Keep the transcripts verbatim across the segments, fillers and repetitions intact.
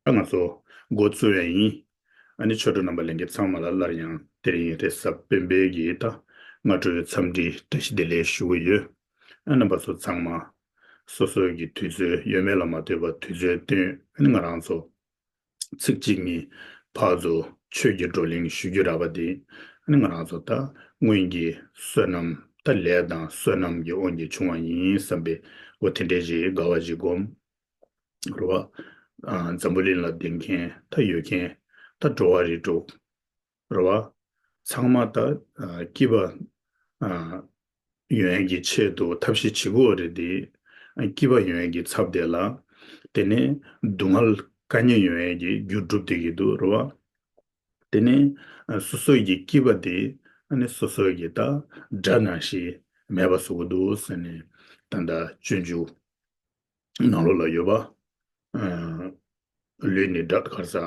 ད་ང་ཚོ་འགོ་བཙུགས་ཡ་ཡིན། ཨ་ནི་ཆོས་གྲོགས་རྣམ་པ་ལྷན་རྒྱས་ཚང་མ་ལ་སླར་ཡང་དེ་རིང་རེས་གཟའ་སྤེན་པའི་གི་ད་སྔ་དྲོའི་འཚམས་འདྲི་བཀྲ་ཤིས་བདེ་ལེགས་ཞུ་གི་ཡོད། ཨ་རྣམ་པ་ཚོ་ཚང་མ་སོ་སོའི་གི་དུས་ཚོད་ཡོད་མེད་ལ་མ་ལྟོས་པར་དུས་ཚོད་བཏོན། ཨ་ནི་ང་རང་ཚོ་ཚིག་གཅིག་གཉིས་ཕར་ཚུར་ཆོས་ཀྱི་བགྲོ་གླེང་ཞུ་རྒྱུ་ར་བ་དེ། ཨ་ནི་ང་རང་ཚོ་ད་སྔོན་གྱི་བསོད་ནམས་ད་ལས་དང་བསོད་ནམས་ཀྱི་དབང་གིས་བྱུང་བ་ཡིན་བསམ་པའི་འོ་དེ་འདྲའི་ཞིག་དགའ་བ་ཞིག་སྒོམ། རེད་བ། ཨ། འཛམ་བུ་གླིང་ལ་བསྡད་མཁན་ད་ཡོད་མཁན་ད་འགྲོ་བ་རིགས་དྲུག་རེད་བ། ཚང་མ་ད་ཨ་སྐྱིད་པ་ཨ་ཡོང་ཡས་ཀྱི་ཆེད་དུ་ཐབས་ཤེས་བྱེད་དགོས་རེད་དེ། ཨ་སྐྱིད་པ་ཡོང་ཡས་ཀྱི་ཚབ་དེ་ལ། དེ་ནས་སྡུག་བསྔལ་དཀའ་ངལ་ཡོང་ཡས་ཀྱི་རྒྱུ་སྒྲུབ་བསྡད་ཀྱི་འདུག་རེད་བ། དེ་ནས་ཨ་སོ་སོ་ཡི་སྐྱིད་པ་དེ་ཨ་ནི་སོ་སོ་ཡི་ད་དགྲ་ནང་བཞིན་མེད་པ་བཟོ་གི་འདུག་ཟེར་ནས་ད་ལྟ་སྤྱོད་འཇུག་ནང་ལོགས་ལ་ཡོད་པ། ཨ་ལུས་ནི་དགྲ་གར་ཟ།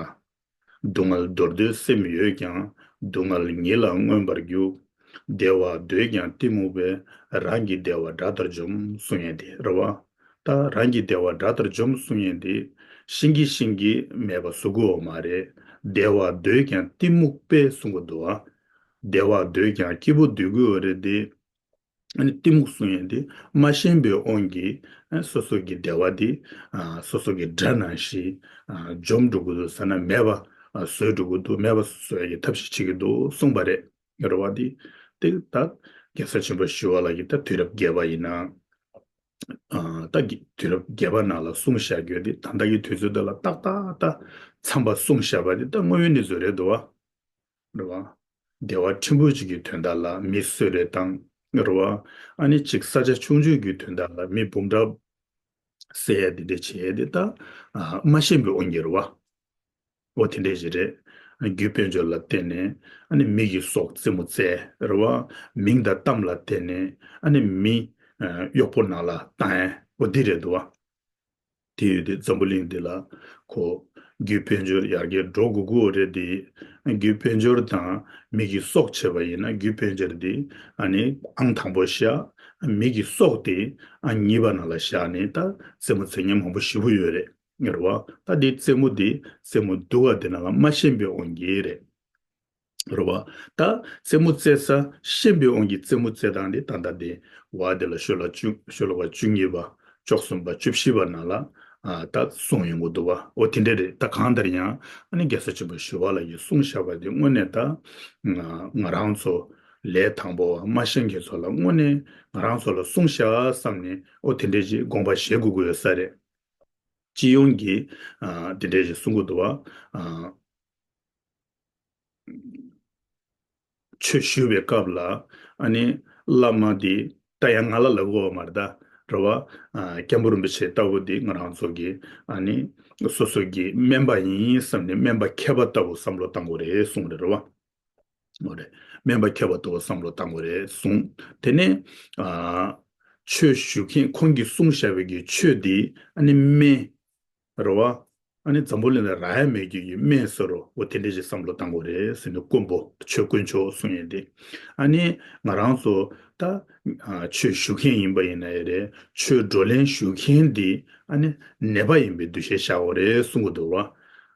སྡུག་བསྔལ་འདོར་འདོད་སེམས་ཡོད་ཀྱང་། སྡུག་བསྔལ་ཉིད་ལ་མངོན་པར་རྒྱུག་བདེ་བ་འདོད་ཀྱང་གཏི་མུག་པས། རང་གི་བདེ་བ་དགྲ་ལྟར་འཇོམས་གསུང་ཡས་དེ་རེད་བ། ད་རང་གི་བདེ་བ་དགྲ་ལྟར་འཇོམས་གསུང་ཡས་དེ་ཤིང་གི་ཤིང་གི་མེད་པ་བཟོ་དགོས་བ་མ་རེད། བདེ་བ་འདོད་ཀྱང་གཏི་མུག་པས་གསུང་གི་འདུག་བ། བདེ་བ་འདོད་ཀྱང་སྐྱིད་པོ་སྡོད་དགོས་བ་རེད་དེ། ཨ་ནི་གཏི་མུག་གསུང་ཡས་དེ་མ་ཤེས་པའི་དབང་གིས་ཨ་སོ་སོ་གི་བདེ་བ་དེ་ཨ་སོ་སོ་གི་དགྲ་ནང་བཞིན་ཨ་འཇོམས་འགྲོ་གི་འདུག་ཟེར་ན་མེད་པ་ཨ་བཟོས་འགྲོ་གི་འདུག་མེད་པ་བཟོ་ཡས་ཀྱི་ཐབས་ཤེས་བྱེད་ཀྱི་འདུག་གསུངས་པ་རེད། རེད་བ། དེ་དེ་ད་རྒྱལ་སྲས་ཆེན་པོ་ཞི་བ་ལྷ་གིས་ད་དུས་རབས་བརྒྱད་པ་ཡིན་ན། ཨ་ད་གི་དུས་རབས་བརྒྱད་པ་ནང་ལ་གསུངས་བཞག་རྒྱུ་དེ་ད་ལྟ་གི་དུས་ཚོད་འདི་ལ་ཏག་ཏག་ད་འཚམས་པ་གསུངས་བཞག་པ་དེ་ད་དངོས་ཡོད་གནས་ཚུལ་རེད་འདུག་བ། རེད་བ། བདེ་བ་ཕྲན་བུ་གཅིག་གི་དོན་དག་ལ་མི་གསོད་རེས་བཏང་། རེད་བ། ཨ་ནི་གཅིག་ས་ཆ་ཆུང་ཆུང་གི་དོན་དག་ལ་མི་འབུམ་ཕྲག་བསད་ཡ་དེ་འདྲ་བྱས་ཏེ་ད་ཨ་མ་ཤེས་པའི་དབང་གིས་རེད་བ། འོ་དེ་འདྲ་ཞིག་རེད། རྒྱུ་དཔལ་འབྱོར་ལ་བརྟེན་ནས་ཨ་ནི་མི་གི་སྲོག་རྩེད་མོ་རྩེ་རེད་བ། མིང་དང་གཏམ་ལ་བརྟེན་ནས་ཨ་ནི་མི་ཨ་གཡོག་པོ་ནང་ལ་བཏང་ཡ་འོ་འདི་རེད་འདུག་བ། དེ་ཡོད་དུས་འཛམ་བུ་གླིང་འདི་ལ་ཁོ་རྒྱུ་དཔལ་འབྱོར་ཡར་རྒྱས་འགྲོ་དགོས་ཀྱི་རེད་དེ། རྒྱུ་དཔལ་འབྱོར་དང་མི་གི་སྲོག་བྱས་པ་ཡིན་ན་རྒྱུ་དཔལ་འབྱོར་འདི་ཨ་ནི་ཨང་དང་པོ་བཞག་མི་གི་སྲོག་དེ་ཨ་གཉིས་པ་ནང་ལ་བཞག་ནས་ད་རྩེད་མོ་རྩེ་མཁན་མང་པོ་ཞེ་པོ་ཡོད་རེད། རེད་བ། ད་འདི་རྩེད་མོ་འདི་རྩེད་མོ་སྡུག་ག་འདི་ནང་ལ་མ་ཤེས་པའི་དབང་གིས་རེད། རེད་བ། ད་རྩེད་མོ་རྩེ་ས་ཤེས་པའི་དབང་གིས་རྩེད་མོ་རྩེ་སྟངས་འདི་ད་ལྟ་འདི་བ་འདི་ལ་ཤོ་ལོ་ཀ་བཅུ་ཤོ་ལོ་ཀ་བཅུ་གཉིས་པ་བཅུ་གསུམ་པ་བཅུ་བཞི་པ་ནང་ལ་ཨ་ད་གསུངས་ཡོང་གི་འདུག་བ། འོ་དེ་འདྲ་རེད། ད་གང་ལྟར་ཡང་ཨ་ནི་རྒྱལ་སྲས་ཆེན་པོ་ཞི་བ་ལྷ་ཡིས་གསུངས་བཞག་པ་འདི་དངོས་གནས་ད་ང་ང་རང་ཚོ་ལས་དང་པོ་བ་མ་ཤེས་མཁན་ཚོ་ལ་དངོས་གནས་ང་རང་ཚོ་ལ་གསུངས་བཞག་བསམ་ནས་འོ་དེ་འདྲ་ཞིག་དགོངས་པ་བཞེས་དགོས་ཀྱི་ཡོད་ས་རེད། སྤྱི་ཡོངས་ཀྱི་ཨ་དེ་འདྲ་ཞིག་གསུང་གི་འདུག་བ། ཨ་ཆོས་ཞུ་བའི་སྐབས་ལ་ཨ་ནི་བླ་མ་དེ་ད་ཡང་ང་ལ་ལབ་དགོས་པ་མ་རེད་ད། རེད་བ། ཨ་སྐྱབས་མགོན་རིན་པོ་ཆེ་ལྟ་བུ་དེ་ང་རང་ཚོ་གི་ཨ་ནི་སོ་སོ་གི་སྨན་པ་ཡིན་བསམ་ནས་སྨན་པ་མཁས་པ་ལྟ་བུ་བསམ་བློ་བཏང་དགོས་རེད་གསུངས་རེད། རེད་བ། འོ་རེད། སྨན་པ་མཁས་པ་ལྟ་བུ་བསམ་བློ་བཏང་དགོས་རེད་གསུངས། དེ་ནས་ཨ་ཆོས་ཞུ་མཁན་ཁོང་གིས་གསུངས་བཞག་པའི་གི་ཆོས་དེ་ཨ་ནི་སྨན། རེད་བ། ཨ་ནི་འཛམ་བུ་གླིང་ལ་རག་ཡ་མེད་རྒྱུ་ཡི་སྨན་ཟེར་རོ། འོ་དེ་འདྲ་ཞིག་བསམ་བློ་བཏང་དགོས་རེད་ཟེར་ནས་དཀོན་པོ་ཆོས་དཀོན་མཆོག་གསུང་ཡས་དེ། ཨ་ནི་ང་རང་ཚོ་ད་ཨ་ཆོས་ཞུ་མཁན་ཡིན་པ་ཡིན་ན་ཡང་རེད། ཆོས་བགྲོ་གླེང་ཞུ་མཁན་འདི་ཨ་ནི་ནད་པ་ཡིན་པའི་འདུ་ཤེས་བཞག་དགོས་རེད་གསུང་གི་འདུག་བ།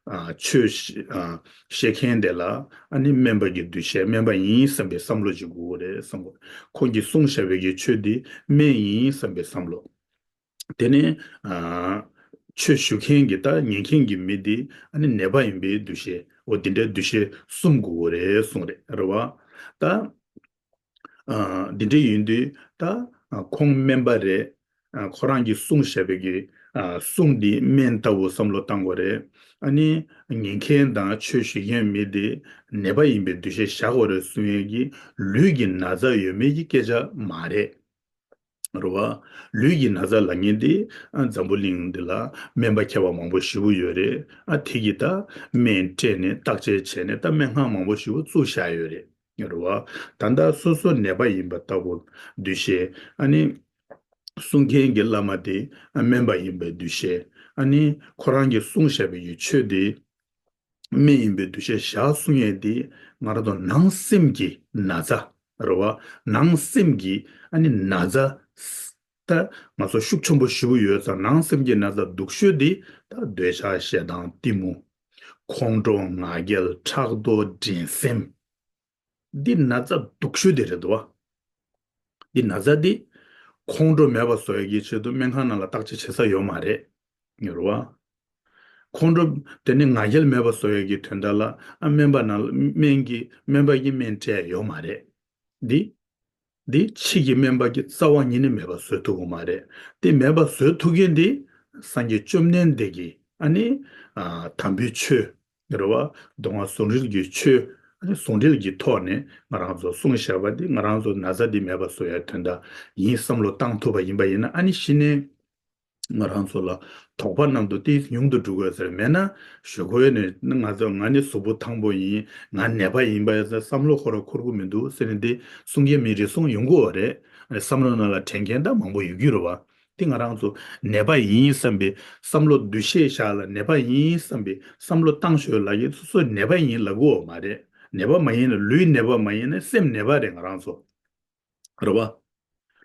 ཨ་ཆོས་ཤེས་ཨ་ཤེས་མཁན་དེ་ལ་ཨ་ནི་སྨན་པ་གི་འདུ་ཤེས་སྨན་པ་ཡིན་བསམ་པའི་བསམ་བློ་ཅིག་དགོས་རེད་བསམ་གི། ཁོང་གིས་གསུངས་བཞག་པའི་གི་ཆོས་འདི་སྨན་ཡིན་བསམ་པའི་བསམ་བློ། དེ་ནས་ཨ་ཆོས་ཞུ་མཁན་གྱི་ད་ཉན་མཁན་གྱི་མི་འདི་ཨ་ནི་ནད་པ་ཡིན་པའི་འདུ་ཤེས། འོ་འདི་འདྲའི་འདུ་ཤེས་གསུམ་དགོས་རེད་གསུངས་རེད། རེད་བ། ད་ཨ་འདི་འདྲ་ཡིན་དུས་ད་ཨ་ཁོང་སྨན་པ་རེད། ཨ་ཁོ་རང་གིས་གསུངས་བཞག་པའི་གི་ཨ་གསུང་འདི་སྨན་ལྟ་བུ་བསམ་བློ་བཏང་དགོས་རེད། ཨ་ནི་ཉན་མཁན་དང་ཆོས་ཞུ་མཁན་མི་འདི་ནད་པ་ཡིན་པའི་འདུ་ཤེས་བཞག་དགོས་རེད་གསུང་ཡས་ཀྱི་ལུས་ཀྱི་ན་ཚ་ཡོད་མེད་ཀྱི་སྐད་ཆ་མ་རེད། རེད་བ། ལུས་ཀྱི་ན་ཚ་ལབ་མཁན་དེ་ཨ་འཛམ་བུ་གླིང་འདི་ལ་སྨན་པ་མཁས་པ་མང་པོ་ཞེ་པོ་ཡོད་རེད། ཨ་དེ་གིས་ད་སྨན་སྤྲད་ནས་བརྟག་དཔྱད་བྱས་ནས་ད་སྨན་ཁང་མང་པོ་ཞེ་པོ་བཙུགས་བཞག་ཡོད་རེད། རེད་བ། ད་ལྟ་སོ་སོ་ནད་པ་ཡིན་པ་ལྟ་བུ་འདུ་ཤེས་ཨ་ནི་གསུང་མཁན་གྱི་བླ་མ་དེ་ཨ་སྨན་པ་ཡིན་པའི་འདུ་ཤེས། ཨ་ནི་ཁོ་རང་གིས་གསུངས་བཞག་པའི་ཡུལ་ཆོས་དེ་སྨན་ཡིན་པའི་འདུ་ཤེས་བཞག་གསུང་ཡས་དེ་ང་རང་ཚོ་ནང་སེམས་ཀྱི་ན་ཚ། རེད་བ། ནང་སེམས་ཀྱི་ཨ་ནི་ན་ཚ། ང་ཚོ་ཤུགས་ཆེན་པོ་ཞེ་པོ་ཡོད་ཙང་ནང་སེམས་ཀྱི་ན་ཚ་སྡུག་ཤོས་འདི་ད་འདོད་ཆགས་ཞེ་སྡང་གཏི་མུག་ཁོང་ཁྲོ་ང་རྒྱལ་ཕྲག་དོག་འགྲན་སེམས། འདི་ན་ཚ་སྡུག་ཤོས་དེ་རེད་དོ། འདི་ན་ཚ་འདི་ཁོང་ཁྲོ་མེད་པ་བཟོ་ཡ་གི་ཆེད་དུ་སྨན་ཁང་ནང་ལ་བརྟག་དཔྱད་བྱེད་ས་ཡོད་མ་རེད། ཡོད་རེད་བ། ཁོང་ཁྲོ་དེ་ནི་ང་རྒྱལ་མེད་པ་བཟོ་ཡ་གི་དོན་དག་ལ་ཨ་སྨན་པ་ནང་ལ་སྨན་གྱི་སྨན་པ་གིས་སྨན་སྤྲད་ཡ་ཡོད་མ་རེད། འདི་འདི་ཕྱི་གི་སྨན་པ་གིས་རྩ་བ་ཉིད་ནས་མེད་པ་བཟོ་ཐུབ་ཀྱི་མ་རེད། དེ་མེད་པ་བཟོ་ཐུབ་མཁན་འདི་སངས་རྒྱས་བཅོམ་ལྡན་འདས་ཀྱིས་ཨ་ནི་ཨ་དམ་པའི་ཆོས། རེད་བ། མདོ་སྔགས་ཟུང་འབྲེལ་གྱི་ཆོས། ཨ་ནི་ཟུང་འབྲེལ་གྱི་ཐོག་ནས་ང་རང་ཚོ་གསུངས་བཞག་པ་འདི་ང་རང་ཚོ་ན་ཚ་འདི་མེད་པ་བཟོ་ཡ་དོན་དག་ཡིན་བསམ་བློ་བཏང་ཐུབ་པ་ཡིན་པ་ཡིན་ན་ཨ་ནི་གཞི་ནས་ང་རང་ཚོ་ལ་དོགས་པ་རྣམས་དང་ཏིས་ཉུང་དུ་འགྲོ་དགོས་ཟེར་མེད་ན་ཞུ་དགོས་ནས་ང་ཚོ་ང་ནི་གཟུགས་པོ་ཐང་པོ་ཡིན། ང་ནད་པ་ཡིན་པ་ཡིན་ཟེར་བསམ་བློ་འཁོར་འཁོར་གི་མི་འདུག་ཟེར་ནས་འདི་གསུང་མཁན་མི་རེ་ཟུང་ཡོང་གི་ཡོད་རེད། བསམ་བློ་ནང་ལ་དྲན་མཁན་ད་མང་པོ་ཡོད་ཀྱི་རེད་བ། དེ་ང་རང་ཚོ་ནད་པ་ཡིན་བསམ་པའི་བསམ་བློ་འདུ་ཤེས་བཞག་ལ་ནད་པ་ཡིན་བསམ་པའི་བསམ་བློ་བཏང་ཞོར་ལ་ཡིན་སོ་སོ་ནད་པ་ཡིན་ལབ་དགོས་མ་རེད། ནད་པ་མ་ཡིན་ན་ལུས་ནད་པ་མ་ཡིན་ན་སེམས་ནད་པ་རེད་ང་རང་ཚོ། རེད་བ།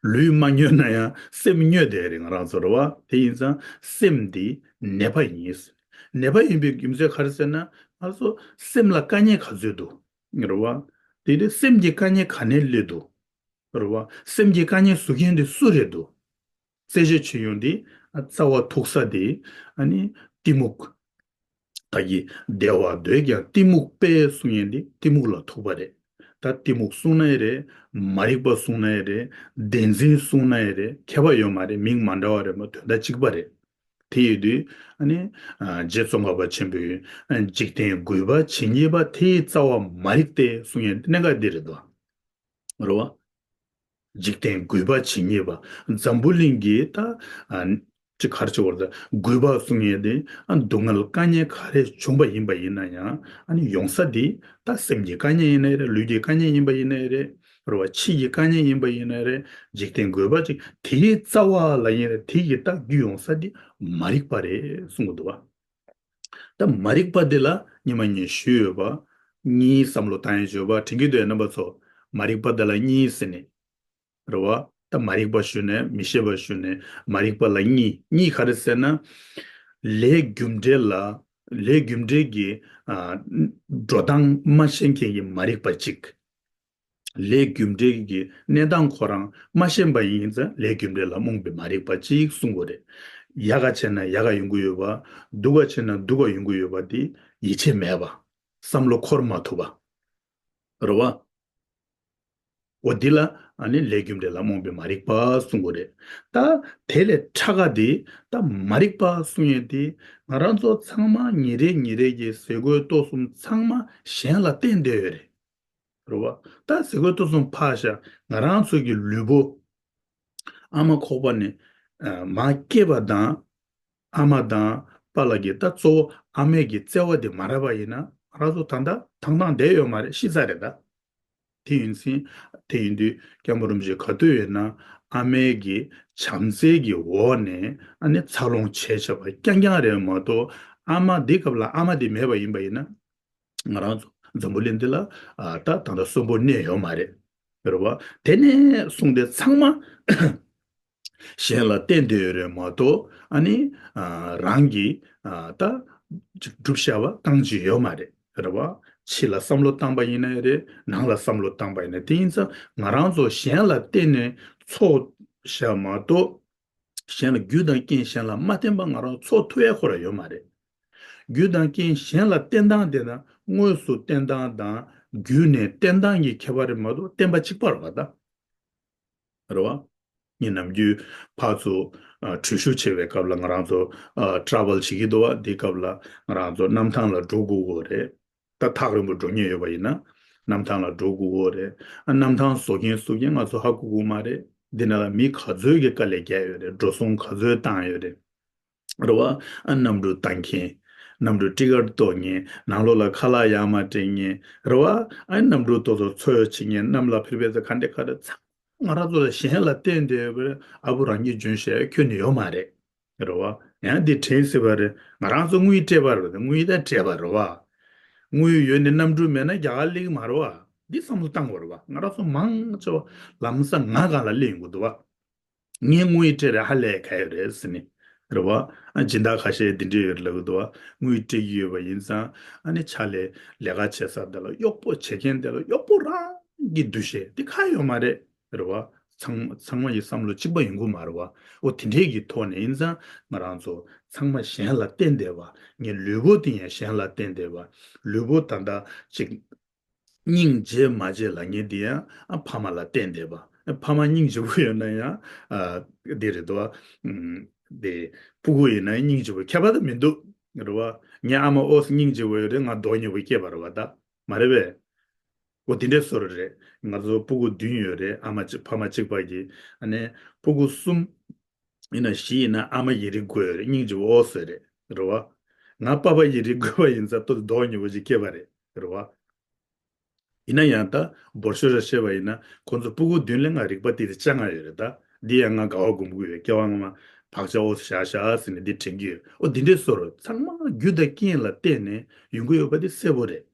ལུས་མ་སྨྱོས་ན་ཡང་སེམས་སྨྱོས་བསྡད་རེད་ང་རང་ཚོ་རེད་བ། དེ་ཡིན་ཙང་སེམས་འདི་ནད་པ་ཡིན། ནད་པ་ཡིན་པའི་རྒྱུ་མཚན་ག་རེ་ཟེར་ན་ང་ཚོ་སེམས་ལ་དཀའ་ངལ་ག་ཚོད་འདུག་རེད་བ། དེ་དུས་སེམས་ཀྱི་དཀའ་ངལ་ག་ནས་སླེབས་འདུག་རེད་བ། སེམས་ཀྱི་དཀའ་ངལ་བཟོ་མཁན་དེ་སུ་རེད་འདུག་རྩད་གཅོད་བྱེད་ཡོང་དེ་རྩ་བ་ཐུག་ས་དེ་ཨ་ནི་གཏི་མུག་ད་གི་བདེ་བ་འདོད་ཀྱང་གཏི་མུག་པས་གསུང་ཡོང་དེ་གཏི་མུག་ལ་ཐུག་པ་རེད། ད་གཏི་མུག་གསུང་ན་ཡང་རེད། མ་རིག་པ་གསུང་ན་ཡང་རེད། བདེན་འཛིན་གསུང་ན་ཡང་རེད། ཁྱད་པར་ཡོད་མ་རེད། མིང་མ་འདྲ་བ་རེད་མ་དོན་དག་གཅིག་པ་རེད། དེ་ཡོད་དུས་ཨ་ནི་རྗེ་ཙོང་ཁ་པ་ཆེན་པོས་འཇིག་རྟེན་རྒུད་པ་ཇི་སྙེད་པ། དེ་ཡི་རྩ་བ་མ་རིག་སྟེ་གསུང་ཡོང་དེ་གནད་འགག་འདི་རེད་དོ། རེད་བ། འཇིག་རྟེན་རྒུད་པ་ཇི་སྙེད་པ། འཛམ་བུ་གླིང་གི་ད་ཨ་ཅི་གར་ཅི་བར་ད་རྒུད་པ་གསུང་ཡས་དེ་ཨ་སྡུག་བསྔལ་དཀའ་ངལ་ག་རེ་བྱུང་པ་ཡིན་པ་ཡིན་ན་ཡང་ཨ་ནི་ཡོང་ས་དེ་ད་སེམས་ཀྱི་དཀའ་ངལ་ཡིན་ན་རེད། ལུས་ཀྱི་དཀའ་ངལ་ཡིན་པ་ཡིན་ན་རེད། རེད་བ། ཕྱི་ཡི་དཀའ་ངལ་ཡིན་པ་ཡིན་ན་རེད། འཇིག་རྟེན་རྒུད་པ་ཅིག་དེའི་རྩ་བ་ལ་ཡིན་རེད། དེ་ཡི་ད་རྒྱུ་ཡོང་ས་དེ་མ་རིག་པ་རེད་གསུང་གི་འདུག་བ། ད་མ་རིག་པ་འདི་ལ་ཉི་མ་ཉི་ཞུས་ཡོད་པ། གཉིས་བསམ་བློ་བཏང་ཡས་བརྗོད་པ་དྲན་གྱི་འདུག་རྣམ་པ་ཚོ། མ་རིག་པ་འདི་ལ་གཉིས་ཟེར་ནས། རེད་བ། ད་མ་རིག་པ་ཞུས་ནས་མི་ཤེས་པ་ཞུས་ནས་མ་རིག་པ་ལ་གཉིས། གཉིས་ག་རེ་ཟེར་ན། ལས་རྒྱུ་འབྲས་ལ་ལས་རྒྱུ་འབྲས་ཀྱི་ཨ་འགྲོ་སྟངས་མ་ཤེས་མཁན་གྱི་མ་རིག་པ་གཅིག་ལས་རྒྱུ་འབྲས་ཀྱི་གནས་སྟངས་ཁོ་རང་མ་ཤེས་པ་ཡིན་ཙང་ལས་རྒྱུ་འབྲས་ལ་རྨོངས་པའི་མ་རིག་པ་གཅིག་གསུང་དགོས་རེད། ཡག་ག་བྱས་ན་ཡག་ག་ཡོང་གི་ཡོད་པ། སྡུག་ག་བྱས་ན་སྡུག་ག་ཡོང་གི་ཡོད་པ་དེ་ཡིད་ཆེས་མེད་པ། བསམ་བློ་འཁོར་མ་ཐུབ་པ། རེད་བ། འོ་འདི་ལ་ཨ་ནི་ལས་རྒྱུ་འབྲས་ལ་རྨོངས་པའི་མ་རིག་པ་གསུང་དགོས་རེད། ད་དེ་ལས་ཕྲ་ག་དེ་ད་མ་རིག་པ་གསུང་ཡས་དེ་ང་རང་ཚོ་ཚང་མ་ཉིན་རེ་ཉིན་རེ་གི་ཟས་གོས་གཏོར་གསུམ་ཚང་མ་གཞན་ལ་བརྟེན་བསྡད་ཡོད་རེད། རེད་བ། ད་ཟས་གོས་གཏོར་གསུམ་ཕར་བཞག་ང་རང་ཚོ་གི་ལུས་པོ་ཨ་མ་ཁོག་པ་ནས་ཨ་མ་སྐྱེས་པ་དང་ཨ་མ་དང་པཱ་ལགས་ཀྱི་ད་གཙོ་བོ་ཨ་མའི་གི་བརྩེ་བ་དེ་མ་རག་པ་ཡིན་ན་ང་རང་ཚོ་ད་ལྟ་ཐང་ཐང་བསྡད་ཡོད་མ་རེད། ཤི་ཚར་རེད་ད། དེ་ཡིན་ཚེ་དེ་ཡིན་དུས་སྐྱབས་མགོན་རིན་པོ་ཆེ་ག་དུས་ཡོད་ན་ཨ་མའི་གི་བྱམས་བརྩེ་གི་འོག་ནས་ཨ་ནི་འཚར་ལོངས་བྱས་བྱས་པ་རྐྱང་རྐྱང་རེད་མ་གཏོགས་ཨ་མ་འདི་སྐབས་ལ་ཨ་མ་འདི་མེད་པ་ཡིན་པ་ཡིན་ན། ང་རང་ཚོ་འཛམ་བུ་གླིང་འདི་ལ་ཨ་ད་ད་ལྟ་གསོན་པོ་གནས་ཡོད་མ་རེད། རེད་བ། དེ་ནས་བཟུང་སྟེ་ཚང་མ་གཞན་ལ་བརྟེན་བསྡད་ཡོད་རེད་མ་གཏོགས་ཨ་ནི་ཨ་རང་གི་ཨ་ད་ཅིག་སྒྲུབ་བྱ་བ་རྐང་གཅིག་ཡོད་མ་རེད། རེད་བ། ཕྱི་ལ་བསམ་བློ་བཏང་པ་ཡིན་ན་ཡང་རེད། ནང་ལ་བསམ་བློ་བཏང་པ་ཡིན་ན་དེ་ཡིན་ཙང་ང་རང་ཚོ་གཞན་ལ་བརྟེན་ནས་འཚོ་བྱ་མ་གཏོགས། གཞན་ལ་རྒྱུ་དང་རྐྱེན་གཞན་ལ་མ་བརྟེན་པ་ང་རང་འཚོ་ཐུབ་ཡ་ཁོ་རང་ཡོད་མ་རེད། རྒྱུ་དང་རྐྱེན་གཞན་ལ་བརྟེན་སྟངས་དེ་དང་དངོས་སུ་བརྟེན་སྟངས་དང་རྒྱུ་ནས་བརྟེན་སྟངས་ཀྱི་ཁྱད་པར་རེད་མ་གཏོགས་བརྟེན་པ་གཅིག་པ་རེད་པ་ད། རེད་བ། ངས་ནམ་རྒྱུན་ཕར་ཚུར་ཨ་གྲོས་ཞུ་བྱེད་པའི་སྐབས་ལ་ང་རང་ཚོ་ཨ་ཊ་རེ་ཝལ་བྱེད་ཀྱི་འདུག་བ། འདིའི་སྐབས་ལ་ང་རང་ཚོ་གནམ་ཐང་ལ་འགྲོ་དགོས་ཀྱི་རེད། ད་ཐག་རིང་པོ་འགྲོ་མཁན་ཡོད་པ་ཡིན་ན་གནམ་ཐང་ལ་འགྲོ་དགོས་ཀྱི་རེད། ཨ་གནམ་ཐང་བཟོ་མཁན་བཟོ་མཁན་ང་ཚོ་ཧ་གོ་གི་མ་རེད། འདི་ནང་ལ་མི་ག་ཚོད་ཀྱི་དཀའ་ལས་བརྒྱབ་ཡོད་རེད། འགྲོ་སོང་ག་ཚོད་བཏང་ཡོད་རེད། རེད་བ། ཨ་གནམ་གྲུ་བཏང་མཁན། གནམ་གྲུ་ཊི་ཀཊ་གཏོང་མཁན། ནང་ལོགས་ལ་ཁ་ལག་ཡར་མར་སྤྲད་མཁན། རེད་བ། ཨ་གནམ་གྲུ་ཐོག་ཏུ་འཚོལ་བྱེད་མཁན། གནམ་ལ་ཕེབས་པའི་ཚེ་ག་འདྲ་ག་འདྲ་ཚང་ང་རང་ཚོ་ལ་གཞན་ལ་བརྟེན་བསྡད་ཡོད་པ་རེད། ཨ་བུ་རང་གིས་འཇོན་བྱས་ཁྱོན་ནས་ཡོད་མ་རེད། རེད་བ། ཡང་འདི་དྲན་སྲིད་པ་རེད། ང་རང་ཚོ་དངུལ་སྤྲད་པ་རེད། དངུལ་ད་སྤྲད་པ་རེད་བ། དངུལ་ཡོད་ནས་གནམ་གྲུ་མེད་ན་རྒྱ་གར་སླེབས་ཀྱི་མ་རེད་བ། འདི་བསམ་བློ་བཏང་དགོས་རེད་བ། ང་རང་ཚོ་མང་ཆེ་བ་ལམ་སང་ང་སྒང་ལ་སླེབས་ཡོང་གི་འདུག་བ། ངས་དངུལ་སྤྲད་རེད་ཧ་ལས་ག་ཡོད་རེད་ཟེར་ནས། རེད་བ། ཨ་སྦྱིན་བདག་ཁ་ཤས་འདི་འདྲས་ཡོད་རེད་ལབ་གི་འདུག་བ། དངུལ་སྤྲད་ཀྱི་ཡོད་པ་ཡིན་ཙང་ཨ་ནི་ཕྱག་ལས་ལས་ཀ་བྱེད་ས་དེ་ལ་གཡོག་པོ་བྱེད་མཁན་དེ་ལ་གཡོག་པོ་རང་གི་འདུ་ཤེས་དེ་ག་ཡོད་མ་རེད། རེད་བ། ཚང་ཚང་མ་ཡི་བསམ་བློ་གཅིག་པ་ཡོང་གི་མ་རེད་བ། འོ་དེ་འདྲས་ཀྱི་ཐོག་ནས་ཡིན་ཙང་ང་རང་ཚོ་ཚང་མ་གཞན་ལ་བརྟེན་བསྡད་པ། ངའི་ལུས་པོ་དེ་ཡང་གཞན་ལ་བརྟེན་བསྡད་པ། ལུས་པོ་ད་ལྟ་ཅིག་སྙིང་རྗེ་མ་བྱེད་ལབ་མཁན་དེ་ཡང་ཨ་ཕ་མ་ལ་བརྟེན་བསྡད་པ། ཨ་ཕ་མ་སྙིང་རྗེ་པོ་ཡོད་ན་ཡང་ཨ་དེ་རེད་དོ། ཨམ་དེ་སྤུ་གུ་ཡིན་ན་སྙིང་རྗེ་པོ་ཁྱད་པར་དུ་མི་འདུག་རེད་བ། ངའི་ཨ་མ་ཨོ་སྙིང་རྗེ་པོ་ཡོད་རེད། ང་མདོག་ཉེས་པོ་སྐྱེས་པ་རེད་བ། ད་མ་རེད་པས། འོ་དེ་འདྲའི་བཟོ་འདྲ་རེད། ང་ཚོ་སྤུ་གུ་བདུན་ཡོད་རེད། ཨ་མ་གཅིག་ཕ་མ་གཅིག་པ་གི། ཨ་ནི་སྤུ་གུ་གསུམ་ཡིན་ན་བཞི་ཡིན་ན་ཨ་མ་ཡི་རིགས་དགོས་ཡོད་རེད། སྙིང་རྗེ་པོ་ཨོ་སོས་རེད། རེད་བ། ང་པ་ཕ་ཡི་རིགས་དགོས་པ་ཡིན་ཙང་ཏོ་མདོག་ཉེས་པོ་ཅིག་སྐྱེས་པ་རེད། རེད་བ། ཡིན་ན་ཡང་ད་འབོར་ཤོག་ར་བཤད་པ་ཡིན་ན་ཁོང་ཚོ་སྤུ་གུ་བདུན་ལས་ང་རིག་པ་དེ་དེ་ཅང་ང་ཡོད་རེད། ད་འདི་ཡང་ང་དགའ་བ་སྒོམ་གི་ཡོད། སྐྱེ་བ་སྔ་མ་བག་ཆགས་ཨོ་བཞག་བཞག་ཟེར་ནས་འདི་དྲན་གི་ཡོད། ཨོ་འདི་འདྲས་བཟོ་འདྲ་ཚང་མ་རྒྱུ་དང་རྐྱེན་ལ་བརྟེན་ནས་ཡོང་གི་ཡོད་པ་དེ་གསལ་པོ་རེད།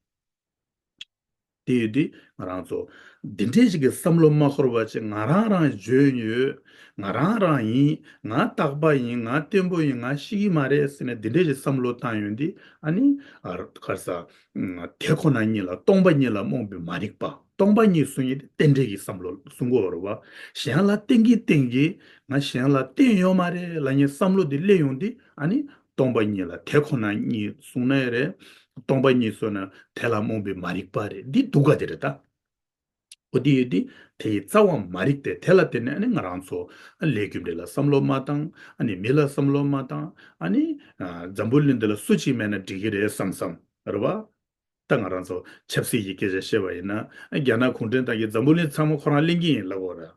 དེ་ཡོད་དུས་ང་རང་ཚོ་འདི་འདྲས་ཞིག་གི་བསམ་བློ་མ་འཁོར་བ་ཅིག་ང་རང་རང་འཇོན་ཡོད། ང་རང་རང་ཡིན། ང་རྟག་པ་ཡིན། ང་བརྟན་པོ་ཡིན། ང་ཤི་གི་མ་རེད་ཟེར་ནས་འདི་འདྲས་ཞིག་བསམ་བློ་བཏང་ཡོང་དུས་ཨ་ནི་ཨ་ག་རེ་ཟ། དེ་ཁོ་ན་ཉིད་ལ་སྟོང་པ་ཉིད་ལ་རྨོངས་པའི་མ་རིག་པ། སྟོང་པ་ཉིད་གསུང་ཡས་དེ་རྟེན་འབྲེལ་གྱི་བསམ་བློ་གསུང་གི་ཡོད་རེད་བ། གཞན་ལ་བརྟེན་གྱིན་བརྟེན་གྱིན་ང་གཞན་ལ་བརྟེན་ཡོད་མ་རེད་ལབ་མཁན་བསམ་བློ་དེ་སླེབས་ཡོང་དུས་ཨ་ནི། སྟོང་པ་ཉིད་ལ་དེ་ཁོ་ན་ཉིད་གསུངས་ན་ཡང་རེད། སྟོང་པ་ཉིད་གསུངས་ན་དེ་ལ་རྨོངས་པའི་མ་རིག་པ་རེད། འདི་སྡུག་ག་དེ་རེད་ད། འོ་དེ་ཡོད་དེ། དེ་ཡི་རྩ་བ་མ་རིག་སྟེ་དེ་ལ་བརྟེན་ནས་ཨ་ནི་ང་རང་ཚོ་ལས་རྒྱུ་འབྲས་ལ་བསམ་བློ་མ་བཏང་། ཨ་ནི་མི་ལ་བསམ་བློ་མ་བཏང་། ཨ་ནི་འཛམ་བུ་གླིང་འདི་ལ་སུ་གཅིག་མེད་ན་འགྲིག་གི་རེད་བསམ་བསམ་རེད་བ། ད་ང་རང་ཚོ་ཆབ་སྲིད་ཀྱི་སྐད་ཆ་བཤད་པ་ཡིན་ན་རྒྱ་ནག་གུང་ཁྲན་ཏང་གིས་འཛམ་བུ་གླིང་ཚང་མ་ཁོ་རང་གླེང་གི་ཡིན་ལབ་ཡོད་རེད།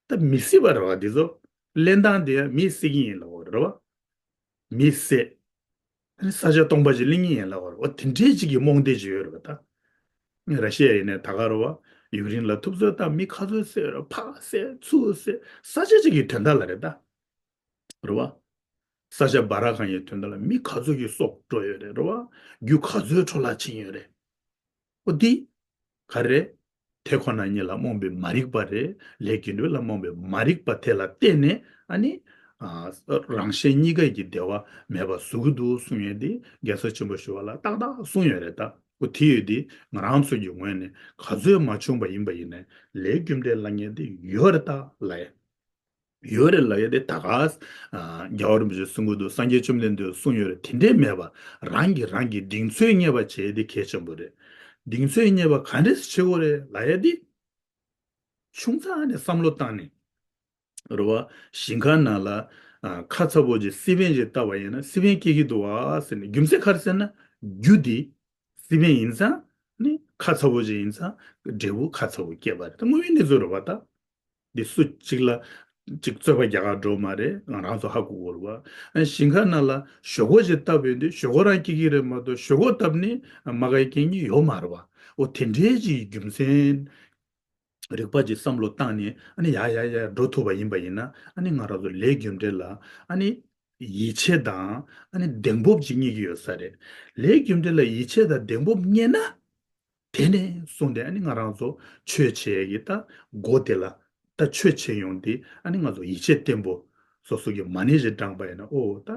ད་མི་སྲིད་པ་རེད་བ་འདི་ཚོ། གླེང་སྟངས་དེ་ཡང་མི་བསད་ཀྱི་ཡིན་ལབ་ཡོད་རེད་བ། མི་བསད། ཨ་ནི་ས་ཆ་སྟོང་པ་ཅིག་གླེང་ངེས་ཡིན་ལབ་པ་རེད། འོ་དེ་འདྲའི་ཅིག་གི་རྨོངས་དད་ཅིག་ཡོད་རེད་པ་ད། ར་ཤི་ཡ་ཡིན་ནའི་ད་ག་རེད་བ། ཡུཀ་རེན་ལ་ཐུབ་ཚོད་བཏང་། མི་ག་ཚོད་བསད་རེད། ཕར་བསད་ཚུར་བསད། ས་ཆ་ཅིག་གི་དོན་དག་ལ་རེད་ད། རེད་བ། ས་ཆ་སྦ་ར་ཁང་ཡི་དོན་དག་ལ་མི་ག་ཚོད་ཀྱི་སྲོག་འགྲོ་ཡོད་རེད། རེད་བ། རྒྱུ་ག་ཚོད་འཕྲོ་བརླག་ཕྱིན་ཡོད་རེད། འོ་འདི། ག་རེ། དེ་ཁོ་ན་ཉིད་ལ་རྨོངས་པའི་མ་རིག་པ་རེད། ལས་རྒྱུ་འབྲས་ལ་རྨོངས་པའི་མ་རིག་པ་དེ་ལ་བརྟེན་ནས་ཨ་ནི། ཨ་རང་གཞན་གཉིས་ཀ་གི་བདེ་བ་མེད་པ་བཟོ་གི་འདུག་གསུང་ཡས་དེ་རྒྱལ་སྲས་ཆེན་པོ་ཞི་བ་ལྷ་ཏག་ཏག་གསུང་ཡོད་རེད་ད། འོ་དེ་ཡོད་དེ་ང་རང་ཚོ་གི་ངོས་ནས་ག་ཚོད་མ་བྱུང་པ་ཡིན་པ་ཡིན་ནའི་ལས་རྒྱུ་འབྲས་ལབ་མཁན་དེ་ཡོད་རེད་ད་ལབ་ཡ། ཡོད་རེད་ལབ་ཡ་དེ་ད་ག་ཨ་རྒྱལ་བ་རིན་པོ་ཆེས་གསུང་གི་འདུག་སངས་རྒྱས་བཅོམ་ལྡན་འདས་གསུང་ཡོད་རེད། དེ་འདྲས་མེད་པ་རང་གིས་རང་གི་གདེང་ཚོད་རྙེད་པ་བྱེད་ཡ་དེ་གལ་ཆེན་པོ་རེད། གདེང་ཚོད་རྙེད་པ་ག་འདྲས་སེ་བྱེད་དགོས་རེད་ལབ་ཡ་དེ། ཆུང་ཙག་ནས་བསམ་བློ་བཏང་ནས། རེད་བ། ཞིང་ཁ་ནང་ལ་ཨ་ཁ་ཚ་པོ་ཅིག་སི་པན་ཅིག་བཏབ་པ་ཡིན་ན་སི་པན་སྐྱེ་གི་འདུག་བ་ཟེར་ནས། རྒྱུ་མཚན་ག་རེ་ཟེར་ན་རྒྱུ་དེ་སི་པན་ཡིན་ཙང་ནི་ཁ་ཚ་པོ་ཅིག་ཡིན་ཙང་འབྲས་བུ་ཁ་ཚ་པོ་སྐྱེས་པ་རེད། ད་དངོས་ཡོད་གནས་ཚུལ་རེད་བ་ད། འདི་སུ་གཅིག་ལ་གཅིག་རྩོད་པ་རྒྱག་ག་འགྲོ་མ་རེད། ང་རང་ཚོ་ཧ་གོ་དགོས་རེད་བ། ཨ་ཞིང་ཁ་ནང་ལ་ཞོག་ཁོག་ཅིག་བཏབ་པ་ཡིན་དུས་ཞོག་ཁོག་རང་སྐྱེ་གི་རེད་མ་གཏོགས་ཞོག་ཁོག་བཏབ་ནས་མ་ག་སྐྱེ་མཁན་ཡོད་མ་རེད་བ། འོ་དེ་འདྲའི་ཅིག་རྒྱུ་མཚན། རིག་པ་ཅིག་བསམ་བློ་བཏང་ནས་ཨ་ནི་ཡར་ཡར་ཡར་འགྲོ་ཐུབ་པ་ཡིན་པ་ཡིན་ན་ཨ་ནི་ང་རང་ཚོ་ལས་རྒྱུ་འབྲས་ལ་ཨ་ནི་ཡིད་ཆེས་དང་ཨ་ནི་གདེང་སྤོབས་ཅིག་རྙེད་ཀྱི་ཡོད་ས་རེད། ལས་རྒྱུ་འབྲས་ལ་ཡིད་ཆེས་དང་གདེང་སྤོབས་རྙེད་ན། དེ་ནས་བཟུང་སྟེ་ཨ་ནི་ང་རང་ཚོ་ཆོས་བྱེད་ཀྱི་ད་སྒོ་དེ་ལ་ད་ཆོས་བྱེད་ཡོང་དུས་ཨ་ནི་ང་ཚོ་ཡིད་ཆེས་བརྟན་པོ་སོ་སོ་གི་མ་ཎི་ཞིག་བགྲངས་པ་ཡིན་ན། ཨོ་ད་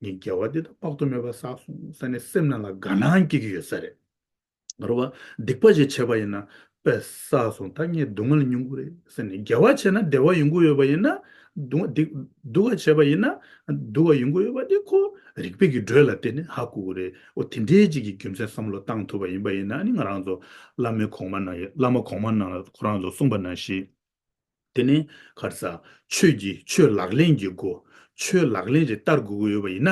ངའི་དགེ་བ་འདི་ད་དཔག་ཏུ་མེད་པ་བསགས་སོང་ཟེར་ནས་སེམས་ནང་ལ་དགའ་སྣང་སྐྱེ་གི་ཡོད་ས་རེད། རེད་བ། སྡིག་པ་ཞིག་བྱས་པ་ཡིན་ན་དཔེ་བསགས་སོང་། ད་ངས་སྡུག་བསྔལ་མྱོང་གི་རེད་ཟེར་ནས། དགེ་བ་བྱས་ན་བདེ་བ་ཡོང་གི་ཡོད་པ་ཡིན་ན། སྡུག་སྡིག་སྡུག་པ་བྱས་པ་ཡིན་ན་སྡུག་པ་ཡོང་གི་ཡོད་པ་དེ་ཁོ་རིག་པའི་གི་འགྲོས་ལ་བརྟེན་ནས་ཧ་གོ་གི་རེད། འོ་དེ་འདྲའི་ཅིག་གི་རྒྱུ་མཚན་བསམ་བློ་བཏང་ཐུབ་པ་ཡིན་པ་ཡིན་ན་ནི་ང་རང་ཚོ་བླ་མའི་གོང་མ་ནང་བླ་མ་གོང་མ་ནང་ལ་ཁོ་རང་ཚོ་གསུངས་པ་ནང་བཞིན། དེ་ནས་ག་རེ་ཟ། ཆོས་ཀྱི་ཆོས་ལག་ལེན་གྱི་སྒོ། ཆོས་ལག་ལེན་གྱི་བསྟར་དགོས་ཀྱི་ཡོད་པ་ཡིན་ན།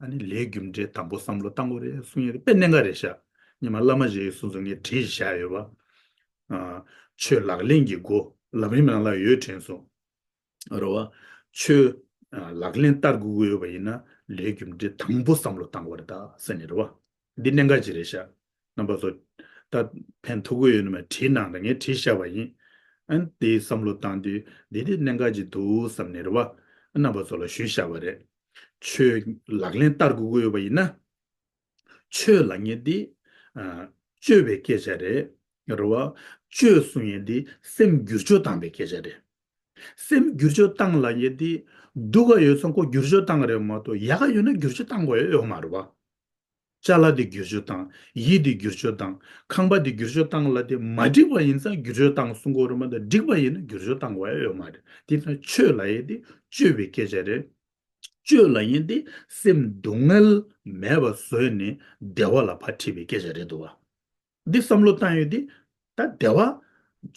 ཨ་ནི་ལས་རྒྱུ་འབྲས་དང་པོ་བསམ་བློ་བཏང་དགོས་རེད་གསུང་ཡས་དེ་དཔེ་གནད་འགག་རེད་ཤག་ཉི་མ་བླ་མ་ཞིག་གིས་གསུངས་སོང་། ངས་བྲིས་བཞག་ཡོད་པ། ཨ། ཆོས་ལག་ལེན་གྱི་སྒོ་ལམ་རིམ་ནང་ལ་ཡོད་དྲན་སོང་། རེད་བ། ཆོས་ཨ་ལག་ལེན་བསྟར་དགོས་ཀྱི་ཡོད་པ་ཡིན་ན་ལས་རྒྱུ་འབྲས་དང་པོ་བསམ་བློ་བཏང་དགོས་རེད་ད་ཟེར་ནས་རེད་བ། འདི་གནད་འགག་ཅིག་རེད་ཤག་རྣམ་པ་ཚོ་ད་ཕན་ཐོགས་ཀྱི་ཡོད་ན་མེད་བྲིས་གནང་དང་། ངས་བྲིས་བཞག་པ་ཡིན། ཨ་ནི་དེའི་བསམ་བློ་བཏང་དུས་འདི་དེ་གནད་འགག་ཅིག་འདུག་བསམ་ནས་རེད་བ། རྣམ་པ་ཚོ་ལ་ཞུས་བཞག་པ་རེད། ཆོས་ལག་ལེན་བསྟར་དགོས་ཀྱི་ཡོད་པ་ཡིན་ན། ཆོས་ལབ་མཁན་འདི་ཨ་སྤྱོད་པའི་སྐད་ཆ་རེད། རེད་བ། སྤྱོད་གསུང་མཁན་འདི་སེམས་བསྒྱུར་བཅོས་བཏང་པའི་སྐད་ཆ་རེད། སེམས་བསྒྱུར་བཅོས་བཏང་ལབ་མཁན་དེ་སྡུག་ག་ཡོད་ཙང་ཁོ་བསྒྱུར་བཅོས་བཏང་གི་རེད་མ་གཏོགས་ཡག་ག་ཡོད་ན་བསྒྱུར་བཅོས་བཏང་དགོས་ཡ་ཡོད་མ་རེད་བ། ཅ་ལག་དེ་བསྒྱུར་བཅོས་བཏང་། ཡིད་དེ་བསྒྱུར་བཅོས་བཏང་། ཁང་པ་དེ་བསྒྱུར་བཅོས་བཏང་ལབ་དེ་མ་འགྲིག་པ་ཡིན་ཙང་བསྒྱུར་བཅོས་བཏང་གསུང་གི་ཡོད་རེད་མ་གཏོགས་འགྲིག་པ་ཡིན་ན་བསྒྱུར་བཅོས་བཏང་དགོས་ཡ་ཡོད་མ་རེད། དེ་ན་བཅོས་ལབ་ཡས་དེ་བཅོས་པའི་སྐད་ཆ་རེད། བཅོས་ལབ་མཁན་དེ་སེམས་སྡུག་བསྔལ་མེད་པ་བཟོས་ནས་བདེ་བ་ལ་ཕར་ཁྲིད་པའི་སྐད་ཆ་རེད་འདུག་བ། འདི་བསམ་བློ་བཏང་ཡོད་དེ། ད་བདེ་བ།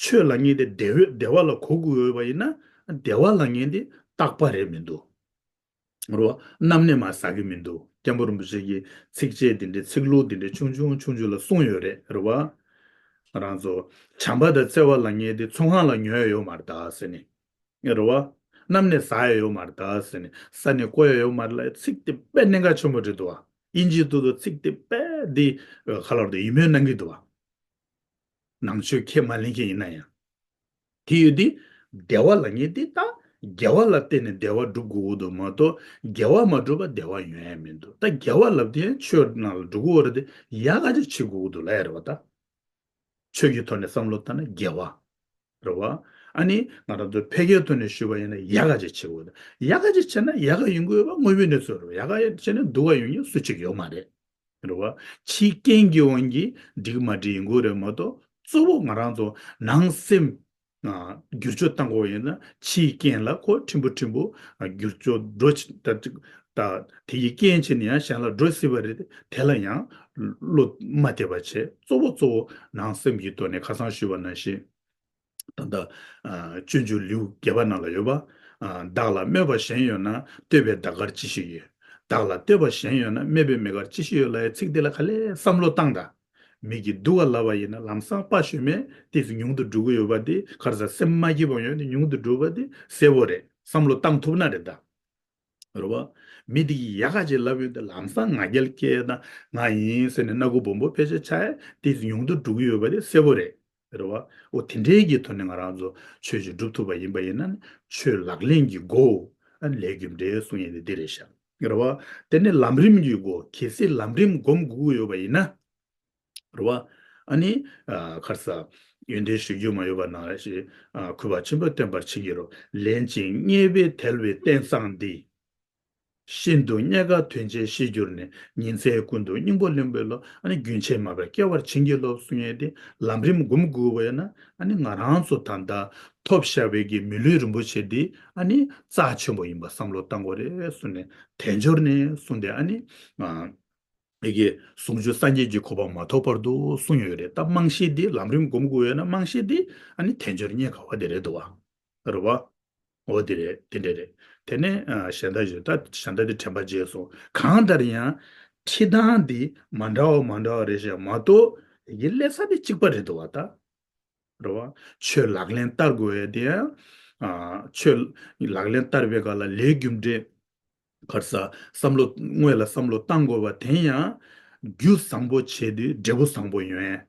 ཆོས་ལབ་མཁན་དེ་བདེ་བའི་བདེ་བ་ལ་གོ་དགོས་ཡོད་པ་ཡིན་ན། བདེ་བ་ལབ་མཁན་དེ་རྟག་པ་རེད་མི་འདུག་རེད་བ། རྣམ་གནས་མ་ཟ་གི་མི་འདུག་སྐྱབས་མགོན་རིན་པོ་ཆེ་གིས་ཚིགས་བཅད་འདི་འདྲའི་ཚིག་ལྷུག་འདི་འདྲའི་ཆུང་ཆུང་ཆུང་ཆུང་ལ་གསུངས་ཡོད་རེད། རེད་བ། ང་རང་ཚོ་བྱམས་པ་དང་བརྩེ་བ་ལབ་མཁན་དེ་ཚོང་ཁང་ལ་ཉོ་ཡ་ཡོད་མ་རེད་ད་ཟེར་ནས། རེད་བ། གནམ་ནས་ཟ་ཡ་ཡོད་མ་རེད་ད་ཟེར་ནས་ས་ནས་བརྐོ་ཡ་ཡོད་མ་རེད་ལབ་ཚིག་དེ་དཔེ་གནད་འགག་ཆེན་པོ་རེད་འདུག་བ། དབྱིན་ཇིའི་ཐོག་ཏུ་ཚིག་དེ་དཔེ་འདི་ག་ལ་རེད་ཡིད་སྨོན་གནང་གི་འདུག་བ། ནང་ཆོས་ཁས་མ་ལེན་མཁན་ཡིན་ན་ཡང་། དེ་ཡོད་དེ། བདེ་བ་ལབ་མཁན་དེ་ད་དགེ་བ་ལ་བརྟེན་ནས་བདེ་བ་སྒྲུབ་དགོས་ཀྱི་འདུག་མ་གཏོགས་དགེ་བ་མ་སྒྲུབ་པ་བདེ་བ་ཡོང་ཡ་མི་འདུག་ད་དགེ་བ་ལབ་དེ་ཡང་ཆོས་ནང་ལ་འགྲོ་གི་ཡོད་རེད་དེ་ཡག་ག་ཅིག་བྱེད་དགོས་ཀྱི་འདུག་ལབ་ཡ་རེད་བ་ད། ཆོས་ཀྱི་ཐོག་ནས་བསམ་བློ་བཏང་ན་དགེ་བ། རེད་བ། ཨ་ནི་ང་རང་ཚོ་འཕེལ་རྒྱས་ཐོག་ནས་ཞུས་པ་ཡིན་ན་ཡག་ག་ཅིག་བྱེད་དགོས་ད། ཡག་ག་ཅིག་བྱས་ན་ཡག་ག་ཡོང་གི་ཡོད་པ་དངོས་པོའི་གནས་ཚུལ་རེད་བ། ཡག་ག་བྱས་ན་སྡུག་ག་ཡོང་མཁན་སུ་གཅིག་ཡོད་མ་རེད། རེད་བ། ཕྱིའི་རྐྱེན་གྱི་དབང་གིས་འགྲིག་མ་འགྲིག་ཡིན་དགོས་རེད་མ་གཏོགས་གཙོ་བོ་ང་རང་ཚོ་ནང་སེམས། ཨ། བསྒྱུར་བཅོས་བཏང་དགོས་ཡིན་ན་ཕྱིའི་རྐྱེན་ལ་ཁོ་ཕྲན་བུ་ཕྲན་བུ་ཨ་བསྒྱུར་བཅོས་འགྲོ་ཆ་ད་ད་དེ་ཡི་རྐྱེན་བྱས་ནས་ཡང་གཞན་ལ་འགྲོ་སྲིད་པ་རེད་དེ་དེ་ལ་ཡང་བློ་མ་གཏད་པ་བྱས་གཙོ་བོ་གཙོ་བོ་ནང་སེམས་ཀྱི་ཐོག་ནས་ཁ་སང་ཞུས་པ་ནང་བཞིན། ད་ལྟ་ཨ་སྤྱོད་འཇུག་ལེའུ་བརྒྱད་པ་ནང་ལ་ཡོད་པ། ཨ་བདག་ལ་སྨོད་པ་གཞན་ཡོད་ན། བསྟོད་པའི་ཟླ་སྐར་ཅི་ཞིག་ཡོད། བདག་ལ་བསྟོད་པ་གཞན་ཡོད་ན། སྨད་པའི་མེ་དཀར་ཅི་ཞིག་ཡོད་ལབ་ཡའི་ཚིག་འདི་ལ་ག་ལེར་བསམ་བློ་བཏང་དང་། མི་གིས་སྡུག་ག་ལབ་པ་ཡིན་ན་ལམ་སང་དཔའ་ཞུམ་མེད་དེ་ཉུང་དུ་འགྲོ་གི་ཡོད་པ་དེ་ག་རེ་ཟ་སེམས་མ་སྐྱིད་པ་ཡོད་དེ་ཉུང་དུ་འགྲོ་བ་དེ་གསལ་པོ་རེད། བསམ་བློ་བཏང་ཐུབ་ན་རེད་ད། རེད་བ། མི་དེ་གིས་ཡག་ག་ཅིག་ལབ་ཡོད་དེ་ལམ་སང་ང་རྒྱལ་སྐྱེས་དང་ང་ཡིན་ཟེར་ནས་སྣ་ཁུག་སྦོམ་པོ་ཕལ་ཆེར་ཆགས་ཡ་དེ་ཉུང་དུ་འགྲོ་གི་ཡོད་པ་དེ་གསལ་པོ་རེད། རེད་བ། འོ་དེ་འདྲའི་གི་ཐོག་ནས་ང་རང་ཚོ་ཆོས་ཅིག་སྒྲུབ་ཐུབ་པ་ཡིན་པ་ཡིན་ན་ནི་ཆོས་ལག་ལེན་གྱི་སྒོ། ཨ་ནི་ལས་རྒྱུ་འབྲས་གསུང་ཡས་དེ་འདི་རེད་ཤག་རེད་བ། དེ་ནི་ལམ་རིམ་གྱི་སྒོ་གལ་སྲིད་ལམ་རིམ་སྒོམ་དགོས་ཀྱི་ཡོད་པ་ཡིན་ན། རེད་བ། ཨ་ནི། ཨ་ཁར་ས། ཡོན་ཏན་ཞུ་རྒྱུ་མ་ཡོད་པ་ནང་བཞིན། ཨ་གུས་པ་ཆེན་པོས་བསྟེན་པར་བྱིན་གྱིས་རློབས། ལན་ཅིག་རྙེད་པས་དལ་བའི་རྟེན་བཟང་འདི། ཤིན་ཏུ་རྙེད་དཀའ་དོན་ཆེན་ཤེས་གྱུར་ནས། ཉིན་མཚན་ཀུན་ཏུ་སྙིང་པོ་ལེན་པའི་བློ། ཨ་ནི་རྒྱུན་ཆད་མ་བར་སྐྱེ་བར་བྱིན་གྱིས་རློབས་གསུང་ཡས་དེ་ལམ་རིམ་སྒོམ་དགོས་པ་ཡིན་ན་ཨ་ནི་ང་རང་ཚོ་ད་ལྟ་ཐོབ་བཞག་པའི་གི་མི་ལུས་རིན་པོ་ཆེ་འདི་ཨ་ནི་རྩ་ཆེན་པོ་ཡིན་པ་བསམ་བློ་བཏང་དགོས་རེད་གསུངས་ནས་དལ་འབྱོར་ནས་གསུངས་ཏེ་ཨ་ནི། ཨ། ཡི་གེ་ཟུང་འཇུག་སངས་རྒྱས་ཀྱི་གོ་འཕང་མ་ཐོབ་བར་དུ་གསུངས་ཡོད་རེད། ད་རྨང་གཞི་འདི་ལམ་རིམ་སྒོམ་དགོས་ཡོད་ན་རྨང་གཞི་འདི་ཨ་ནི་དལ་འབྱོར་རྙེད་དཀའ་བ་དེ་རེད་འདུག་བ། རེད་བ། འོ་དེ་རེད་དེ་འདྲ་རེད། དེ་ནས་ཨ་གཞན་དག་ཞུ་ད་གཞན་དག་དེ་དྲན་པ་བརྗེད་སོང་གང་ལྟར་ཡང་ཁྲིད་སྟངས་འདི་མ་འདྲ་བ་མ་འདྲ་བ་རེད་ཤག་མ་གཏོགས་ཡི་གེ་སླེབས་ས་འདི་གཅིག་པ་རེད་འདུག་བ་ད། རེད་བ། ཆོས་ལག་ལེན་བསྟར་དགོས་ཡ་དེ་ཡང་། ཨ་ཆོས་ལག་ལེན་བསྟར་བའི་སྐབས་ལ་ལས་རྒྱུ་འབྲས། ག་རེ་ཟ། བསམ་བློ་དངོས་ལ་བསམ་བློ་བཏང་དགོས་པ་དེ་ཡང་། རྒྱུ་བཟང་པོ་བྱས་དུས་འབྲས་བུ་བཟང་པོ་ཡོང་ཡ།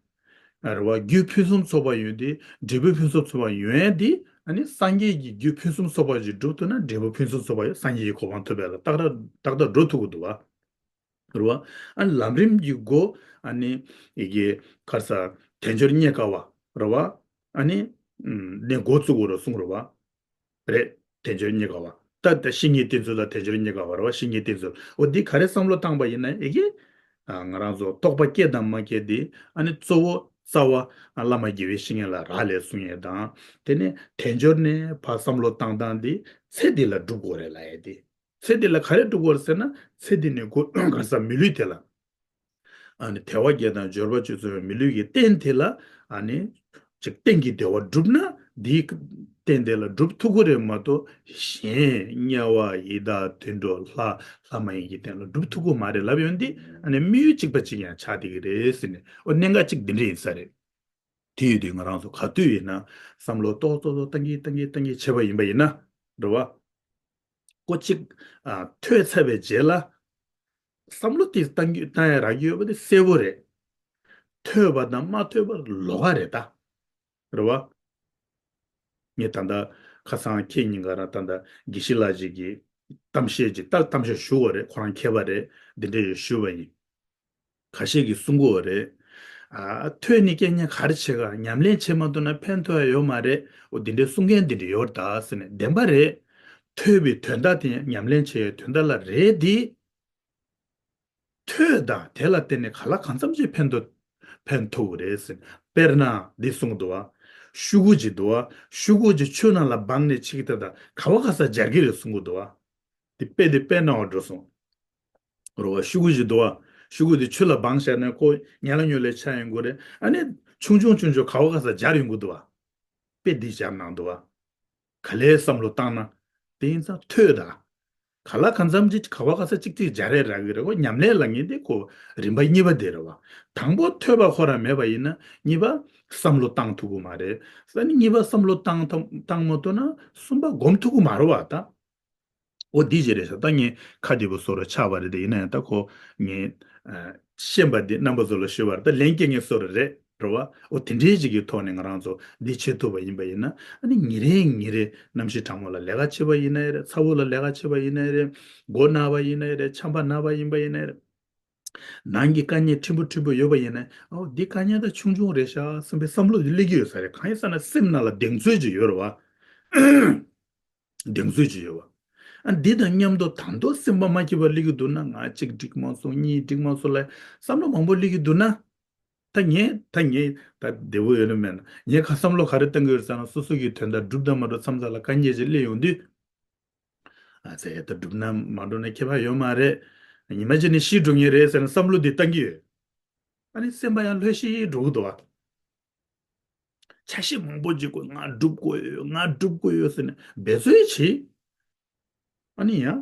རེད་བ། རྒྱུ་ཕུན་སུམ་ཚོགས་པ་ཡོད་དུས་འབྲས་བུ་ཕུན་སུམ་ཚོགས་པ་ཡོང་ཡ་དེ་ཨ་ནི་སངས་རྒྱས་ཀྱི་རྒྱུ་ཕུན་སུམ་ཚོགས་པ་ཞིག་སྒྲུབ་ཐུབ་ན་འབྲས་བུ་ཕུན་སུམ་ཚོགས་པ་ཡོད་སངས་རྒྱས་ཀྱི་གོ་འཕང་ཐོབ་པ་ལ་ཏག་ཏག་ཏག་ཏག་འགྲོ་ཐུབ་ཀྱི་འདུག་བ། རེད་བ། ཨ་ནི་ལམ་རིམ་གྱི་སྒོ་ཨ་ནི་ཡི་གེ་ཁར་ས་དལ་འབྱོར་རྙེད་དཀའ་བ་རེད་བ། ཨ་ནི་ནས་འགོ་བཙུགས་དགོས་རེད་གསུངས་རེད་བ། རེད། དལ་འབྱོར་རྙེད་དཀའ་བ། ད་ད་བཤེས་གཉེན་བསྟེན་ཚུལ་དང་དལ་འབྱོར་རྙེད་དཀའ་བ་རེད་བ་བཤེས་གཉེན་བསྟེན་ཚུལ་འོ་འདི་ག་རེ་བསམ་བློ་བཏང་པ་ཡིན་ན་ཡི་གེ་ཨ་ང་རང་ཚོ་རྟོགས་པ་སྐྱེ་དང་མ་སྐྱེ་འདི་ཨ་ནི་གཙོ་བོ་རྩ་བ་ཨ་བླ་མ་དགེ་བའི་བཤེས་གཉེན་ལ་རག་ལས་གསུངས་ཡས་དང་དེ་ནས་དལ་འབྱོར་ནས་ཕར་བསམ་བློ་བཏང་སྟངས་འདི་ཚེ་འདི་ལ་སྒྲུབ་དགོས་རེད་ལབ་ཡས་འདི། ཚེ་འདི་ལ་ག་རེ་སྒྲུབ་དགོས་རེད་ཟེར་ན་ཚེ་འདི་ནི་གོ་ག་ས་མི་ལུས་དེ་ལ། ཨ་ནི་དལ་བ་བརྒྱད་དང་འབྱོར་པ་བཅུ་ཚང་བའི་མི་ལུས་ཀྱི་རྟེན་དེ་ལ་ཨ་ནི་ཅིག་རྟེན་གྱི་བདེ་བ་བསྒྲུབ་ན་འདིའི་རྟེན་དེ་ལ་སྒྲུབ་ཐུབ་ཀྱི་རེད་མ་གཏོགས་གཞན་དམྱལ་བ་ཡི་དྭགས་དུད་འགྲོ་ལྷ་ལྷ་མ་ཡིན་གྱི་རྟེན་ལ་སྒྲུབ་ཐུབ་ཀྱི་མ་རེད་ལབ་ཡོང་དུས་ཨ་ནི་དམིགས་ཡུལ་གཅིག་པ་གཅིག་ཡང་ཆགས་བསྡད་ཀྱི་རེད་ཟེར་ནས་ཨོ་གནད་འགག་གཅིག་འདི་འདྲ་ཡིན་ས་རེད། དེ་ཡོད་དུས་ང་རང་ཚོ་ག་དུས་ཡིན་ན་བསམ་བློ་ཏོག་ཏོག་ཏོག་བཏང་གི་བཏང་གི་བཏང་གི་བྱས་པ་ཡིན་པ་ཡིན་ན་རེད་བ། ཀོ་གཅིག་ཨ་ཐོས་ཚར་བའི་རྗེས་ལ་བསམ་བློ་དེ་བཏང་རྒྱུ་བཏང་ཡ་རག་གི་ཡོད་པ་དེ་གསལ་པོ་རེད། ཐོས་པ་དང་མ་ཐོས་པ་ལོགས་ཀ་རེད་ད། རེད་བ། ངས་ད་ལྟ་ཁ་སང་ཁྱེད་གཉིས་ཀ་རང་ད་ལྟ་དགེ་བཤེས་ལགས་ཅིག་གིས་གཏམ་བཤད་ཅིག་ལྟར་གཏམ་བཤད་ཞུ་བ་རེད་ཁོ་རང་མཁས་པ་རེད་འདི་འདྲ་ཞིག་ཞུ་བ་ཡིན། ཁ་ཤས་ཀྱིས་གསུང་གི་ཡོད་རེད། ཨ། ཐོས་ནས་རྐྱེན་ངན་ག་རེ་བྱེད་ག། ཉམས་ལེན་བྱེད་མ་ཐུབ་ན་ཕན་ཐོགས་ཡ་ཡོད་མ་རེད། འོ་འདི་འདྲའི་གསུང་མཁན་འདི་འདྲ་ཡོད་རེད་ད་ཟེར་ནས། བདེན་པ་རེད། ཐོས་པའི་དོན་དག་དེ་ཉམས་ལེན་བྱེད་ཡའི་དོན་དག་ལ་རེད་དེ། ཐོས་དང་དེ་ལ་བརྟེན་ནས་ག་ལ་གང་འཚམ་ཅིག་ཕན་ཐོགས། ཕན་ཐོགས་རེད་ཟེར། དཔེར་ན་འདི་གསུངས་འདུག་བ། ཤུ་གུ་ཅིག་འདུག་བ། ཤུ་གུ་ཅིག་ཆུ་ནང་ལ་སྦངས་ནས་ཆིག་ཏུ་དང་ག་བ་ག་ས་འབྱར་གི་རེད་གསུངས་གི་འདུག་བ། འདི་དཔེ་འདི་དཔེ་སྣང་བ་འགྲོ་སོང་། རོ་བ། ཤུ་གུ་ཅིག་འདུག་བ། ཤུ་གུ་འདི་ཆུ་ལ་སྦངས་བཞག་ན་ཁོ་ཉལ་ལ་ཉོལ་ལ་ཆགས་ཡོང་གི་རེད། ཨ་ནི་ཆུང་ཆུང་ཆུང་ཆུང་ག་བ་ག་ས་འབྱར་ཡོང་གི་འདུག་བ། དཔེ་འདི་བཞག་གནང་འདུག་བ། ག་ལེར་བསམ་བློ་བཏང་ན། དེ་ཡིན་ཙང་ཐོས་དང་། ག་ལ་གང་འཚམ་ཅིག་ག་བ་ག་ས་ཅིག་ཅིག་སྦྱར་རེ་རག་གི་རེད། ཁོ་ཉམས་ལེན་ལ་ངེས་དེ་ཁོ་རིམ་པ་གཉིས་པ་དེ་རེད་བ། དང་པོ་ཐོས་པ་ཁོ་རང་མེད་པ་ཡིན་ན་གཉིས་པ་བསམ་བློ་བཏང་ཐུབ་ཀྱི་མ་རེད། ས་ནི་གཉིས་པ་བསམ་བློ་བཏང་ཐུབ་བཏང་མ་ཐུབ་ན་གསུམ་པ་སྒོམ་ཐུབ་ཀྱི་མ་རེད་བ་ད། འོ་འདི་ཞིག་རེད་ཤག་ད་ངས་ཁ་བདེ་པོ་བཟོ་རུ་ཆགས་པ་རེད་དེ། ཡིན་ན་ཡང་ད་ཁོ་ངས་ཨ་ཤེས་པ་འདི་རྣམ་པ་ཚོ་ལ་ཞུ་བར་ད་ལན་སྐྱེལ་མཁན་བཟོ་རུ་རེད། རེད་བ། འོ་དེ་འདྲའི་ཅིག་གི་ཐོག་ནས་ང་རང་ཚོ་འདི་བྱེད་ཐུབ་པ་ཡིན་པ་ཡིན་ན། ཨ་ནི་ཉིན་རེ་ཉིན་རེ་གནམ་གཤིས་གྲང་མོ་ལ་ལས་ཀ་བྱེད་པ་ཡིན་ན་རེད། ཚ་བོ་ལ་ལས་ཀ་བྱེད་པ་ཡིན་ན་རེད། མགོ་ན་བ་ཡིན་ན་རེད། ཆམ་པ་ན་བ་ཡིན་པ་ཡིན་ན་རེད། ནང་གི་དཀའ་ངལ་ཕྲན་བུ་ཕྲན་བུ་ཡོད་པ་ཡིན་ན། འོ་འདི་དཀའ་ངལ་ད་ཆུང་ཆུང་རེད་ཤག་བསམ་པའི་བསམ་བློ་འདི་སླེབས་ཀྱི་ཡོད་ས་རེད། གང་ཡིན་ཟེར་ན་སེམས་ནང་ལ་གདེང་ཚོད་ཅིག་ཡོད་རེད་བ། གདེང་ཚོད་ཅིག་ཡོད་བ། ཨ་འདི་དང་མཉམ་དུ་ད་དུང་སེམས་པ་མ་སྐྱིད་པ་སླེབས་ཀྱི་འདུག་ན། ང་གཅིག་འགྲིག་མ་སོང་། གཉིས་འགྲིག་མ་སོང་ལ་བསམ་བློ་མང་པོ་སླེབས་ཀྱི་འདུག་ན། ད་ངས་ད་ངས་ད་བདེ་པོ་ཡོད་ནི་མེད་ན། ངས་ཁ་བསམ་བློ་ག་རེ་བཏང་གི་ཡོད་ཟེར་ན། སོ་སོ་གི་དོན་དག་སྒྲུབ་དང་མ་འགྲོ་མཚམས་མཚམས་ལ་དཀའ་ངལ་ཅིག་སླེབས་ཡོང་དུས། ཨ་ཙི་ད་སྒྲུབ་ན་མ་འགྲོ་ན་ཁྱད་པར་ཡོད་མ་རེད། ཉི་མ་གཅིག་ནས་ཤི་འགྲོ་ངེས་རེད་ཟེར་ན་བསམ་བློ་འདི་བཏང་གི་ཡོད། ཨ་ནི་སེམས་པ་ཡང་ལྷོད་ཤིག་འགྲོ་གི་འདུག་བ། འཆར་གཞི་མང་པོ་ཅིག་དགོས། ང་སྒྲུབ་དགོས་ཡོད། ང་སྒྲུབ་དགོས་ཡོད་ཟེར་ནས་འབད་རྩོལ་བྱེད། ཨ་ནི་ཡང་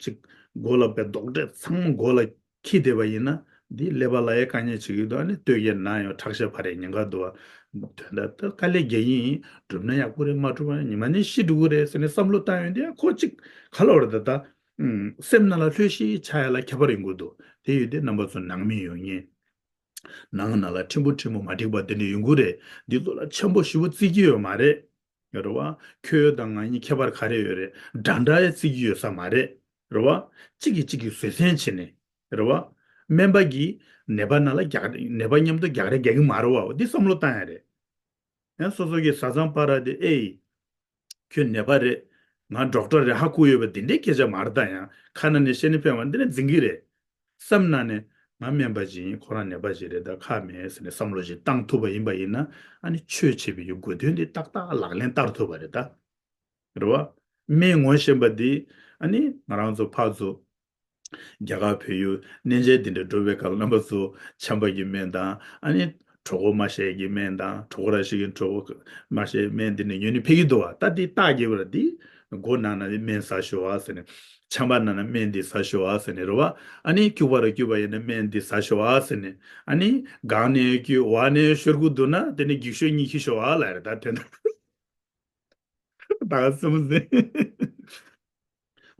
ཅིག་མགོ་ལ་བའི་རྡོག་ཁྲེས་ཚང་མ་མགོ་ལ་འཁྱེར་བསྡད་པ་ཡིན་ན། འདི་ཀླད་པ་ལ་ཡང་དཀའ་ངལ་བྱེད་ཀྱི་འདུག། ཨ་ནི་སྟོད་ཀྱི་ན་ཡང་ཁྲག་ཤེད་འཕར་ཡས་ཉེན་ཁ་འདུག། ཨ་དོན་དག་ད་དཀའ་ལས་རྒྱག་གི་ཡིན། སྒྲུབ་ན་ཡག་པོ་རེད། མ་སྒྲུབ་ན་ཉི་མ་ནས་ཤི་འགྲོ་གི་རེད་ཟེར་ནས་བསམ་བློ་བཏང་ཡོང་དུས། ཁོ་ཅིག་ག་ལ་བར་ད་ད་སེམས་ནང་ལ་ལྷོད་ཤིག་ཆགས་ཡ་ལ་ཁྱད་པར་ཡོང་གི་འདུག། དེ་ཡོད་དུས་རྣམ་པ་ཚོ་ནང་མི་ཡོང་ངེས། ནང་ནང་ལ་ཕྲན་བུ་ཕྲན་བུ་མ་འགྲིག་པ་དེ་འདྲ་ཡོང་གི་རེད། འདི་ཚོ་ལ་ཆེན་པོ་ཞེ་པོ་བརྩི་གི་ཡོད་མ་རེད། ཡོད་རེད་བ། ཁྱོད་དང་ང་གཉིས་ཁྱད་པར་ག་རེ་ཡོད་རེད། འདྲ་འདྲ་ཡ་བརྩི་གི་ཡོད་ས་མ་རེད། རེད་བ། གཅིག་གིས་གཅིག་གི་བཟོད་བསྲན་བྱས་ནས། རེད་བ། སྨན་པ་གིས་ནད་པ་ནང་ལ་རྒྱག་ནད་པ་མཉམ་དུ་རྒྱག་རེས་རྒྱག་གི་མ་རེད་བ། འདི་བསམ་བློ་བཏང་ཡ་རེད། ཡང་སོ་སོ་གི་བཟའ་ཚང་བར་དེ་ཨེ་ཡིན། ཁྱོད་ནད་པ་རེད། ང་ཌོག་ཊར་རེད། ཧ་གོ་ཡོད་པ་འདི་འདྲའི་སྐད་ཆ་མ་རེད། ད་ཡང་ཁ་ནང་ནས་བཤད་ནས་ཕན་པ་འདི་ནས་འཛིན་གི་རེད། བསམ་ནང་ནས་ང་སྨན་པ་ཅིག་ཡིན། ཁོ་རང་ནད་པ་ཅིག་རེད། ད་ཁག་མེད་ཟེར་ནས་བསམ་བློ་ཞིག་བཏང་ཐུབ་པ་ཡིན་པ་ཡིན་ན། ཨ་ནི་ཆོས་བྱེད་པའི་དགོས་དོན་འདི་ཏག་ཏག་ལག་ལེན་བསྟར་ཐུབ་པ་རེད་ད། རེད་བ། སྨན་ངོ་ཤེས་པ་འདི་ཨ་ནི་ང་རང་ཚོ་ཕར་ཚུར་རྒྱ་གར་བལ་ཡུལ་གནས་མཇལ་འདི་འདྲ་འགྲོ་བའི་སྐབས་རྣམ་པ་ཚོ་ཆམ་པ་གི་སྨན་དང་། ཨ་ནི་གྲོད་ཁོག་མ་བཤལ་གྱི་སྨན་དང་། གྲོད་ཁོག་ར་ཞིག་གི་གྲོད་ཁོག་མ་བཤལ་སྨན་འདི་འདྲ་ཉོས་ནས་ཕེབས་ཀྱི་འདུག་བ། ད་འདི་རྟགས་རྒྱས་པ་ར། འདི་མགོ་ན་ན་སྨན་ཟ་ཤོག་ཨ་ཟེར་ནས། ཆམ་པ་ན་ན་སྨན་འདི་ཟ་ཤོག་ཨ་ཟེར་ནས། རེད་བ། ཨ་ནི་སྐྱུག་པ་ར་སྐྱུག་པ་ཡིན་ན་སྨན་འདི་ཟ་ཤོག་ཨ་ཟེར་ནས། ཨ་ནི་སྒང་ནས་སྐྱུག་འོག་ནས་ཤོར་གྱི་འདུག་ན་དེ་ནས་འགྱིག་ཤོག་གཉིས་ཁྱེར་ཤོག་ཨ་ལབ་རེད། ད་དོན་དག་ད་ག་སེམས་ཟིན།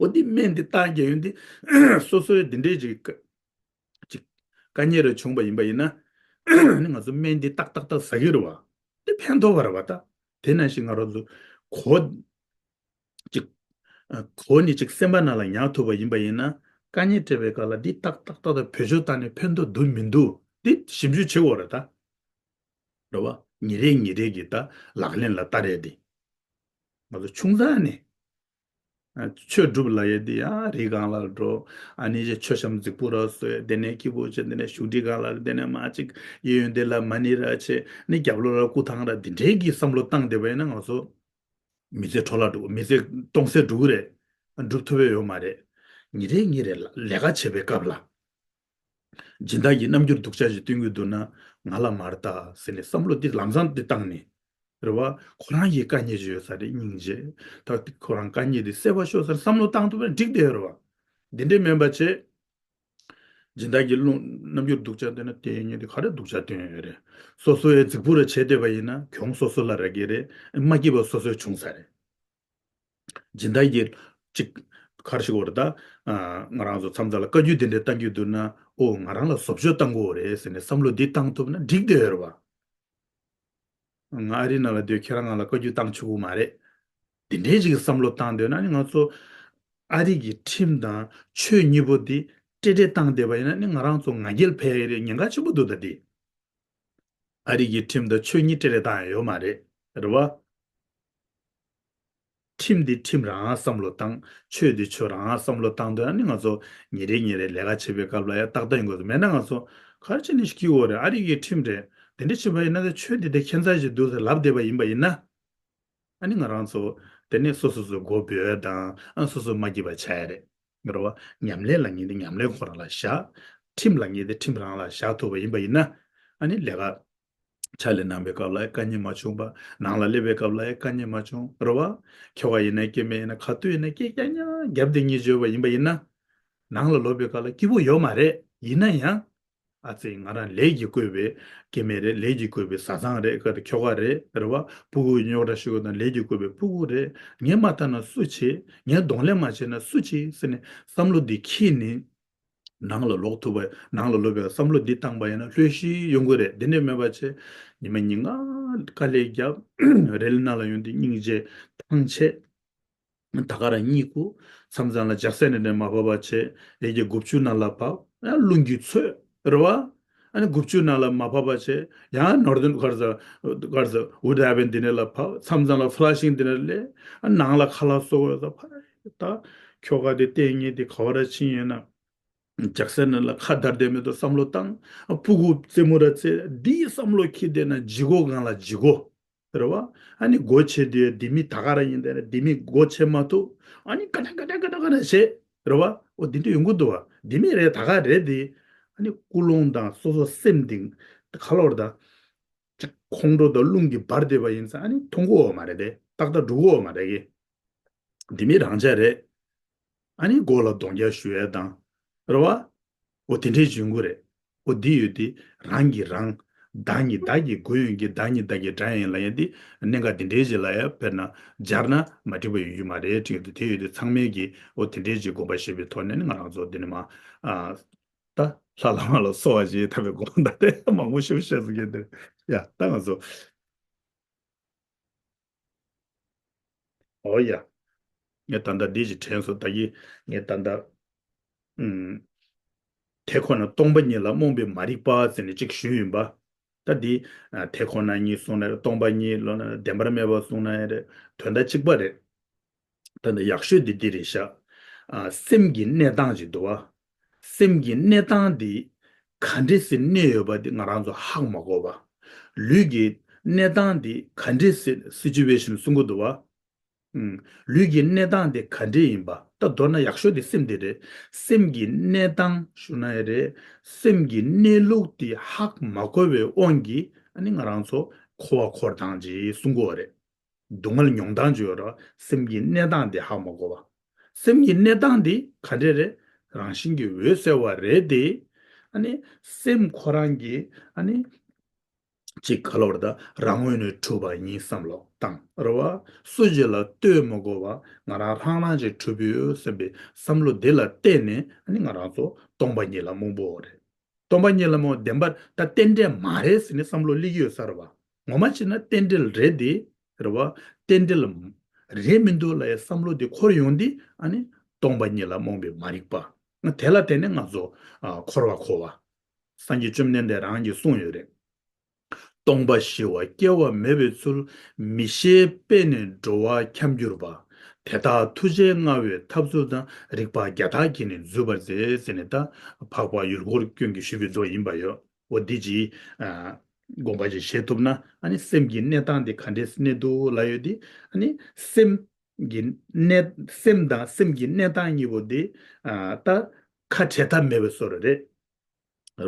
འོ་འདི་སྨན་འདི་རྟགས་རྒྱས་ཡོང་དུས། སོ་སོའི་འདི་འདྲའི་ཅིག་ཅིག་དཀའ་ངལ་རེ་བྱུང་བ་ཡིན་པ་ཡིན་ན། ཨ་ནི་ང་ཚོ་སྨན་འདི་ཏག་ཏག་ཏག་ཟ་གི་རེད་བ། འདི་ཕན་ཐོགས་པ་རེད་བ་ད། དེ་ནང་བཞིན་ང་རང་ཚོ་གོ་ཅིག་གོ་ནི་ཅིག་སེམས་པ་ནང་ལ་ཉར་ཐུབ་པ་ཡིན་པ་ཡིན་ན། དཀའ་ངལ་འཕྲད་པའི་སྐབས་ལ་འདི་ཏག་ཏག་ཏག་ཏག་བེད་སྤྱོད་བཏང་ནས་ཕན་ཐོགས་འདུག་མི་འདུག་འདི་ཞིབ་འཇུག་བྱེད་དགོས་རེད་ད། རེད་བ། ཉིན་རེ་ཉིན་རེ་གི་ད་ལག་ལེན་ལ་བསྟར་ཡས་དེ། ང་ཚོ་ཆུང་ཙག་ནས། ཨ་ཆོས་སྒྲུབ་ལབ་ཡས་དེ་ཡང་རི་སྒང་ལ་འགྲོ། ཨ་ནི་ཅིག་མཆོད་བཤམས་རྫིག་པོ་ར་བཟོས། དེ་ནས་སྐྱིད་པོ་བྱས། དེ་ནས་བཞུགས་ཁྲི་སྒང་ལ། དེ་ནས་མར་ཅིག་གཡས་གཡོན་དེ་ལ་མ་ཎི་ར་བྱས། ནི་རྒྱབ་ལོགས་ལ་སྐུ་ཐང་ར། དེ་འདྲའི་གི་བསམ་བློ་བཏང་བསྡད་པ་ཡིན་ན་ང་ཚོ་མི་ཚེ་འཕྲོ་བརླག་འགྲོ། མི་ཚེ་སྟོང་ཟད་འགྲོ་གི་རེད། སྒྲུབ་ཐུབ་པ་ཡོད་མ་རེད། ཉིན་རེ་ཉིན་རེ་ལ་ལས་ཀ་བྱེད་པའི་སྐབས་ལ། སྦྱིན་བདག་གིས་རྣམ་འགྱུར་སྡུག་ཅག་ཅིག་སྟོན་གྱི་འདུག་ན། ང་ལ་མ་རེད་ད་ཟེར་ནས་བསམ་བློ་འདི་ལམ་སང་འདི་བཏང་ནས། རེད་བ། ཁོ་རང་གི་དཀའ་ངལ་ཅིག་ཡོད་ས་རེད། སྙིང་རྗེ། ད་ཁོ་རང་དཀའ་ངལ་འདི་སེལ་བར་ཤོག་ཟེར་བསམ་བློ་བཏང་ཐུབ་པ་འགྲིག་བསྡད་ཡོད་རེད་བ། འདི་འདྲས་མིན་པ་བྱས། སྦྱིན་བདག་གིས་རྣམ་འགྱུར་སྡུག་ཅག་སྟོན་ན། དེ་ཉིད་དེ་ག་རེ་སྡུག་ཅག་སྟོན་ཡོད་རེད། སོ་སོའི་རྫིག་པོ་རེ་བྱས་བསྡད་པ་ཡིན་ན་གྱོང་སོ་སོ་ལ་རག་གི་རེད། མ་སྐྱིད་པ་སོ་སོའི་བྱུང་ས་རེད། སྦྱིན་བདག་གིས་ཅིག་ག་རེ་ཞིག་བར་ད། ཨ། ང་རང་ཚོ་མཚམས་མཚམས་ལ་བཀའ་བཀྱོན་དེ་འདྲ་བཏང་རྒྱུ་འདུག་ན། ཨོ་ང་རང་ལ་བཟོ་བཅོས་བཏང་དགོས་རེད་ཟེར་ནས་བསམ་བློ་འདི་བཏང་ཐུབ་ན་འགྲིག་བསྡད་ཡོད་རེད་བ། ང་ཨ་རི་ནང་ལ་སྡོད། ཁྱེད་རང་ང་ལ་བཀའ་བཀྱོན་བཏང་ཆོག་གི་མ་རེད། འདི་འདྲའི་ཅིག་གི་བསམ་བློ་བཏང་སྡོད་ན་ནི། ང་ཚོ་ཨ་རི་གི་ཁྲིམས་དང་ཆོས་གཉིས་པོ་འདི་ཏྲེ་ཏྲེ་བཏང་བསྡད་པ་ཡིན་ན་ནི། ང་རང་ཚོ་ང་རྒྱལ་འཕེལ་ཡ་རེད། ཉེན་ཁ་ཆེན་པོ་འདུག་ད་འདི། ཨ་རི་གི་ཁྲིམས་དང་ཆོས་གཉིས་སྤྲེལ་རེ་བཏང་ཡ་ཡོད་མ་རེད། རེད་བ། ཁྲིམས་འདི་ཁྲིམས་རང་བསམ་བློ་བཏང་། ཆོས་འདི་ཆོས་རང་བསམ་བློ་བཏང་དུས། ཨ་ནི་ང་ཚོ་ཉིན་རེ་ཉིན་རེ་ལས་ཀ་བྱེད་པའི་སྐབས་ལ་ཡང་ཏག་ཏག་ཡོང་དགོས་སོ། མེད་ན་ང་ཚོ་ག་རེ་བྱས་ནས་ཤིག་སྐྱིད་པོ་རེད། ཨ་རི་གི་ཁྲིམས་རེད། དེ་འདྲ་བྱེད་པ་ཡིན་ན། ད་ཆོས་འདི་དེ་ཁྱད་མཚར་ཞིག་འདུག་ཟེར་ལབ་བསྡད་པ་ཡིན་པ་ཡིན་ན། ཨ་ནི་ང་རང་ཚོ་དེ་ནས་སོ་སོ་སོའི་མགོ་འབོལ་ཡ་དང་། ཨ། སོ་སོ་མ་སྐྱིད་པ་ཆགས་ཡ་རེད། རེད་བ། ཉམས་ལེན་ལབ་མཁན་དེ་ཉམས་ལེན་ཁོ་རང་ལ་བཞག། ཁྲིམས་ལབ་མཁན་དེ་ཁྲིམས་རང་ལ་བཞག་ཐུབ་པ་ཡིན་པ་ཡིན་ན། ཨ་ནི་ལས་ཀ་ཕྱག་ལས་གནང་བའི་སྐབས་ལ་དཀའ་ངལ་མ་བྱུང་བ། ནང་ལ་སླེབས་པའི་སྐབས་ལ་དཀའ་ངལ་མ་བྱུང་། རེད་བ། ཁྱོ་ག་ཡིན་ན་སྐྱེ་དམན་ཡིན་ན། ག་དུས་ཡིན་ན་སྐད་རྐྱང་རྐྱང་རྒྱབ་བསྡད་མཁན་བྱས་པ་ཡིན་པ་ཡིན་ན། ནང་ལ་ལོག་པའི་སྐབས་ལ་སྐྱིད་པོ་ཡོད་མ་རེད། ཡིན་ན་ཡང་། ཨ་ཙི། ང་རང་ལས་ཀྱིས་བསྐོས་པའི་སྐྱེ་དམན་རེད། ལས་ཀྱིས་བསྐོས་པའི་བཟའ་ཚང་རེད། ཁ་ཏ་ཁྱོ་ག་རེད། རེད་བ། ཕྲུ་གུ་རྙོག་དྲ་ཞུ་གི་དང་། ལས་ཀྱིས་བསྐོས་པའི་ཕྲུ་གུ་རེད། ངས་མ་བལྟས་ན་སུ་བྱེད། ངས་གདོང་ལེན་མ་བྱས་ན་སུ་བྱེད་ཟེར་ནས་བསམ་བློ་འདི་འཁྱེར་ནས་ནང་ལ་ལོག་ཐུབ་པ། ནང་ལ་ལོག་པའི་བསམ་བློ་འདི་བཏང་པ་ཡིན་ན་ལྷོད་ཤིག་ཡོང་གི་རེད། འདི་འདྲ་མེད་པ་བྱས། ཉི་མ་ཉིན་ལྔ་དཀའ་ལས་བརྒྱབ། རེ་ལི་ན་ལ་ཡོང་དུས་སྙིང་རྗེ་ཐང་ཆད། ད་ག་རང་གཉིད་ཁུག། མཚམས་མཚམས་ལ་ལྕགས་སྲེག་ནས་ནས་མ་བབས་པ་བྱས། ཡ་གི་དགུ་བཅུ་ནང་ལ་བབས། ཡང་རླུང་གིས་ཚོས། རེད་བ། ཨ་ནི་དགུ་བཅུ་ནང་ལ་མ་བབས་པ་བྱས། ཡང་ནོར་དོན་གར་ས་གར་ས་ཝུ་ཌི་ཧེ་ཝེན་འདི་ནས་ལ་བབས། མཚམས་མཚམས་ལ་ཕ་ལ་ཤིང་འདི་ནས་སླེབས། ཨ། ནང་ལ་ཁ་ལག་བཟོ་དགོས་ས། ཕ་ད་ཁྱོ་ག་དེ་ལྟས་ངན་དེ་ག་བ་ར་ཕྱིན་ཡོད་ན། ལྕགས་སྲེག་ནང་ལ་ཁ་བརྡར་བསྡད་མེད་དུ་བསམ་བློ་བཏང་། ཨ། ཕྲུ་གུ་རྩེད་མོ་ར་རྩེ། འདིའི་བསམ་བློ་འཁྱེར་བསྡད་ན་ལྗིད་ཁོག་སྒང་ལ་ལྗིད་ཁོག། རེད་བ། ཨ་ནི་སྒོ་ཕྱེ་དུས་ལྡེ་མིག་ད་ག་རང་ཡིན། དེ་ནས་ལྡེ་མིག་སྒོ་ཕྱེ་མ་ཐུབ། ཨ་ནི་ཀ་ཊ་ཀ་ཊ་ཀ་ཊ་ཀ་ཊ་བྱེད། རེད་བ། འོ་དེ་འདྲ་ཡོང་གི་འདུག་བ། ལྡེ་མིག་རེད། ད་ག་རེད་དེ། ཨ་ནི་ཀུན་སློང་དང་སོ་སོ་སེམས་དེ་ག་ལོར་དང་། ཁོང་ཁྲོ་དང་རླུང་གིས་འབར་བསྡད་པ་ཡིན་ཙང་། ཨ་ནི་མཐོང་གི་ཡོད་མ་རེད་དེ། ཏག་ཏག་འགྲོ་གི་ཡོད་མ་རེད་གི། ལྡེ་མིག་རང་འཇགས་རེད། ཨ་ནི་མགོ་ལ་རྡོག་རྒྱག་གཞུ་ཡས་དང་། རེད་བ། འོ་དེ་འདྲའི་འབྱུང་གི་རེད། འོ་འདི་ཡོད་དེ། རང་གིས་རང་། བདག་ཉིད་བདག་གིས་བསྒོ་ཡོང་གི། བདག་ཉིད་བདག་གིས་དགྲ་ཡིན་ལབ་ཡས་འདི། གནད་འགག་འདི་འདྲའི་ཞིག་ལ་ཡ་དཔེར་ན་སྦྱར་ན་མ་འགྲིག་པ་ཡོང་རྒྱུ་མ་རེད་དྲན་གྱི་འདུག། དེ་ཡོད་དེ་ཚང་མས་ཀྱིས་འོ་དེ་འདྲའི་ཞིག་དགོངས་པ་བཞེས་པའི་ཐོག་ནས་ནི། ང་རང་ཚོ་འདི་ནས་མ། ཨ། ད་ལྷ་བླ་མ་ལ་གསོལ་བ་བཞེས་ཐབས་པའི་དགོངས་པ་དེ་མང་པོ་ཞིག་བཤད་སོང་གི་འདུག། ཡ། ད་ང་ཚོ། འོ་ཡ། ངས་ད་ལྟ་འདི་ཞིག་དྲན་སོང་། ད་གིན་ངས་ད་ལྟ། ཨུམ། དེ་ཁོ་ན་སྟོང་པ་ཉིད་ལ་རྨོངས་པའི་མ་རིག་པ་ཟེར་ནས་ཅིག་ཞུས་ཡིན་པ། ད་འདི། ཨ། དེ་ཁོ་ན་ཉིད་གསུངས་ན་རེད། སྟོང་པ་ཉིད་ལབ་ན། བདེན་པར་གནས་པ་གསུངས་ན་ཡང་རེད། དོན་དག་གཅིག་པ་རེད། ད་ནི་ཡག་ཤོས་འདི་འདི་རེད་ཤག། ཨ། སེམས་ཀྱི་གནས་སྟངས་ཅིག་འདུག་བ། སེམས་ཀྱི་གནས་སྟངས་འདི་ག་འདྲ་སེ་གནས་ཡོད་པ་འདི་ང་རང་ཚོ་ཧ་གོ་མ་གོ་བ། ལུས་ཀྱི་གནས་སྟངས་འདི་ག་འདྲ་སེ་སི་ཅུ་ཝེ་ཤན་གསུང་གི་འདུག་བ། ཨུམ། ལུས་ཀྱི་གནས་སྟངས་དེ་ག་འདྲས་ཡིན་པ། ད་མདོར་ན་ཡག་ཤོས་དེ་སེམས་དེ་རེད། སེམས་ཀྱི་གནས་སྟངས་ཞུ་ན་ཡང་རེད། སེམས་ཀྱི་གནས་ལུགས་དེ་ཧ་མ་གོ་བའི་དབང་གིས། ཨ་ནི་ང་རང་ཚོ་འཁོར་བ་འཁོར་སྟངས་ཅིག་གསུང་གི་ཡོད་རེད། སྡུག་བསྔལ་མྱོང་སྟངས་ཅིག་ཡོད་རེད། སེམས་ཀྱི་གནས་སྟངས་དེ་ཧ་མ་གོ་བ། སེམས་ཀྱི་གནས་སྟངས་དེ་ག་འདྲས་རེད། རང་བཞིན་གྱིས་འོད་གསལ་བ་རེད་དེ། ཨ་ནི་སེམས་ཁོ་རང་གིས། ཨ་ནི། ཅིག་ག་ལབ་རེད། ད་རང་ངོས་ནས་གྲུབ་པ་ཡིན་བསམ་བློ་བཏང་། རེད་བ། སུ་ཞིག་ལ་ལྟོས་མ་དགོས་པ་ང་རང་རང་རང་ཅིག་གྲུབ་ཡོད་བསམ་པའི་བསམ་བློ་འདི་ལ་བརྟེན་ནས། ཨ་ནི་ང་རང་ཚོ་སྟོང་པ་ཉིད་ལ་རྨོངས་པོ་རེད། སྟོང་པ་ཉིད་ལ་རྨོངས། བདེན་པར་ད་རྟེན་འབྲེལ་མ་རེད་ཟེར་ནས་བསམ་བློ་སླེབས་ཀྱི་ཡོད་ས་རེད་བ། ངོ་མ་བྱས་ན་རྟེན་འབྲེལ་རེད་དེ། རེད་བ། རྟེན་འབྲེལ་རེད་མི་འདུག་ལབ་ཡའི་བསམ་བློ་འདི་འཁོར་ཡོང་དུས། ཨ་ནི་སྟོང་པ་ཉིད་ལ་རྨོངས་པའི་མ་རིག་པ། དེ་ལ་བརྟེན་ནས་ང་ཚོ། ཨ། འཁོར་བ་འཁོར་བ། སངས་རྒྱས་བཅོམ་ལྡན་འདས་རང་གིས་གསུངས་ཡོད་རེད། སྟོང་པ་ཞི་བ་སྐྱེ་བ་མེད་པའི་ཚུལ། མི་ཤེས་པས་ནི་འགྲོ་བ་འཁྱམས་གྱུར་པ། དེ་དག་ཐུགས་རྗེས་མངའ་བའི་ཐབས་ཚུལ་དང་། རིགས་པ་བརྒྱ་དག་གིས་ནི་འཛུད་པར་མཛད་ཟེར་ནས། ད་འཕགས་པ་ཡུལ་འཁོར་ཀུན་གྱིས་ཞུས་པའི་མདོ་ཡིན་པ་ཡོད། འོ་འདི་ཅིག། ཨ། དགོངས་པ་ཅིག་བཞེས་ཐུབ་ན། ཨ་ནི་སེམས་ཀྱི་གནས་སྟངས་དེ་ག་འདྲས་གནས་འདུག་ལབ་ཡོད་དེ། ཨ་ནི་སེམས་ཀྱི་གནས། སེམས་དང་སེམས་ཀྱི་གནས་སྟངས་གཉིས་པོ་དེ། ཨ། ད་ཁ་བྲལ་ཐབས་མེད་པའི་བཟོ་འདྲ་རེད།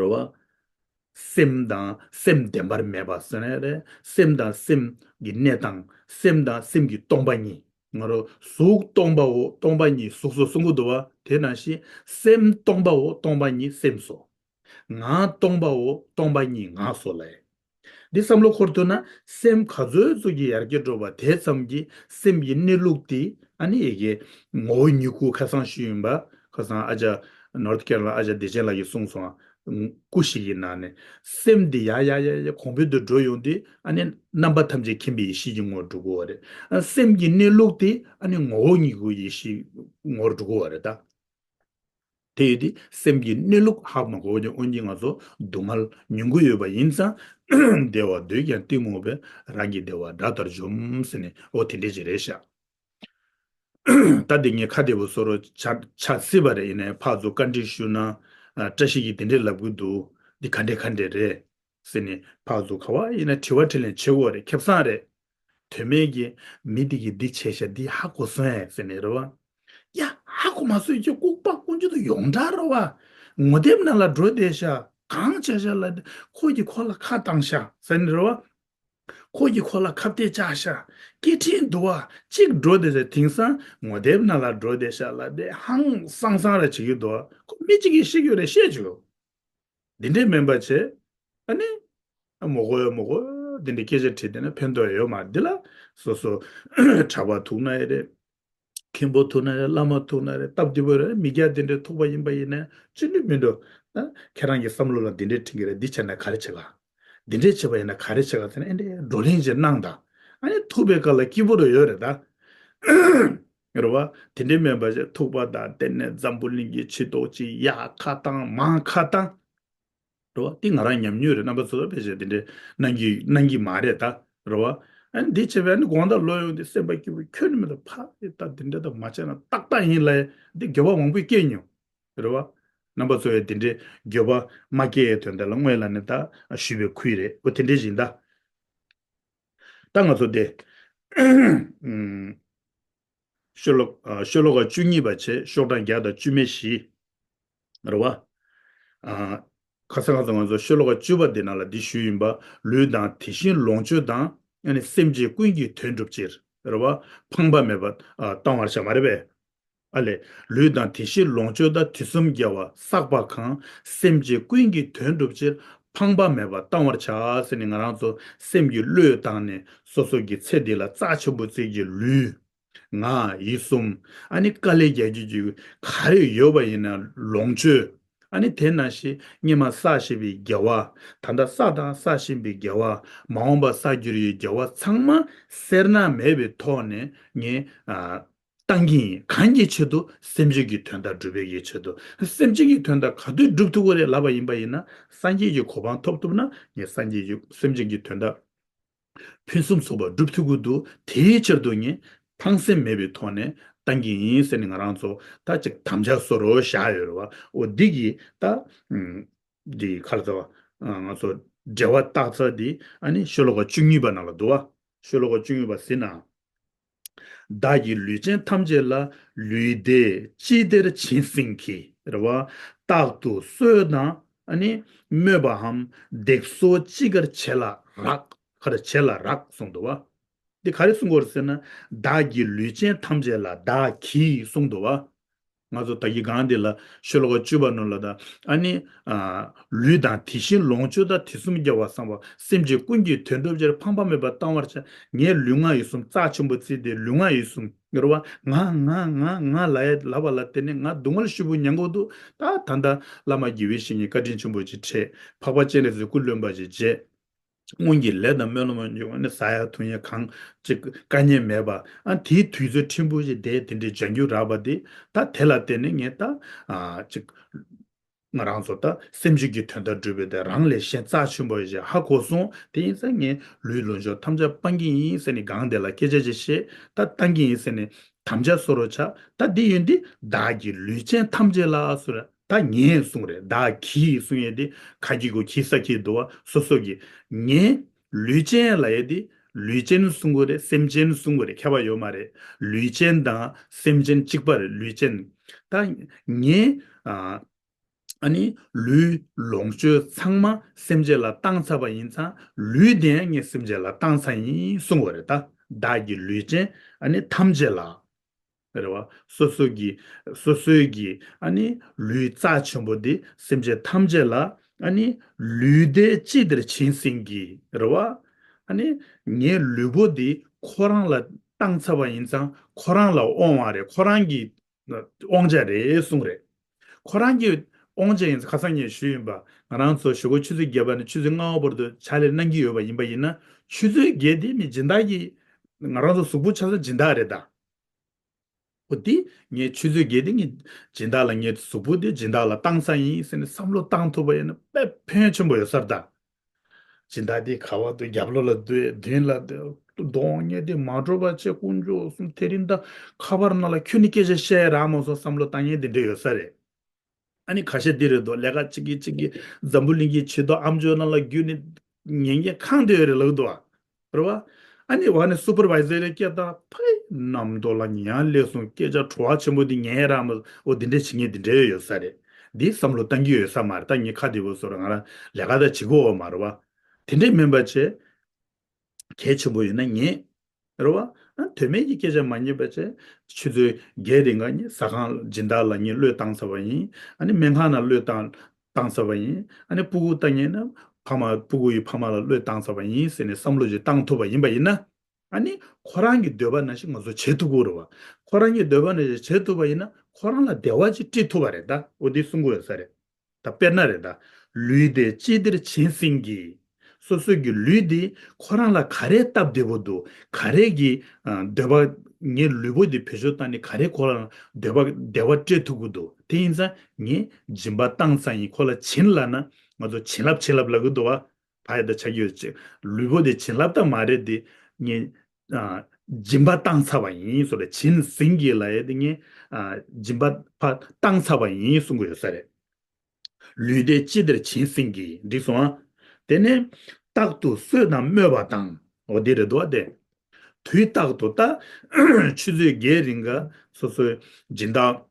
རེད་བ། སེམས་དང་སེམས་བདེན་པར་མེད་པ་ཟེར་ན་རེད། སེམས་དང་སེམས་ཀྱི་གནས་སྟངས། སེམས་དང་སེམས་ཀྱི་སྟོང་པ་ཉིད། ང་རང་གཟུགས་སྟོང་པའོ་སྟོང་པ་ཉིད་གཟུགས་སོ་གསུང་གི་འདུག་བ། དེ་ནང་བཞིན་སེམས་སྟོང་པའོ་སྟོང་པ་ཉིད་སེམས་སོ། ངག་སྟོང་པའོ་སྟོང་པ་ཉིད་ངག་སོ་ལབ། འདི་བསམ་བློ་འཁོར་ཐུབ་ན། སེམས་ག་ཚོད་ཚོད་ཀྱིས་ཡར་རྒྱས་འགྲོ་བ་དེ་ཙམ་གྱིས་སེམས་ཀྱི་གནས་ལུགས་དེ། ཨ་ནི་ཡ་གི་ངོ་བོ་ཉིད་སྐུ། ཁ་སང་ཞུས་ཡིན་པ། ཁ་སང་ཨ་ཅག་ནོར་ཐི་ཁེ་རོ་ལ་ཨ་ཅག་བདེ་ཆེན་ལགས་ཀྱིས་གསུངས་སོང་། སྐུ་ཞིག་གི་ནང་ནས་སེམས་འདི་ཡ་ཡ་ཡ་ཡ་གོང་འཕེལ་དུ་འགྲོ་ཡོང་དུས། ཨ་ནི་རྣམ་པ་ཐམས་ཅད་མཁྱེན་པའི་ཡེ་ཤེས་ཀྱི་ངོ་བོར་འགྲོ་གི་ཡོད་རེད། ཨ། སེམས་ཀྱི་གནས་ལུགས་དེ། ཨ་ནི་ངོ་བོ་ཉིད་སྐུ་ཡེ་ཤེས་ངོ་བོར་འགྲོ་གི་ཡོད་རེད་ད། དེ་ཡོད་དེ་སེམས་ཀྱི་གནས་ལུགས་ཧ་མ་གོ་བ་ཀྱང་འོན་ཀྱང་ང་ཚོ་སྡུག་བསྔལ་མྱོང་གི་ཡོད་པ་ཡིན་ཙང་། བདེ་བ་འདོད་ཀྱང་གཏི་མུག་པས། རང་གི་བདེ་བ་དགྲ་ལྟར་འཇོམས་ཟེར་ནས་འོ་དེ་འདྲས་ཅིག་རེད་ཤག་ད་འདི་ངས་ཁ་བདེ་པོ་བཟོ་རོགས་བྱ་བྱ་སྲིད་པ་རེད། ཡིན་ནའི་ཕར་ཚུར་བཀའ་འདྲི་ཞུས་ན་ཨ་བཀྲ་ཤིས་ཀྱིས་དེ་འདྲས་ལབ་གི་འདུག་འདི་ག་འདྲས་ག་འདྲས་རེད་ཟེར་ནས་ཕར་ཚུར་ག་བ་ཡིན་ན་དྲི་བ་དྲིས་ལན་བྱེད་དགོས་རེད། ཁེ་བཟང་རེད། དོན་མེད་ཀྱི་མི་འདི་གིས་འདི་བྱས་ཤག་འདི་ཧ་གོ་སོང་ཨེ་ཟེར་ནས་རེད་བ། ཡ་ཧ་གོ་མ་སོང་ཁྱོད་ལྐུགས་པ་ཀུན་སྤྱོད་དུ་ཡོངས་གྲགས་རེད་བ། ངོ་དེབ་ནང་ལ་འགྲོ་བསྡད་ཤག་གང་བྱས་ཤག་ལབ་དེ་ཁོ་གིས་ཁོ་ལ་ཁ་བཏང་ཤག་ཟེར་ནས་རེད་བ། ཁོ་གིས་ཁོ་ལ་ཁ་གཏད་བཅག་ཤག་སྐད་འཕྲིན་འདུག་བ། གཅིག་འགྲོ་བསྡད་ཤག་དེང་སང་ངོ་དེབ་ནང་ལ་འགྲོ་བསྡད་ཤག་ལབ་དེ་ཧང་སང་སང་ར་བྱེད་ཀྱི་འདུག་བ། ཁོ་མི་གཅིག་གིས་ཤེས་ཀྱི་རེད་བཤད་བྱུང་། འདི་འདྲས་མིན་པ་བྱས། ཨ་ནི། མོ་གོ་ཡོད་མོ་གོ་འདི་འདྲས་སྐད་ཆ་དྲིས་བསྡད་ན་ཕན་ཐོགས་ཡོད་མ་རེད། འདི་ལ་སོ་སོ་གྲྭ་པ་ཐུག་ན་ཡང་རེད། མཁན་པོ་ཐུག་ན་རེད། བླ་མ་ཐུག་ན་རེད། སྟབས་བདེ་པོ་རེད། མི་སྐྱ་འདི་འདྲས་ཐུག་པ་ཡིན་པ་ཡིན་ན་ཅི་ནུས་མི་འདུག་ཨ། ཁྱེད་རང་གི་བསམ་བློ་ལ་འདི་འདྲས་དྲན་གྱི་རེད། འདི་བྱས་ན་ག་རེ་བྱེད་ག་འདི་འདྲས་བྱས་པ་ཡིན་ན་ག་རེ་བྱེད་ག་ཟེར་ན་ཨེ་འདྲས་བགྲོ་གླེང་ཅིག་གནང་དང་། ཨ་ནི་ཐུག་པའི་སྐབས་ལ་སྐྱིད་པོ་རུ་ཡོད་རེད་ད། རེད་བ། དེ་འདྲའི་མིན་པ་ཞིག་ཐུག་པ་དང་དེ་ནས་འཛམ་བུ་གླིང་གི་ཕྱི་ཐོག་ཅིག་ཡར་ཁ་བཏང་མར་ཁ་བཏང་། རེད་བ། དེ་ང་རང་ཉམས་མྱོང་རེད། རྣམ་པ་ཚོ་ཕལ་ཆེར་དེ་འདྲའི་གནང་གི་གནང་གི་མ་རེད་ད། རེད་བ། ཨ་ནི་འདི་བྱས་པས་ཨ་ནི་དགོང་དག་ལོག་ཡོང་དུས་སེམས་པ་སྐྱིད་པོ་ཁྱོན་ནས་མི་འདུག་ཕ་ཡི་ད་དེ་འདྲ་ད་མ་བྱས་ན་ཏག་ཏག་ཡིན་ལབ་ཡ་འདི་འགྱོད་པ་མང་པོ་སྐྱེས་མྱོང་། རེད་བ། རྣམ་པ་ཚོ་ཡང་དེ་འདྲའི་འགྱོད་པ་མ་སྐྱེ་ཡའི་དོན་དག་ལ་སྔོན་ལ་ནས་ད་ཞུས་པའི་ཁུལ་རེད། འོ་དེ་འདྲའི་བཞིན་ད། ད་ང་ཚོ་དེ། ཨུམ། ཤོ་ལོ་ཨ། ཤོ་ལོ་ཀ་བཅུ་གཉིས་པ་བྱས་ཤོག་གྲངས་བརྒྱ་དང་བཅུ་མེད་བཞི། རེད་བ། ཨ། ཁ་སང་ཁ་སང་ང་ཚོ་ཤོ་ལོ་ཀ་བཅུ་པ་འདི་ནང་ལ་འདི་ཞུས་ཡིན་པ། ལུས་དང་དེ་བཞིན་ལོངས་སྤྱོད་དང་། ཨ་ནི་སེམས་ཅན་ཀུན་གྱི་དོན་སྒྲུབ་ཕྱིར། རེད་བ། ཕངས་པ་མེད་པར་ཨ་གཏང་བར་བྱ་མ་རེད་པས། ཨ་ལས། ལུས་དང་དེ་བཞིན་ལོངས་སྤྱོད་དང་དུས་གསུམ་རྒྱལ་བ་བསགས་པ་གང་། སེམས་ཅན་ཀུན་གྱི་དོན་སྒྲུབ་ཕྱིར། ཕངས་པ་མེད་པར་གཏང་བར་བྱ་ཟེར་ནས་ང་རང་ཚོ་སེམས་ཀྱི་བློས་བཏང་ནས་སོ་སོ་གི་ཚེ་འདི་ལ་རྩ་ཆེན་པོ་བརྩི་གི་ལུས། ངག་ཡིད་གསུམ། ཨ་ནི་དཀའ་ལས་རྒྱག་རྒྱུ་གི་ག་རེ་ཡོད་པ་ཡིན་ན་ལོངས་སྤྱོད། ཨ་ནི་དེ་ནང་བཞིན་སྔོན་མ་བསགས་བཞིན་པའི་དགེ་བ། ད་ལྟ་བསགས་དང་བསགས་བཞིན་པའི་དགེ་བ། མ་འོངས་པ་བསགས་རྒྱུ་ཡི་དགེ་བ་ཚང་མ་སེར་སྣ་མེད་པའི་ཐོག་ནས་ངས་ཨ། བཏང་གི་ཡིན། གང་གི་ཆེད་དུ། སེམས་ཅན་གྱི་དོན་དག་སྒྲུབ་པའི་གི་ཆེད་དུ། སེམས་ཅན་གྱི་དོན་དག་ག་དུས་སྒྲུབ་ཐུབ་ཀྱི་རེད་ལབ་པ་ཡིན་པ་ཡིན་ན། སངས་རྒྱས་ཀྱི་གོ་འཕང་ཐོབ་ཐུབ་ན་ངས་སངས་རྒྱས་ཀྱི་སེམས་ཅན་གྱི་དོན་དག་ཕུན་སུམ་ཚོགས་པ་སྒྲུབ་ཐུབ་ཀྱི་འདུག་དེའི་ཕྱིར་དུ་ངས་ཕངས་སེམས་མེད་པའི་ཐོག་ནས་བཏང་གི་ཡིན་ཟེར་ནས་ང་རང་ཚོ་ད་ཅིག་དམ་བཅའ་བཟོ་རོགས་བཞག་ཡོད་རེད་བ། འོ་འདི་གི་ད་ཨུམ། འདི་ག་རེ་ཟེར་བ། ང་ཚོ་འབྲེལ་བ་བཏགས་ཚར་འདི་ཨ་ནི་ཤོ་ལོ་ཀ་བཅུ་གཉིས་པ་ནང་ལ་འདུག་བ། ཤོ་ལོ་ཀ་བཅུ་གཉིས་པ་ཟིན་ན། བདག་གིས་ལུས་ཅན་ཐམས་ཅད་ལ། ལུས་བདེ་ཅི་བདེར་བྱིན་ཟིན་གྱིས། རེད་བ། རྟག་ཏུ་གསོད་དང་ཨ་ནི་སྨོད་པའམ་བརྡེག་གསོད་ཅི་དགར་བྱེད་ལ་རག་ག་རེ་བྱེད་ལ་རག་གསུངས་འདུག་བ། འདི་ག་རེ་གསུང་གི་ཡོད་རེད་ཟེར་ན། བདག་གིས་ལུས་ཅན་ཐམས་ཅད་ལ། བདག་གིས་གསུངས་འདུག་བ། ང་ཚོ་ད་གིན་སྒང་འདི་ལ་ཤོ་ལོ་ཀ་བཅུ་པ་ནང་ལ་ད་ཨ་ནི་ཨ། ལུས་དང་དེ་བཞིན་ལོངས་སྤྱོད་དང་དུས་གསུམ་རྒྱལ་བ་བསམ་པ། སེམས་ཅན་ཀུན་གྱི་དོན་སྒྲུབ་ཕྱིར། ཕངས་པ་མེད་པར་གཏང་བར་བྱ། ངས་ལུས་ངག་ཡིད་གསུམ་རྩ་ཆེན་པོ་བརྩིས་ཏེ་ལུས་ངག་ཡིད་གསུམ་ཡོད་རེད་བ། ང་ང་ང་ང་ལབ་ཡ་ལབ་པ་ལ་བརྟེན་ནས་ང་སྡུག་བསྔལ་ཞེ་པོ་མྱོང་གི་འདུག་ད་ད་ལྟ་བླ་མ་དགེ་བའི་བཤེས་གཉེན་བཀའ་དྲིན་ཆེན་པོ་ཅིག་འཕྲད། འཕགས་པ་སྤྱན་རས་གཟིགས་སྐུ་ལོན་པ་ཅིག་བྱས། སྔོན་གྱི་ལས་དང་སྨོན་ལམ་ཡང་ནི་ཟ་ཡ་འཐུང་ཡ་གང་ཅིག་དཀའ་ངལ་མེད་པ། ཨ་དེའི་དུས་ཚོད་ཕྲན་བུ་ཞིག་བསྡད་དེ་འདྲའི་བྱང་རྒྱུ་རག་པ་དེ། ད་དེ་ལ་བརྟེན་ནས་ངས་ད་ཨ་ཅིག་ང་རང་ཚོ་ད་སེམས་ཅན་གྱི་དོན་དག་སྒྲུབ་པའི་དེ་རང་ལས་གཞན་རྩ་ཆེན་པོ་ཞིག་ཧ་གོ་སོང་། དེ་ཡིན་ཙང་ངས་ལུས་ལོངས་སྤྱོད་ཐམས་ཅད་སྤང་གི་ཡིན་ཟེར་ནས་སྒང་དེ་ལ་སྐད་ཆ་ཅིག་བཤད། ད་བཏང་གི་ཡིན་ཟེར་ནས་དམ་བཅའ་བཟོ་རོགས་བྱ། ད་འདི་ཡིན་དུས་བདག་གིས་ལུས་ཅན་ཐམས་ཅད་ལ་ཟེར། ད་ངས་གསུངས་རེད། བདག་གིས་གསུང་ཡས་དེ་ག་གི་གོ་གི་ས་གི་འདུག་བ། སོ་སོ་གི། ངས་ལུས་ཅན་ལབ་ཡས་དེ་ལུས་ཅན་གསུང་གི་རེད། སེམས་ཅན་གསུང་གི་རེད། ཁྱད་པར་ཡོད་མ་རེད། ལུས་ཅན་དང་སེམས་ཅན་གཅིག་པ་རེད། ལུས་ཅན། ད་ངས་ཨ་ཨ་ནི་ལུས་ལོངས་སྤྱོད་ཚང་མ་སེམས་ཅན་ལ་བཏང་ཚར་བ་ཡིན་ཙང་ལུས་དེ་ཡང་ངས་སེམས་ཅན་ལ་བཏང་ཚར་ཡིན་གསུང་གི་རེད། ད་བདག་གིས་ལུས་ཅན་ཨ་ནི་ཐམས་ཅད་ལ། རེད་བ། སོ་སོ་གི་སོ་སོའི་གི་ཨ་ནི་ལུས་རྩ་ཆེན་པོ་འདི་སེམས་ཅན་ཐམས་ཅད་ལ་ཨ་ནི་ལུས་བདེ་ཅི་བདེར་བྱིན་ཟིན་གྱིས། རེད་བ། ཨ་ནི་ངའི་ལུས་པོ་འདི་ཁོ་རང་ལ་བཏང་ཚར་བ་ཡིན་ཙང་ཁོ་རང་ལ་དབང་བ་རེད། ཁོ་རང་གི་དབང་ཆ་རེད་གསུངས་རེད། ཁོ་རང་གི་དབང་ཆ་ཡིན་ཙང་ཁ་སང་ངས་ཞུས་ཡིན་པ། ང་རང་ཚོ་ཞོགས་ཀ་ཆུ་ཚོད་བརྒྱད་པ་ནས་ཆུ་ཚོད་ལྔ་པ་བར་དུ་ཕྱག་ལས་གནང་གི་ཡོད་པ་ཡིན་པ་ཡིན་ན། ཆུ་ཚོད་བརྒྱད་དེ་ནི་སྦྱིན་བདག་གི་ང་རང་ཚོ་གཟུགས་པོ་ཆ་ཚང་སྦྱིན་བདག་རེད་ད། འོ་དེ་ངས་ཆུ་ཚོད་བརྒྱད་དེ་ངས་སྦྱིན་བདག་ལ་ངའི་གཟུགས་པོ་དེ་སྦྱིན་བདག་ལ་བཏང་ས་ཡིན་ཟེར་ནས་བསམ་བློ་བཏང་ཐུབ་པ་ཡིན་ན་དཔེ་ཕན་ཡོན་ཆེན་པོ་ཡོད་ས་རེད་ད། སྦྱིན་བདག་དེ་ག་བ་འདུག་རྒྱབ་ལོགས་ལ་འདུག་མདུན་ལ་འདུག་གདོང་བརྙན་དེ་མ་འགྲོ་བ་བྱས། དཀོན་མཆོག་གསུམ། དེ་རིང་ད་ཁ་པར་ནང་ལ་ཁྱོད་ནི་སྐད་ཆ་བཤད་རག་མ་སོང་བསམ་བློ་བཏང་མཁན་དེ་འདྲ་ཡོད་ས་རེད། ཨ་ནི་ཁ་ཤས་འདི་རེད་འདུག་ལས་ཀ་གཅིག་གིས་གཅིག་གིས་འཛམ་བུ་གླིང་གི་བྱི་དོར་ཨ་མཆོག་ནང་ལ་བརྒྱུད་ནས་ཉན་མཁན་གང་དེ་ཡོད་རེད་ལབ་འདུག་བ། རེད་བ། ཨ་ནི་བ་ནི་སུ་པར་ཝའི་ཛར་རེ་སྐད་བཏང་ཕའི་གནམ་ཐོག་ལ་ཉལ་སླེབས་སོང་། སྐད་ཆ་བྲོ་བ་ཆེན་པོ་འདི་ཉན་རག་མ་སོང་། འོ་འདི་འདྲས་བྱེད་མཁན་འདི་འདྲས་ཡོད་ས་རེད། འདི་བསམ་བློ་བཏང་གི་ཡོད་ས་མ་རེད། ད་ངས་ཁ་བདེ་པོ་བཟོ་ར་ང་རང་ལས་ཀ་ད་བྱེད་ཀྱི་ཡོད་མ་རེད་བ། དེ་འདྲས་མིན་པ་བྱས། གལ་ཆེན་པོ་ཡིན་ན་ངས། རེད་བ། ཨ་དོན་མེད་ཀྱི་སྐད་ཆ་མ་ཉན་པ་བྱས། ཆུ་ཚོད་བརྒྱད་རིང་ག་ངས་ཟ་ཁང་སྦྱིན་བདག་ལ་ངས་བློས་བཏང་ཚར་བ་ཡིན། ཨ་ནི་སྨན་ཁང་ནང་བློས་བཏང་བཏང་ཚར་བ་ཡིན། ཨ་ནི་སྤུ་གུ་ལྟ་མཁན་ན་ཕ་མ་སྤུ་གུ་ཡི་ཕ་མ་ལ་བློས་བཏང་ཚར་བ་ཡིན་ཟེར་ནས་བསམ་བློ་ཅིག་བཏང་ཐུབ་པ་ཡིན་པ་ཡིན་ན། ཨ་ནི་ཁོ་རང་གི་འདོད་པ་ནང་བཞིན་ང་ཚོ་བྱེད་ཐུབ་ཀྱི་རེད་བ། ཁོ་རང་གི་འདོད་པ་ནང་བཞིན་བྱེད་ཐུབ་པ་ཡིན་ན་ཁོ་རང་ལ་བདེ་བ་ཅིག་སྤྲད་ཐུབ་པ་རེད་ད། འོ་འདི་གསུང་གི་ཡོད་ས་རེད། ད་དཔེར་ན་རེད་ད། ལུས་བདེ་ཅི་བདེར་བྱིན་ཟིན་གྱིས། སོ་སོ་གི་ལུས་དེ་ཁོ་རང་ལ་ག་རེ་སྟབས་བདེ་པོ་འདུག་ག་རེ་གི་ཨ་འདོད་པ། ངའི་ལུས་པོ་འདི་བེད་སྤྱོད་བཏང་ནས་ག་རེ་ཁོ་རང་འདོད་པ་བདེ་བ་སྤྲད་ཐུབ་ཀྱི་འདུག་དེ་ཡིན་ཙང་ངས་སྦྱིན་པ་བཏང་ས་ཡིན། ཁོ་ལ་བྱིན་ལབ་ན་ང་ཚོ་བྱིན་རླབས་བྱིན་རླབས་ལབ་ཀྱི་འདུག་བ། ཕ་ཡ་ད་ཆ་གི་ཡོད་ཅེས། ལུས་པོ་དེ་བྱིན་རླབས་ད་མ་རེད་དེ། ངས་ཨ་སྦྱིན་པ་བཏང་ཚར་བ་ཡིན་སོ་རེད། བྱིན་ཟིན་གྱིས་ལབ་ཡས་དེ་ངས་ཨ་སྦྱིན་པ་ཕར་བཏང་ཚར་བ་ཡིན་གསུང་གི་ཡོད་ས་རེད། ལུས་བདེ་ཅི་བདེར་བྱིན་ཟིན་གྱིས། འགྲིག་སོང་ཨ། དེ་ནས་རྟག་ཏུ་གསོས་དང་སྨོད་པ་དང་། འོ་དེ་རེད་འདུག་ཨ། དེ་དུས་རྟག་ཏུ་ད་ཆུ་ཚོད་བརྒྱད་རིང་ག་སོ་སོའི་སྦྱིན་བདག་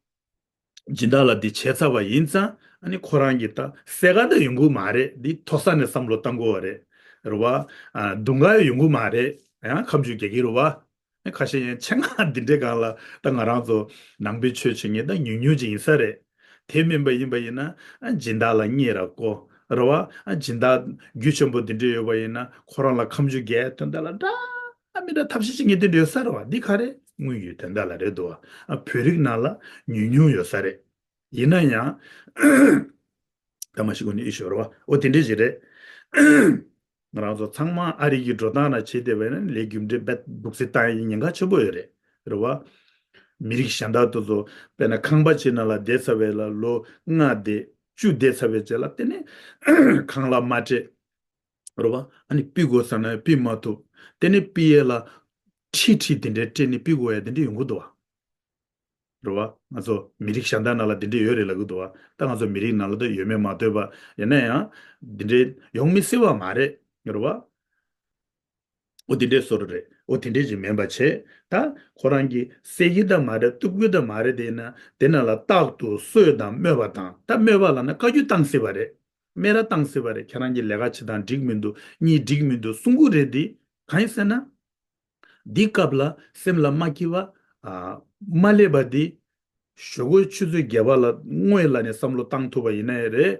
སྦྱིན་བདག་ལ་འདི་བྱས་ཚར་བ་ཡིན་ཙང་། ཨ་ནི་ཁོ་རང་གི་ད་སེ་ག་ད་ཡོང་གི་མ་རེད། འདི་མཐོ་ས་ནས་བསམ་བློ་བཏང་དགོས་བ་རེད། རེད་བ། ཨ་སྡུག་བསྔལ་ཡོང་གི་མ་རེད། ཡང་ཁ་མཆུ་རྒྱག་གི་རེད་བ། ཁ་ཤས་ཡང་ཆེད་མངགས་འདི་འདྲའི་སྒང་ལ་ད་ང་རང་ཚོ་ནང་པའི་ཆོས་བྱེད་མཁན་ད་ཉུང་ཉུང་ཅིག་ཡིན་ས་རེད། དེ་མིན་པ་ཡིན་པ་ཡིན་ན་ཨ་སྦྱིན་བདག་ལ་བརྙས་ར་བཀོལ། རེད་བ། ཨ་སྦྱིན་བདག་རྒྱུ་ཆེན་པོ་འདི་འདྲ་ཡོད་པ་ཡིན་ན་ཁོ་རང་ལ་ཁ་མཆུ་རྒྱག་དོན་དག་ལ་འདྲ་མི་འདྲ་ཐབས་ཤེས་བྱེད་མཁན་དེ་འདྲ་ཡོད་ས་རེད་བ། འདི་ག་རེ་དངོས་ཡོད་དོན་དག་ལ་རེད་འདུག་བ། ཨ་བོད་རིགས་ནང་ལ་ཉུང་ཉུང་ཡོད་ས་རེད། ཡིན་ན་ཡང་། ད་མ་ཤི་གོ་ནི་ཨི་ཤོ་རེད་བ། འོ་དེ་འདྲ་ཞིག་རེད། ང་རང་ཚོ་ཚང་མ་ཨ་རི་གི་འགྲོ་སྟངས་ལ་བྱེད་བསྡད་པ་ཡིན་ན་ལས་རྒྱུ་འབྲས་རྦད་སྡུག་སེ་བཏང་ཡ་ཉེན་ཁ་ཆེན་པོ་ཡོད་རེད། རེད་བ། མི་རིགས་གཞན་དག་དེ་ཚོ་དཔེར་ན་ཁང་པ་ཅིག་ནང་ལ་བསྡད་ཚར་བའི་ལ་ལོ་ལྔ་བསྡད་བཅུ་བསྡད་ཚར་བའི་རྗེས་ལ་དེ་ནས་ཁང་གླ་མ་སྤྲད། རེད་བ། ཨ་ནི་ཕུད་དགོས་བསམ་ན་ཕུད་མ་ཐུབ། དེ་ནས་ཕུད་ཡས་ལ་ཁྲི་ཁྲི་དེ་འདྲའི་སྤྲད་ནས་ཕུད་དགོས་ཡ་དེ་འདྲ་ཡོང་གི་འདུག་བ། རེད་བ། ང་ཚོ་མི་རིགས་གཞན་དག་ནང་ལ་དེ་འདྲ་ཡོད་རེད་ལབ་གི་འདུག་བ། ད་ང་ཚོ་མི་རིགས་ནང་ལ་ད་ཡོད་མེད་མ་ལྟོས་པ་ཡིན་ན་ཡང་དེ་འདྲའི་ཡོང་མི་སྲིད་པ་མ་རེད། རེད་བ། འོ་དེ་འདྲའི་བཟོ་འདྲ་རེད། འོ་དེ་འདྲའི་ཅིག་མིན་པ་བྱས། ད་ཁོ་རང་གིས་སེལ་གྱི་ད་མ་རེད། གཏུབ་ཀྱི་ད་མ་རེད། དེ་ཡིན་ན་དེ་ནང་ལ་རྟག་ཏུ་གསོས་དང་སྨོད་པ་དང་། ད་སྨོད་པ་ལབ་ན་བཀའ་བཀྱོན་བཏང་སྲིད་པ་རེད། སྨད་ར་བཏང་སྲིད་པ་རེད། ཁྱེད་རང་གི་ལས་ཀ་བྱེད་སྟངས་འགྲིག་མི་འདུག་གཉིས་འགྲིག་མི་འདུག་གསུང་གི་རེད་དེ། གང་ཡིན་ཟེར་ན། འདི་སྐབས་ལ་སེམས་ལ་མ་སྐྱིད་པ། ཨ་མ་སླེབས་པ་འདི། ཞོགས་ཀའི་ཆུ་ཚོད་བརྒྱད་པ་ལ་དངོས་ལ་ནས་བསམ་བློ་བཏང་ཐུབ་པ་ཡིན་ན་ཡང་རེད།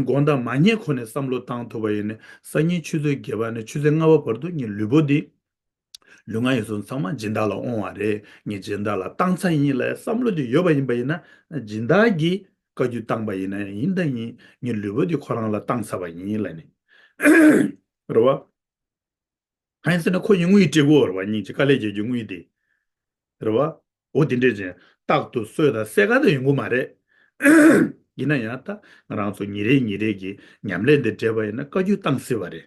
དགོང་དག་མ་ཉལ་གོང་ནས་བསམ་བློ་བཏང་ཐུབ་པ་ཡིན་ན། སང་ཉིན་ཆུ་ཚོད་བརྒྱད་པ་ནས་ཆུ་ཚོད་ལྔ་པ་བར་དུ་ངའི་ལུས་པོ་འདི། ལུས་ངག་ཡིད་གསུམ་ཚང་མ་སྦྱིན་བདག་ལ་དབང་བ་རེད། ངས་སྦྱིན་བདག་ལ་བཏང་ཚར་ཡིན་ལབ་བསམ་བློ་འདི་ཡོད་པ་ཡིན་པ་ཡིན་ན། སྦྱིན་བདག་གིས་བཀའ་བཀྱོན་བཏང་པ་ཡིན་ན་ཡང་ཡིན་དང་ཡིན། ངའི་ལུས་པོ་འདི་ཁོ་རང་ལ་བཏང་ཚར་བ་ཡིན་ལབ་ནས། རེད་བ། གང་ཡིན་ཟེར་ན་ཁོ་ཡི་དངུལ་སྤྲད་དགོས་རེད་བ། སྙིང་རྗེ་དཀའ་ལས་རྒྱག་རྒྱུ་དངུལ་དེ། རེད་བ། འོ་དེ་འདྲས་ཅན་རྟག་ཏུ་གསོས་དང་སེལ་ག་དང་ཡོང་གི་མ་རེད། ཡིན་ན་ཡང་ད་ང་རང་ཚོ་ཉིན་རེ་ཉིན་རེ་གི་ཉམས་ལེན་དེ་འདྲས་པ་ཡིན་ན་བཀའ་བཀྱོན་བཏང་སྲིད་པ་རེད།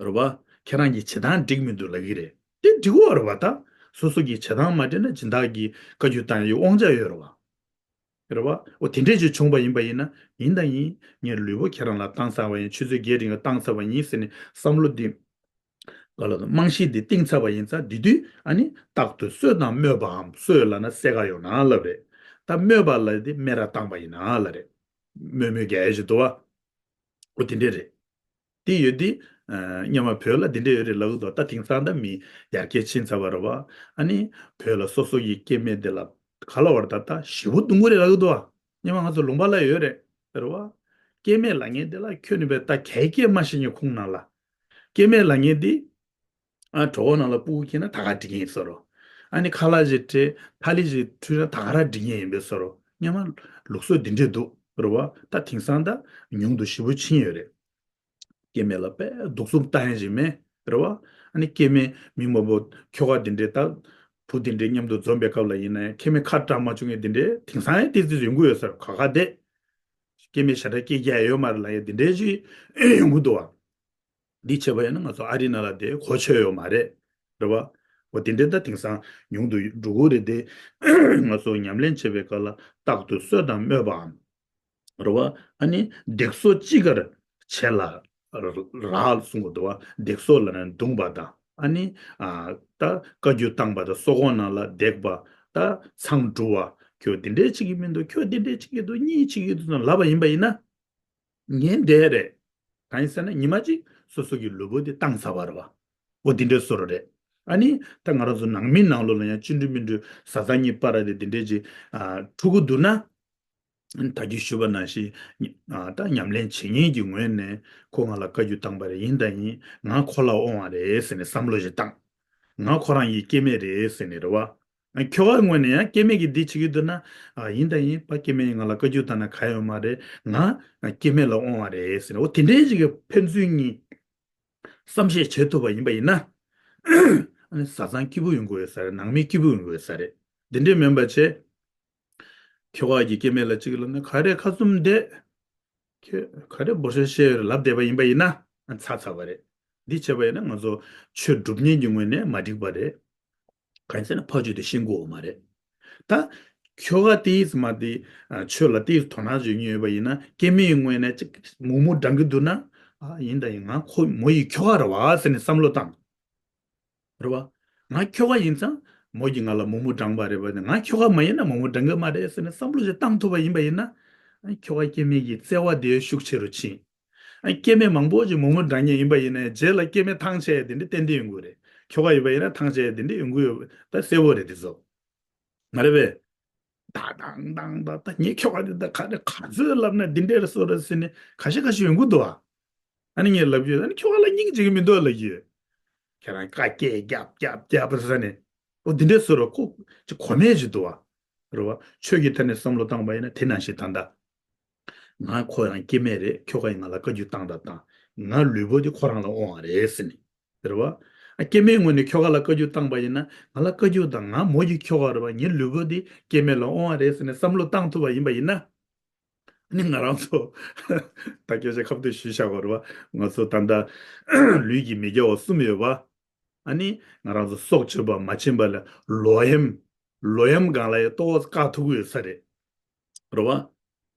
རེད་བ། ཁྱེད་རང་གི་བྱེད་སྟངས་འགྲིག་མི་འདུག་ལབ་ཀྱི་རེད། དེ་འགྲིག་གོ་རེད་བ། ད་སོ་སོ་གི་བྱེད་སྟངས་མ་འགྲིག་ན་སྦྱིན་བདག་གིས་བཀའ་བཀྱོན་བཏང་ཡའི་དབང་ཆ་ཡོད་རེད་བ། རེད་བ། འོ་དེ་འདྲས་ཅིག་བྱུང་བ་ཡིན་པ་ཡིན་ན། ཡིན་དང་ཡིན། ངའི་ལུས་པོ་ཁྱེད་རང་ལ་བཏང་ཚར་བ་ཡིན། ཆུ་ཚོད་བརྒྱད་རིང་ལ་བཏང་ཚར་བ་ཡིན་ཟེར་ནས་བསམ་བློ་འདི། ག་ལ་དང་རྨང་གཞི་འདི་བཏིང་ཚར་བ་ཡིན་ཙང་། དེ་དུས་ཨ་ནི་རྟག་ཏུ་གསོས་དང་སྨོད་པའམ། གསོས་ལབ་ན་སེལ་ག་ཡོང་ན་ལབ་རེད། ད་སྨོད་པ་ལབ་དེ་སྨད་ར་བཏང་པ་ཡིན་ན་ལབ་རེད། སྨོད་སྨོད་རྒྱག་ཡ་ཞིག་འདུག་བ། འོ་དེ་འདྲས་རེད། དེ་ཡོད་དེ། ཨ་སྔོན་མ་བོད་ལ་དེ་འདྲས་ཡོད་རེད་ལབ་གི་འདུག་ད་དེང་སང་ད་མི་ཡར་རྒྱས་ཕྱིན་ཚར་བ་རེད་བ། ཨ་ནི་བོད་ལ་སོ་སོ་ཡི་སྐྱེ་དམན་དེ་ལ་ག་ལ་བར་ད་ལྟ་ཞེ་པོ་སྡུག་གི་རེད་ལབ་གི་འདུག་བ། སྔོན་མ་ང་ཚོ་ལུང་པ་ལ་ཡོད་རེད། རེད་བ། སྐྱེ་དམན་ལབ་མཁན་དེ་ལ་ཁྱོད་ནི་བས་ད་གལ་སྐྱེལ་མ་ཤེས་མཁན་ཁུངས་ནང་ལ། སྐྱེ་དམན་ལབ་མཁན་དེ། ཨ་གྲོད་ཁོག་ནང་ལ་ཕྲུ་གུ་སྐྱེས་ན་ད་ག་འགྲིག་མཁན་ཡིན་བཟོ་འདྲ། ཨ་ནི་ཁ་ལག་ཅིག་སྤྲད། ཐ་ལི་ཅིག་འཁྲུད་ན་ད་ག་རང་འགྲིག་མཁན་ཡིན་པའི་བཟོ་འདྲ། སྔོན་མ་ལུགས་སྲོལ་འདི་འདྲས་འདུག་རེད་བ། ད་དེང་སང་ད་ཉུང་དུ་ཞེ་པོ་ཕྱིན་ཡོད་རེད། སྐྱེ་དམན་ལ་དཔེ་སྡུག་རྩུབ་བཏང་ཡ་ཞིག་མེད། རེད་བ། ཨ་ནི་སྐྱེ་དམན་མི་མང་པོ་ཁྱོ་ག་འདི་འདྲས་ད། བུ་དེ་འདྲའི་མཉམ་དུ་འཛོམས་པའི་སྐབས་ལ་ཡིན་ན་ཡང་ཁྱེད་མེད་ཁ་བཀྲ་མ་བྱུང་ངས་དེ་འདྲའི་དེང་སང་ཡང་ཏིག་ཙི་ཡོང་གི་ཡོད་ས་རེད། ཁ་ཁ་བསྡད། སྐྱེ་དམན་ཞེ་དྲག་སྐྱེ་རྒྱུ་ཡོད་མ་རེད་ལབ་ཡ་དེ་འདྲའི་ཅིག་ཡོང་གི་འདུག་བ། འདི་བྱས་པ་ཡིན་ན་ང་ཚོ་ཨ་རི་ནང་ལ་དེ་གོ་ཆོད་ཡོད་མ་རེད། རེད་བ། འོ་དེ་འདྲའི་ད་དེང་སང་ཉུང་དུ་འགྲོ་གི་རེད་དེ། ང་ཚོ་ཉམས་ལེན་བྱེད་པའི་སྐབས་ལ་རྟག་ཏུ་གསོད་དང་སྨོད་པའམ། རེད་བ། ཨ་ནི་བརྡེག་སོ་ཅི་དགར་བྱེད་ལ་རག་གསུང་གི་འདུག་བ། བརྡེག་སོ་ལབ་ན་རྡུང་བ་དང་ཨ་ནི་ཨ་ད་བཀའ་བཀྱོན་བཏང་བ་དང་སོ་ཁོག་ནང་ལ་བརྡེག་པ། ད་མཚང་འབྲུ་བ། ཁྱོད་འདི་འདྲས་བྱེད་ཀྱི་མི་འདུག་ཁྱོད་འདི་འདྲས་བྱེད་ཀྱི་འདུག་གཉིས་བྱེད་ཀྱི་འདུག་ལབ་པ་ཡིན་པ་ཡིན་ན། ངན་འདས་རེད། གང་ཡིན་ཟེར་ན་ཉི་མ་གཅིག་སོ་སོ་གི་ལུས་པོ་དེ་བཏང་ཚར་བ་རེད་བ། འོ་དེ་འདྲའི་བཟོ་འདྲ་རེད། ཨ་ནི་ད་ང་རང་ཚོ་ནང་མི་ནང་ལོགས་ལ་ཡང་ཅི་འདྲ་མི་འདྲ་བཟའ་ཚང་གཉིས་བར་ར་དེ་དེ་འདྲའི་ཅིག་ཨ་འཁྲུག་གི་འདུག་ན། ད་གིན་ཞུས་པ་ནང་བཞིན་ཨ་ད་ཉམས་ལེན་བྱེད་མཁན་གྱི་ངོས་ནས་ཁོ་ང་ལ་བཀའ་བཀྱོན་བཏང་བ་རེད། ཡིན་དང་ཡིན་ང་ཁོ་ལ་དབང་བ་རེད་ཟེར་ནས་བསམ་བློ་ཞིག་བཏང་། ང་ཁོ་རང་གི་སྐྱེ་དམན་རེད་ཟེར་ནས་རེད་བ། ཨ་ཁྱོ་ག་ངོས་ནས་ཡང་སྐྱེ་དམན་གྱིས་འདི་བྱེད་ཀྱི་འདུག་ན། ཨ་ཡིན་དང་ཡིན་པ་སྐྱེ་དམན་ཡིན་ང་ལ་བཀའ་བཀྱོན་བཏང་ན་ག་ཡོད་མ་རེད། ང་སྐྱེ་དམན་ལ་དབང་བ་རེད་ཟེར་ནས་འོ་དེ་འདྲའི་ཞིག་གི་ཕན་ཚུན་གཉིས་བསམ་ཤེས་བྱེད་ཐུབ་པ་ཡིན་པ་ཡིན་ན། ཨ་ནི་བཟའ་ཚང་སྐྱིད་པོ་ཡོང་གི་ཡོད་ས་རེད། ནང་མི་སྐྱིད་པོ་ཡོང་གི་ཡོད་ས་རེད། འདི་འདྲའི་མིན་པ་བྱས། ཁྱོ་ག་གིས་སྐྱེ་དམན་ལ་གཅིག་ལབ་ན་ག་རེ་ཁ་བཙུམ་བསྡད། ཁྱོད་ག་རེ་འབོར་ཤོར་བཤད་ཡོད་རེད་ལབ་བསྡད་པ་ཡིན་པ་ཡིན་ན་ཨ་ཚར་ཚར་བ་རེད། འདི་བྱས་པ་ཡིན་ན་ང་ཚོ་ཆོས་སྒྲུབ་མཁན་གྱི་ངོས་ནས་མ་འགྲིག་པ་རེད། གང་ཡིན་ཟེར་ན་ཕར་ཕྱོགས་དེ་ཤེས་དགོས་མ་རེད། ད་ཁྱོ་ག་ཏིས་མ་དེ་ཆོས་ལ་ཏིས་དོ་སྣང་བྱེད་མཁན་ཡོད་པ་ཡིན་ན་སྐྱེ་དམན་ཡི་ངོས་ནས་ཅིག་མུག་མུག་འགྲང་གི་འདུག་ན། ཨ་ཡིན་ད་ཡིན་ང་ཁོ་མོ་ཡི་ཁྱོ་ག་རེད་བ་ཟེར་ནས་བསམ་བློ་བཏང་། རེད་བ། ང་ཁྱོ་ག་ཡིན་ཙང་མོ་གིས་ང་ལ་མུག་མུག་འགྲང་པ་རེད་བ། ང་ཁྱོ་ག་མ་ཡིན་ན་མུག་མུག་འགྲང་གི་མ་རེད་ཟེར་ནས་བསམ་བློ་ཞིག་བཏང་ཐུབ་པ་ཡིན་པ་ཡིན་ན། ཨ་ཁྱོ་ག་སྐྱེ་དམན་གྱི་བརྩེ་བ་དེ་ཤུགས་ཆེ་རུ་ཕྱིན། ཨ་སྐྱེ་དམན་མང་པོ་ཅིག་མུག་མུག་འགྲང་མཁན་ཡིན་པ་ཡིན་ན་རྗེས་ལ་སྐྱེ་དམན་ཐང་ཆད་དེ་འདྲ་ཏན་ཏན་ཡོང་གི་རེད། ཁྱོ་ག་ཡིན་པ་ཡིན་ན་ཐང་ཆད་དེ་འདྲ་ཡོང་གི་ཡོད་ད་གསལ་པོ་རེད་དེ་ཚོ། མ་རེད་པས། ད་དང་དང་ད་ད་ངའི་ཁྱོ་ག་དེ་ད་ག་རེ་ག་ཚོད་ལབ་ན་འདི་འདྲ་རེད་སོ་རེད་ཟེར་ནས་ཁ་ཤས་ཁ་ཤས་ཡོང་གི་འདུག་ཨ། ཨ་ནི་ངས་ལབ་ཡོད། ཨ་ནི་ཁྱོ་ག་ལ་སྙིང་རྗེ་གི་མི་འདུག་ལབ་ཡོད། ཁྱེད་རང་བཀའ་སྐྱེལ་རྒྱབ་རྒྱབ་རྒྱབ་ཟེར་ནས་ཨོ་འདི་འདྲ་སོ་རེད་ཁོ་ཅིག་གོ་མེད་ཅིག་འདུག་ཨ། རེད་བ། ཆོས་ཀྱི་ཐད་ནས་བསམ་བློ་བཏང་པ་ཡིན་ན་དེ་ནང་བཞིན་ད་ལྟ། ང་ཁོ་རང་སྐྱེ་དམན་རེད། ཁྱོ་ག་ཡིས་ང་ལ་བཀའ་བཀྱོན་བཏང་དང་བཏང་། ང་ལུས་པོ་དེ་ཁོ་རང་ལ་དབང་བ་རེད་ཟེར་ནས། རེད་བ། ཨ་སྐྱེ་དམན་ངོས་ནས་ཁྱོ་ག་ལ་བཀའ་བཀྱོན་བཏང་པ་ཡིན་ན་ང་ལ་བཀའ་བཀྱོན་དང་ང་མོ་ཡི་ཁྱོ་ག་རེད་བ། ངའི་ལུས་པོ་དེ་སྐྱེ་དམན་ལ་དབང་བ་རེད་ཟེར་ནས་བསམ་བློ་བཏང་ཐུབ་པ་ཡིན་པ་ཡིན་ན། ཨ་ནི་ང་རང་ཚོ་ད་སྐད་ཆ་ཁ་བརྡ་ཞུས་བཞག་པ་རེད་བ། ང་ཚོ་ད་ལྟ་ལུས་ཀྱི་མི་དགེ་བ་གསུམ་ཡོད་པ། ཨ་ནི་ང་རང་ཚོ་སྲོག་གཅོད་པ་མ་བྱིན་པ་ལ་ལོག་གཡེམ། ལོག་གཡེམ་སྒང་ལ་ཡང་ཏོག་ཙམ་བཀག་ཐུབ་ཀྱི་ཡོད་ས་རེད། རེད་བ།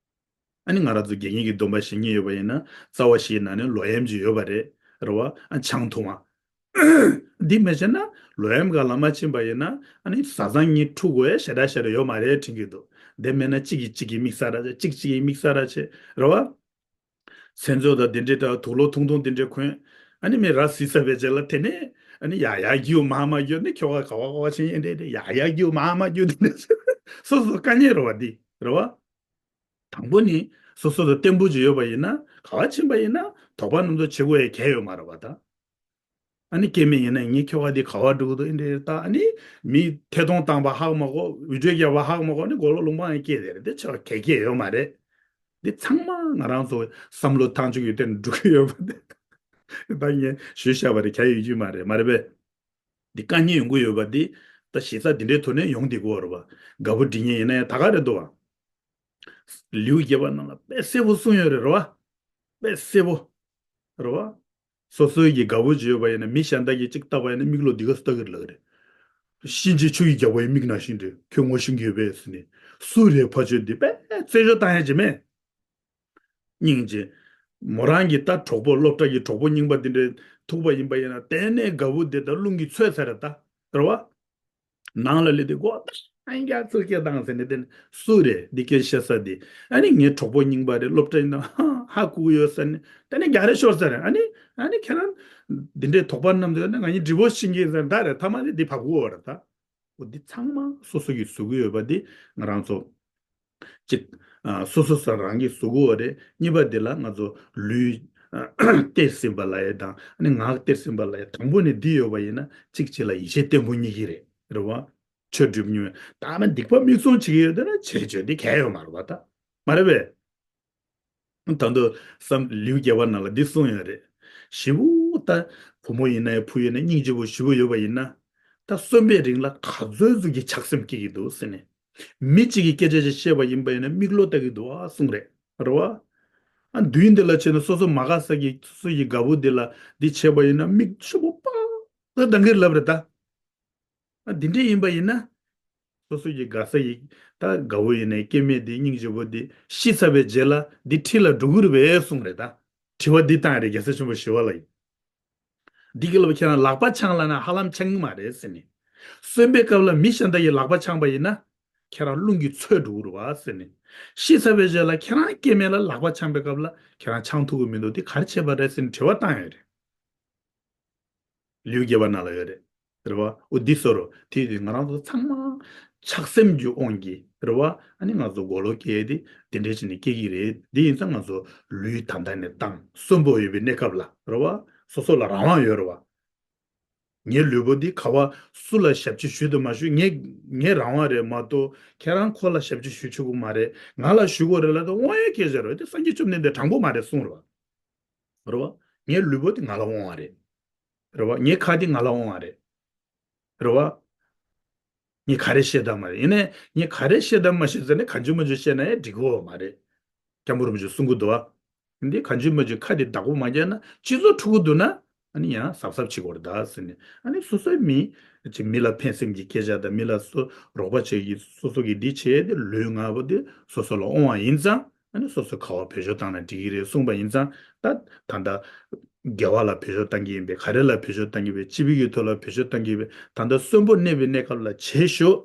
ཨ་ནི་ང་རང་ཚོ་དགེ་བསྙེན་གྱི་སྡོམ་པ་བཞེས་མཁན་ཡོད་པ་ཡིན་ན་རྩ་བ་བཞིའི་ནང་ནས་ལོག་གཡེམ་ཅིག་ཡོད་པ་རེད། རེད་བ། ཨ་ཆང་འཐུང་བ། འདི་མི་བྱེད་ན་ལོག་གཡེམ་སྒང་ལ་མ་ཕྱིན་པ་ཡིན་ན་ཨ་ནི་བཟའ་ཚང་གཉིས་འཁྲུག་དགོས་ཡ་ཞེ་དྲག་ཞེ་དྲག་ཡོད་མ་རེད་དྲན་གྱི་འདུག་དེ་མེད་ན་གཅིག་གིས་གཅིག་གི་མིག་གསལ་ར་བྱེད། གཅིག་གཅིག་གི་མིག་གསལ་ར་བྱེད། རེད་བ། མཚན་ཚོགས་དང་དེ་འདྲའི་འདྲ་བ་དུག་ལོག་ཐུང་ཐུང་དེ་འདྲའི་གོན། ཨ་ནི་མི་ར་བཟི་ས་བའི་རྗེས་ལ་དེ་ནས་ཨ་ནི་ཡ་ཡ་རྒྱུ་མ་མ་རྒྱུ་ནི་ཁྱོ་ག་ག་བ་ག་བ་ཕྱིན་ཡིན་དེ་དེ་ཡ་ཡ་རྒྱུ་མ་མ་རྒྱུ་དེ་ནས་སོ་སོ་དཀའ་ངལ་རེད་བ་འདི་རེད་བ། དང་པོ་ནི་སོ་སོ་ལ་བརྟན་པོ་ཅིག་ཡོད་པ་ཡིན་ན་ག་བ་ཕྱིན་པ་ཡིན་ན་དོགས་པ་རྣམ་རྟོག་བྱེད་དགོས་ཡ་གལ་ཡོད་མ་རེད་བ་ད། ཨ་ནི་སྐྱེ་དམན་ཡིན་ན་ངའི་ཁྱོ་ག་འདི་ག་བ་འགྲོ་གི་འདུག་ཨེ་འདྲ་ད་ཨ་ནི་མི་ཐད་གཏོང་བཏང་པ་ཧ་གོ་མ་གོ་འུར་སྒྲོལ་རྒྱབ་པ་ཧ་གོ་མ་གོ་ནི་མགོ་ལོག་རླུང་བ་ཡང་སྐྱེས་དེ་རེད་དེ་ཆོ་ག་གལ་ཡོད་མ་རེད། འདི་ཚང་མ་ང་རང་ཚོ་བསམ་བློ་ཐག་གཅོད་ཀྱི་སྟེང་འགྲོ་གི་ཡོད་པ་འདི་ད་ངས་ཞུས་བཞག་པ་རེད་གལ་ཡོད་ཀྱི་མ་རེད་མ་རེད་པས། འདི་དཀའ་ངལ་ཡོང་གི་ཡོད་པ་འདི་ད་ཞེ་ས་འདི་འདྲའི་ཐོག་ནས་ཡོང་བསྡད་ཀྱི་ཡོད་རེད་པ། དགའ་པོ་འབྲི་མཁན་ཡིན་ན་ཡང་ད་ག་རེད་འདུག་བ། ལེའུ་བརྒྱད་པ་ནང་ལ་དཔེ་གསལ་པོ་གསུངས་ཡོད་རེད་རེད་བ། དཔེ་གསལ་པོ། རེད་བ། སོ་སོའི་གི་དགའ་པོ་ཅིག་ཡོད་པ་ཡིན་ན་མི་གཞན་དག་གིས་གཅིག་བལྟས་པ་ཡིན་ན་མིག་ལོག་འདི་ག་ཙམ་ལྟ་གི་རེད་ལབ་ཀྱི་རེད། གཤིན་རྗེ་ཆུ་ཡི་རྒྱལ་པོ་ཡི་མིག་ནང་བཞིན་རེད། ཁྱོད་ངོ་ཤེས་ཀྱི་ཡོད་པས་ཟེར་ནས། སུ་རེད་ཕ་ཆོས་འདི་དཔེ་རྩེད་འཇོ་བཏང་ཡ་ཅིག་མེད། སྙིང་རྗེ། མོ་རང་གི་ད་གྲོགས་པོ་སློབ་གྲྭ་གི་གྲོགས་པོ་རྙིང་པ་འདི་འདྲའི་ཐུག་པ་ཡིན་པ་ཡིན་ན་དེ་ནས་དགའ་པོ་འདི་ད་རླུང་གིས་ཚོས་ཚར་རེད་ད། རེད་བ། ནང་ལ་སླེབས་ཏེ་སྒོ་ད་ཨང་རྒྱ་ཚུར་སྐད་བཏང་ཟེར་ནས་དེ་ནས་སུ་རེད་འདི་སྐད་བཤད་ས་འདི། ཨ་ནི་ངའི་གྲོགས་པོ་རྙིང་པ་རེད་སློབ་གྲྭ་ཡིན་ན་ཧ་ཧ་གོ་གི་ཡོད་ཟེར་ནས་དེ་ནས་རྒྱག་རེས་ཤོར་ས་རེད། ཨ་ནི་ཨ་ནི་ཁྱེད་རང་འདི་འདྲའི་དོགས་པ་རྣམས་དེ་ནས་ང་གཉིས་འདྲི་པོ་ཤེས་ཀྱི་ཟེར་ད་རེད་ཐ་མ་ནི་འདི་བབས་གོ་བ་རེད་ད། འོ་འདི་ཚང་མ་སོ་སོ་གིས་བཟོ་གི་ཡོད་པ་འདི་ང་རང་ཚོ་གཅིག་ཨ་སོ་སོ་སོ་རང་གིས་བཟོ་གི་ཡོད་རེད། གཉིས་པ་འདི་ལ་ང་ཚོ་ལུས་ཨ་སྟེར་ཟིན་པ་ལ་ཡ་དང་ཨ་ནི་ངག་སྟེར་ཟིན་པ་ལ་ཡ་དང་པོ་ནས་འདི་ཡོད་པ་ཡིན་ན་གཅིག་གཅིག་ལ་ཡིད་ཆེས་བརྟན་པོ་རྙེད་ཀྱི་རེད། རེད་བ། ཆོས་སྒྲུབ་མྱོང་ད་ནི་སྡིག་པ་མིག་བཙུམ་བྱེད་ཀྱི་ཡོད་དེ་ན་བྱེད་བྱེད་འདི་གལ་ཡོད་མ་རེད་བ་ད། མ་རེད་པས། ད་དུང་བསམ་ལེའུ་བརྒྱད་པ་ནང་ལ་འདི་གསུངས་ཡོད་རེད། ཞེ་པོ་ད་བུ་མོ་ཡིན་ན་ཡང་བུ་ཡིན་ན་སྙིང་རྗེ་པོ་ཞེ་པོ་ཡོད་པ་ཡིན་ན། ད་གསོན་པའི་རིང་ལ་ག་ཚོད་ཟིག་གི་ཆགས་སེམས་སྐྱེ་གི་འདུག་ཟེར་ནས། མི་གཅིག་གི་སྐད་ཆ་ཅིག་བཤད་པ་ཡིན་པ་ཡིན་ན་མིག་བློ་ལྟ་གི་འདུག་ཨ་གསུངས་རེད། རེད་བ། ཨ་དུས་འདི་ལ་བྱས་ན་སོ་སོ་མ་དགའ་ས་གི་སོ་སོ་ཡི་དགའ་བོ་འདི་ལ་འདི་བྱས་པ་ཡིན་ན་མིག་ཆུ་བོ་པག་ཏུ་ལྡང་གི་ལབ་རེད་ད། ཨ་འདི་འདྲས་ཡིན་པ་ཡིན་ན། སོ་སོ་ཡི་དགའ་ས་ཡི་ད་དགའ་བོ་ཡིན་ནའི་སྐྱེ་དམན་འདི་སྙིང་རྗེ་བོ་འདི་ཤི་ཚར་བའི་རྗེས་ལ་འདི་ཁྲི་ལ་འགྲོ་གི་རེད་པས་གསུངས་རེད་ད། དྲི་བ་འདི་བཏང་རེད་རྒྱལ་སྲས་ཆེན་པོ་ཞི་བ་ལྷ་ཡིས། འདི་གི་ལབ་ཁྱེད་རང་ལག་པ་འཆང་ལབ་ན་ཧ་ལམ་འཆང་གི་མ་རེད་ཟེར་ནས། གསོན་པའི་སྐབས་ལ་མི་གཞན་དག་གི་ལག་པ་འཆང་པ་ཡིན་ན། ཁྱེད་རང་རླུང་གིས་ཚོས་འགྲོ་གི་རེད་བ་ཟེར་ནས། ཤི་ཚར་བའི་རྗེས་ལ་ཁྱེད་རང་སྐྱེ་དམན་ལ་ལག་པ་འཆང་པའི་སྐབས་ལ་ཁྱེད་རང་འཆང་ཐུབ་ཀྱི་མི་འདུག་འདི་ག་རེ་བྱས་པ་རེད་ཟེར་ནས་དྲི་བ་བཏང་ཡོད་རེད། ལེའུ་བརྒྱད་པ་ནང་ལ་ཡོད་རེད། རེད་བ། འོ་འདི་བཟོ་རོ། དེ་དུས་ང་རང་ཚོ་ཚང་མ་ཆགས་སེམས་ཀྱི་དབང་གིས་རེད་བ། ཨ་ནི་ང་ཚོ་མགོ་ལོག་སྐྱེ་དེ་དེ་འདྲས་བྱས་ནས་སྐྱེ་གི་རེད། དེ་ཡིན་ཙང་ང་ཚོ་ལུས་ད་ལྟ་ནས་བཏང་གསོན་པོ་ཡོད་པའི་གནས་སྐབས་ལ་རེད་བ། སོ་སོ་ལ་རང་དབང་ཡོད་རེད་བ། ངའི་ལུས་པོ་འདི་ག་བ་སུ་ལ་ཞབས་ཕྱི་ཞུ་དང་མ་ཞུ་ངའི་ངའི་རང་དབང་རེད་མ་གཏོགས་ཁྱེད་རང་ཁོ་ལ་ཞབས་ཕྱི་ཞུ་ཆོག་གི་མ་རེད། ང་ལ་ཞུ་དགོས་རེད་ལབ་དུས་དབང་ཡོད་སྐད་ཆ་རེད། དེ་སངས་རྒྱས་བཅོམ་ལྡན་འདས་དྲང་པོ་མ་རེད་གསུངས་རེད་བ། རེད་བ། ངའི་ལུས་པོ་དེ་ང་ལ་དབང་བ་རེད། རེད་བ། ངའི་ཁ་དེ་ང་ལ་དབང་བ་རེད། རེད་བ། ངས་ག་རེ་བཤད་དམ་མ་རེད། ཡིན་ནའི་ངས་ག་རེ་བཤད་དམ་མ་བཤད་ཟེར་ནས་གང་བྱུང་མང་བྱུང་བཤད་ན་ཡང་འགྲིག་གི་ཡོད་མ་རེད། སྐྱབས་མགོན་རིན་པོ་ཆེས་གསུང་གི་འདུག་བ། འདི་གང་བྱུང་མང་བྱུང་ཁ་དེ་བདག་པོ་མ་རྒྱག་ན་སྤྱི་ཚོགས་འཁྲུག་གི་འདུག་ན། ཨ་ནི་ཡང་གཟབ་གཟབ་བྱེད་དགོས་རེད་ད་ཟེར་ནས། ཨ་ནི་སོ་སོའི་མི་ཅིག་མི་ལ་ཕན་སེམས་ཀྱི་སྐད་ཆ་དང་མི་ལ་སོ་རོགས་པ་བྱེད་ཀྱི་སོ་སོ་གི་འདི་བྱས་ཏེ་ལུས་ངག་པོ་དེ་སོ་སོ་ལ་དབང་བ་ཡིན་ཙང་། ཨ་ནི་སོ་སོ་ག་བ་བེད་སྤྱོད་བཏང་ན་འགྲིག་གི་རེད་གསུངས་པ་ཡིན་ཙང་། ད་ད་ལྟ་དགེ་བ་ལ་བེད་སྤྱོད་བཏང་གི་ཡིན་པས། ག་རེ་ལ་བེད་སྤྱོད་བཏང་གི་ཡིན་པས། སྤྱི་པའི་གི་ཐོག་ལ་བེད་སྤྱོད་བཏང་གི་ཡིན་པས། ད་ལྟ་གསོན་པོ་གནས་པའི་གནས་སྐབས་ལ་བྱེད་ཤོག་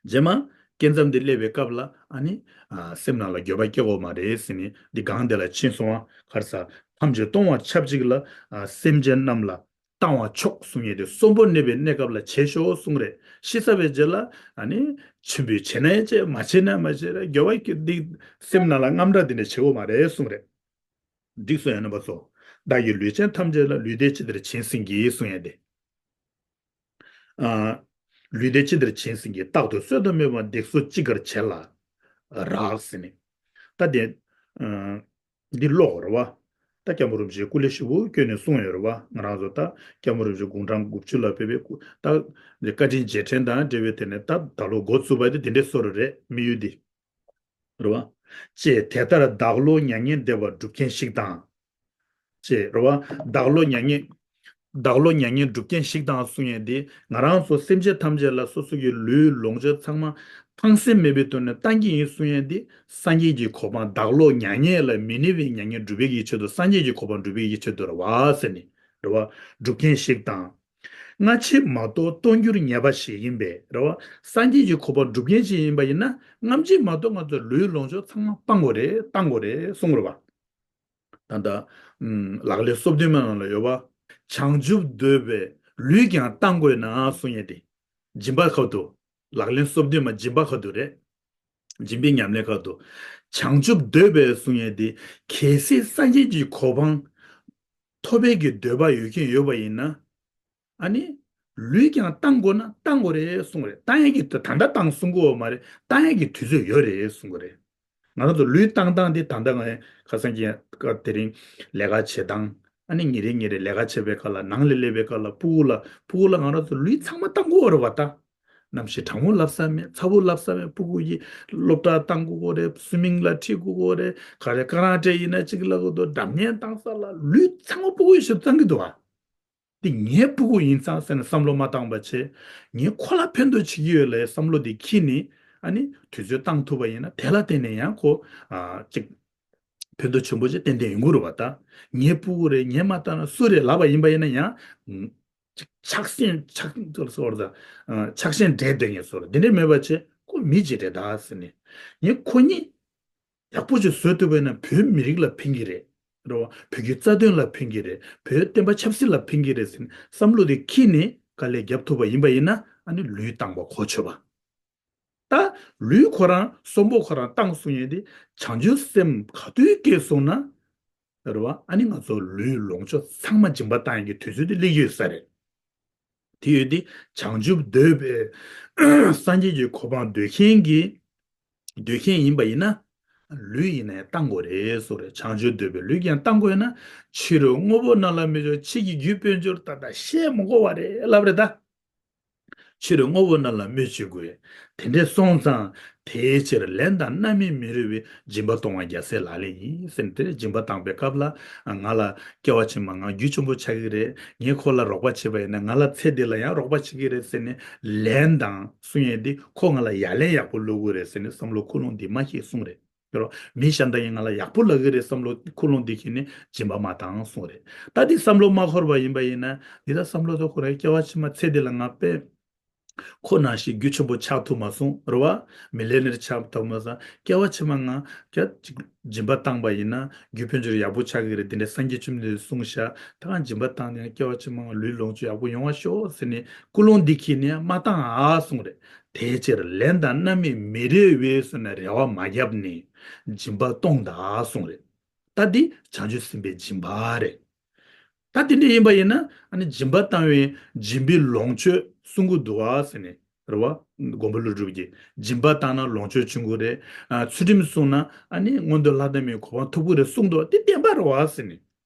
རྗེས་མ་སྐྱེ་མཚམས་འདི་སླེབས་པའི་སྐབས་ལ་ཨ་ནི་ཨ་སེམས་ནང་ལ་འགྱོད་པ་སྐྱེ་དགོས་མ་རེད་ཟེར་ནས་འདི་སྒང་དེ་ལ་ཕྱིན་སོང་བ། ག་རེ་ཟ། ཐམས་ཅད་གཏོང་བ་ཆབས་ཅིག་ལ་ཨ་སེམས་ཅན་རྣམས་ལ་བཏང་བ་མཆོག་གསུང་ཡས་དེ་གསོན་པོ་གནས་པའི་གནས་སྐབས་ལ་བྱེད་ཤོག་གསུང་རེད། ཤི་ཚར་བའི་རྗེས་ལ་ཨ་ནི་ཆེན་པོས་བྱེད་ན་ཡང་བྱེད། མ་བྱེད་ན་མ་བྱེད་རེད། འགྱོད་པ་སྐྱེ་འདི་སེམས་ནང་ལ་དངངས་སྐྲག་འདི་འདྲ་བྱེད་དགོས་མ་རེད་གསུང་རེད། འགྲིག་སོང་ཡ་རྣམ་པ་ཚོ། བདག་གི་ལུས་ཅན་ཐམས་ཅད་ལ། ལུས་བདེ་ཅི་བདེར་བྱིན་ཟིན་གྱིས་གསུང་ཡ་དེ། ཨ། ལུས་བདེ་ཅི་བདེར་བྱིན་ཟིན་གྱིས། རྟག་ཏུ་གསོད་དུ་མེད་པར་བརྡེག་གསོད་ཅི་དགར་བྱེད་ལ་རག་ཟེར་ནས། ད་དེ། ཨ། འདི་ཀློག་རེད་བ། ད་སྐྱབས་མགོན་རིན་པོ་ཆེས་སྐུ་ལས་ཞེ་པོ་བསྐྱོན་ནས་གསུངས་ཡོད་རེད་བ། ང་རང་ཚོ་ད་སྐྱབས་མགོན་རིན་པོ་ཆེ་དགུང་གྲངས་དགུ་བཅུ་ལ་ཕེབས་པའི་སྐུ་ད་འདི་བཀའ་དྲིན་རྗེས་དྲན་དང་འབྲེལ་བའི་དེ་ནས་ད་ད་ལོ་འགོ་བཙུགས་པ་དེ་དེ་འདྲའི་བཟོ་འདྲ་རེད། དམིགས་ཡུལ་འདི། རེད་བ། ཅེས་དེ་ལྟར་བདག་བློ་མྱ་ངན་འདས་པ་སྒྲུབ་མཁན་ཞིག་དང་། ཅེས་རེད་བ། བདག་བློ་མྱ་ངན། བདག་བློ་མྱ་ངན་སྒྲུབ་མཁན་ཞིག་དང་གསུང་ཡས་འདི་ང་རང་ཚོ་སེམས་ཅན་ཐམས་ཅད་ལ་སོ་སོ་གི་ལུས་ལོངས་སྤྱོད་ཚང་མ་ཕངས་སེམས་མེད་པའི་ཐོག་ནས་བཏང་གི་ཡིན་གསུང་ཡས་འདི་སངས་རྒྱས་ཀྱི་གོ་འཕང་། བདག་བློ་མྱ་ངན་ལས་མི་གནས་པའི་མྱ་ངན་སྒྲུབ་པའི་གི་ཆེད་དུ། སངས་རྒྱས་ཀྱི་གོ་འཕང་སྒྲུབ་པའི་གི་ཆེད་དུ་རེད་བ་ཟེར་ནས་རེད་བ། སྒྲུབ་མཁན་ཞིག་དང་། སྔ་ཕྱི་མ་གཏོགས་སྟོང་འགྱུར་ཉེས་པ་ཞིག་ཡིན་པས་རེད་བ། སངས་རྒྱས་ཀྱི་གོ་འཕང་སྒྲུབ་མཁན་ཞིག་ཡིན་པ་ཡིན་ན་སྔ་ཕྱི་མ་གཏོགས་ང་ཚོ་ལུས་ལོངས་སྤྱོད་ཚང་མ་སྤང་དགོས་རེད། བཏང་དགོས་རེད་གསུངས་རེད་བ། ད་ལྟ་ཨུམ་ལག་ལེན་སོ་བདུན་མ་ནང་ལ་ཡོད་བ། བྱང་ཆུབ་འདོད་པའི་ལུས་ཀྱང་བཏང་དགོས་ན་གསུང་ཡས་དེ། སྦྱིན་པ་ཁ་ཐུག་ལག་ལེན་སོ་བདུན་མ་སྦྱིན་པ་ཁ་ཐུག་རེད། སྦྱིན་པའི་ཉམས་ལེན་ཁ་ཐུག་བྱང་ཆུབ་འདོད་པའི་གསུང་ཡས་དེ། གལ་སྲིད་སངས་རྒྱས་ཀྱི་གོ་འཕང་ཐོབ་པའི་གི་འདོད་པ་ཡོད་མཁན་ཡོད་པ་ཡིན་ན། ཨ་ནི། ལུས་ཀྱང་བཏང་དགོས་ན་བཏང་དགོས་རེད་གསུངས་རེད། བཏང་ཡས་ཀྱི་དུས་ད་ལྟ་བཏང་གསུང་གི་ཡོད་མ་རེད། བཏང་ཡས་ཀྱི་དུས་ཚོད་ཡོད་རེད་གསུང་གི་རེད། ང་རང་ཚོ་ལུས་བཏང་སྟངས་འདི་ད་ལྟ་ང་ཁ་སང་གི་སྐབས་དེ་རིང་ལས་ཀ་བྱེད་སྟངས། ཨ་ནི་ཉིན་རེ་ཉིན་རེ་ལས་ཀ་བྱེད་པའི་སྐབས་ལ་ནང་ལ་སླེབས་པའི་སྐབས་ལ་ཕྲུ་གུ་ལ་ཕྲུ་གུ་ལ་ང་རང་ཚོ་ལུས་ཚང་མ་བཏང་དགོས་རེད་བ་ད། གནམ་གཤིས་གྲང་མོ་ལབ་ས་མེད། ཚ་པོ་ལབ་ས་མེད། ཕྲུ་གུ་ཡིས་སློབ་གྲྭ་བཏང་དགོས་ཀྱི་རེད། སུའི་མིང་ལ་ཁྲིད་དགོས་ཀྱི་རེད། ག་རེ་ཀ་ར་ཊེ་ཡིན་ན་གཅིག་ལབ་ཀྱི་འདུག་འགྲམ་ཉན་བཏང་ས་ལ་ལུས་ཚང་མ་ཕྲུ་གུ་ཡིས་ཞིབ་བཏང་གི་འདུག་བ། འདི་ངའི་ཕྲུ་གུ་ཡིན་ཙང་ཟེར་ནས་བསམ་བློ་མ་བཏང་པ་བྱས། ངས་ཁོ་ལ་ཕན་ཐོགས་བྱེད་ཀྱི་ཡོད་ལབ་བསམ་བློ་འདི་འཁྱེར་ནས་ཨ་ནི་དུས་ཚོད་བཏང་ཐུབ་པ་ཡིན་ན་དེ་ལ་བརྟེན་ནས་ཡང་ཁོ་ཨ་ཅིག་ཕན་ཐོགས་ཆེན་པོ་ཅིག་ཏན་ཏན་ཡོང་གི་རེད་བ་ད། ངའི་ཕྲུ་གུ་རེད། ངས་མ་བཏང་ན་སུ་རེད་ལབ་པ་ཡིན་པ་ཡིན་ན་ཡང་། ཅིག་ཆགས་ཞེན་ཆགས་ཟེར་ད། ཆགས་ཞེན་འདྲེས་བསྡད་མཁན་བཟོ་འདྲ་འདི་འདྲས་མེད་པ་བྱས། ཁོ་མི་ཅིག་རེད་ད་ཟེར་ནས། ངས་ཁོ་གཉིས་ཡག་པོ་ཅིག་བཟོ་ཐུབ་པ་ཡིན་ན་བོད་མི་རིགས་ལ་ཕན་གྱི་རེད། རེད་བ། བོད་ཀྱི་རྩ་དོན་ལ་ཕན་གྱི་རེད། བོད་བསྟན་པ་ཆབ་སྲིད་ལ་ཕན་གྱི་རེད་ཟེར་ནས་བསམ་བློ་དེ་འཁྱེར་ནས་དཀའ་ལས་རྒྱབ་ཐུབ་པ་ཡིན་པ་ཡིན་ན་ཨ་ནི་ལུས་བཏང་པ་གོ་ཆོད་པ། ད་ལུས་ཁོ་རང་གསོན་པོ་ཁོ་རང་བཏང་གསུང་ཡས་དེ་བྱང་ཆུབ་སེམས་ག་དུས་སྐྱེས་སོང་ན། རེད་བ། ཨ་ནི་ང་ཚོ་ལུས་ལོངས་སྤྱོད་ཚང་མ་སྦྱིན་པ་བཏང་ཡས་ཀྱི་དུས་ཚོད་དེ་སླེབས་ཡོད་ས་རེད། དེ་ཡོད་དེ་བྱང་ཆུབ་འདོད་པའི་སངས་རྒྱས་ཀྱི་གོ་འཕང་འདོད་མཁན་གྱི་འདོད་མཁན་ཡིན་པ་ཡིན་ན། ལུས་ཡིན་ན་ཡང་བཏང་དགོས་རེད་གསུངས་རེད། བྱང་ཆུབ་འདོད་པའི་ལུས་ཀྱང་བཏང་དགོས་ན། ཕྱི་རོལ་དངོས་པོ་རྣམས་ལ་མི་སྦྱོར་ཕྱི་གི་རྒྱུ་དཔལ་འབྱོར་ད་ལྟ་བཤད་མི་དགོས་པ་རེད་ལབ་རེད་ད། ཕྱི་རོལ་དངོས་པོ་རྣམས་ལ་སྨོད་བྱེད་དགོས། དེ་འདྲ་སོང་ཙང་དེའི་ཕྱིར་ལན་དང་རྣམ་སྨིན་མི་རིགས་པའི་སྦྱིན་པ་གཏོང་བ་རྒྱལ་སྲས་ལག་ལེན་ཡིན་ཟེར་ནས། དེ་སྦྱིན་པ་བཏང་པའི་སྐབས་ལ་ང་ལ་སྐྱེ་བ་ཕྱི་མ་ང་རྒྱུ་ཆེན་པོ་ཆགས་ཀྱི་རེད། ངས་ཁོ་ལ་རོགས་པ་བྱས་པ་ཡིན་ན་ང་ལ་ཚེ་འདི་ལ་ཡང་རོགས་པ་བྱེད་ཀྱི་རེད་ཟེར་ནས་ལན་དང་གསུང་ཡས་འདི་ཁོ་ང་ལ་ཡ་ལན་ཡག་པོ་སློག་གི་རེད་ཟེར་ནས་བསམ་བློ་ཁུངས་ལུང་འདི་མ་ཤེས་གསུངས་རེད། རོ། མི་གཞན་དག་གིས་ང་ལ་ཡག་པོ་ལབ་ཀྱི་རེད་བསམ་བློ་ཁུངས་ལུང་འདི་ཁྱེར་ནས་སྦྱིན་པ་མ་བཏང་གསུངས་རེད། ད་འདི་བསམ་བློ་མ་འཁོར་བ་ཡིན་པ་ཡིན་ན་འདི་ལྟར་བསམ་བློ་དེ་འཁོར་རེད། སྐྱེ་བ་ཕྱི་མ་ཚེ་འདི་ལ་ང་དཔེ་ཁོ་ནང་བཞིན་རྒྱུ་ཆེན་པོ་ཆགས་ཐུབ་མ་སོང་རེད་བ། མི་ལེ་ནེར་ཆགས་ཐུབ་མ་སོང་། སྐྱེ་བ་ཕྱི་མ་ང་སྐྱ་ཅིག་སྦྱིན་པ་བཏང་པ་ཡིན་ན་རྒྱུ་དཔལ་འབྱོར་ཡག་པོ་ཆགས་ཀྱི་རེད། འདི་འདྲ་སངས་རྒྱས་བཅོམ་ལྡན་འདས་གསུངས་ཤག་ད་གང་སྦྱིན་པ་བཏང་ནས་སྐྱེ་བ་ཕྱི་མ་ལུས་ལོངས་སྤྱོད་ཡག་པོ་ཡོང་བ་ཤོག་ཟེར་ནས་ཀུན་སློང་འདི་ཁྱེར་ནས་མ་བཏང་ཨ་གསུངས་རེད། དེའི་ཕྱིར་ལན་དང་རྣམ་སྨིན་མི་རིགས་པའི་ཟེར་ནས་རེ་བ་མ་བརྒྱབ་ནས་སྦྱིན་པ་གཏོང་དང་གསུངས་རེད། ད་འདི་བྱང་ཆུབ་སེམས་དཔའི་སྦྱིན་པ་རེད། ད་དེ་འདྲ་ཡིན་པ་ཡིན་ན་ཨ་ནི་སྦྱིན་པ་བཏང་བའི་སྦྱིན་པའི་ལོངས་སྤྱོད་གསུང་གི་འདུག་བ་ཟེར་ནས་རེད་བ། མགོན་པོ་ཀླུ་སྒྲུབ་ཀྱིས་སྦྱིན་པ་བཏང་ན་ལོངས་སྤྱོད་འབྱུང་གི་རེད། ཨ་ཚུལ་ཁྲིམས་བསྲུངས་ན་ཨ་ནི་མངོན་མཐོ་ལྷ་དང་མིའི་གོ་འཕང་ཐོབ་ཀྱི་རེད་གསུངས་འདུག་དེ་བདེན་པ་རེད་བ་ཟེར་ནས།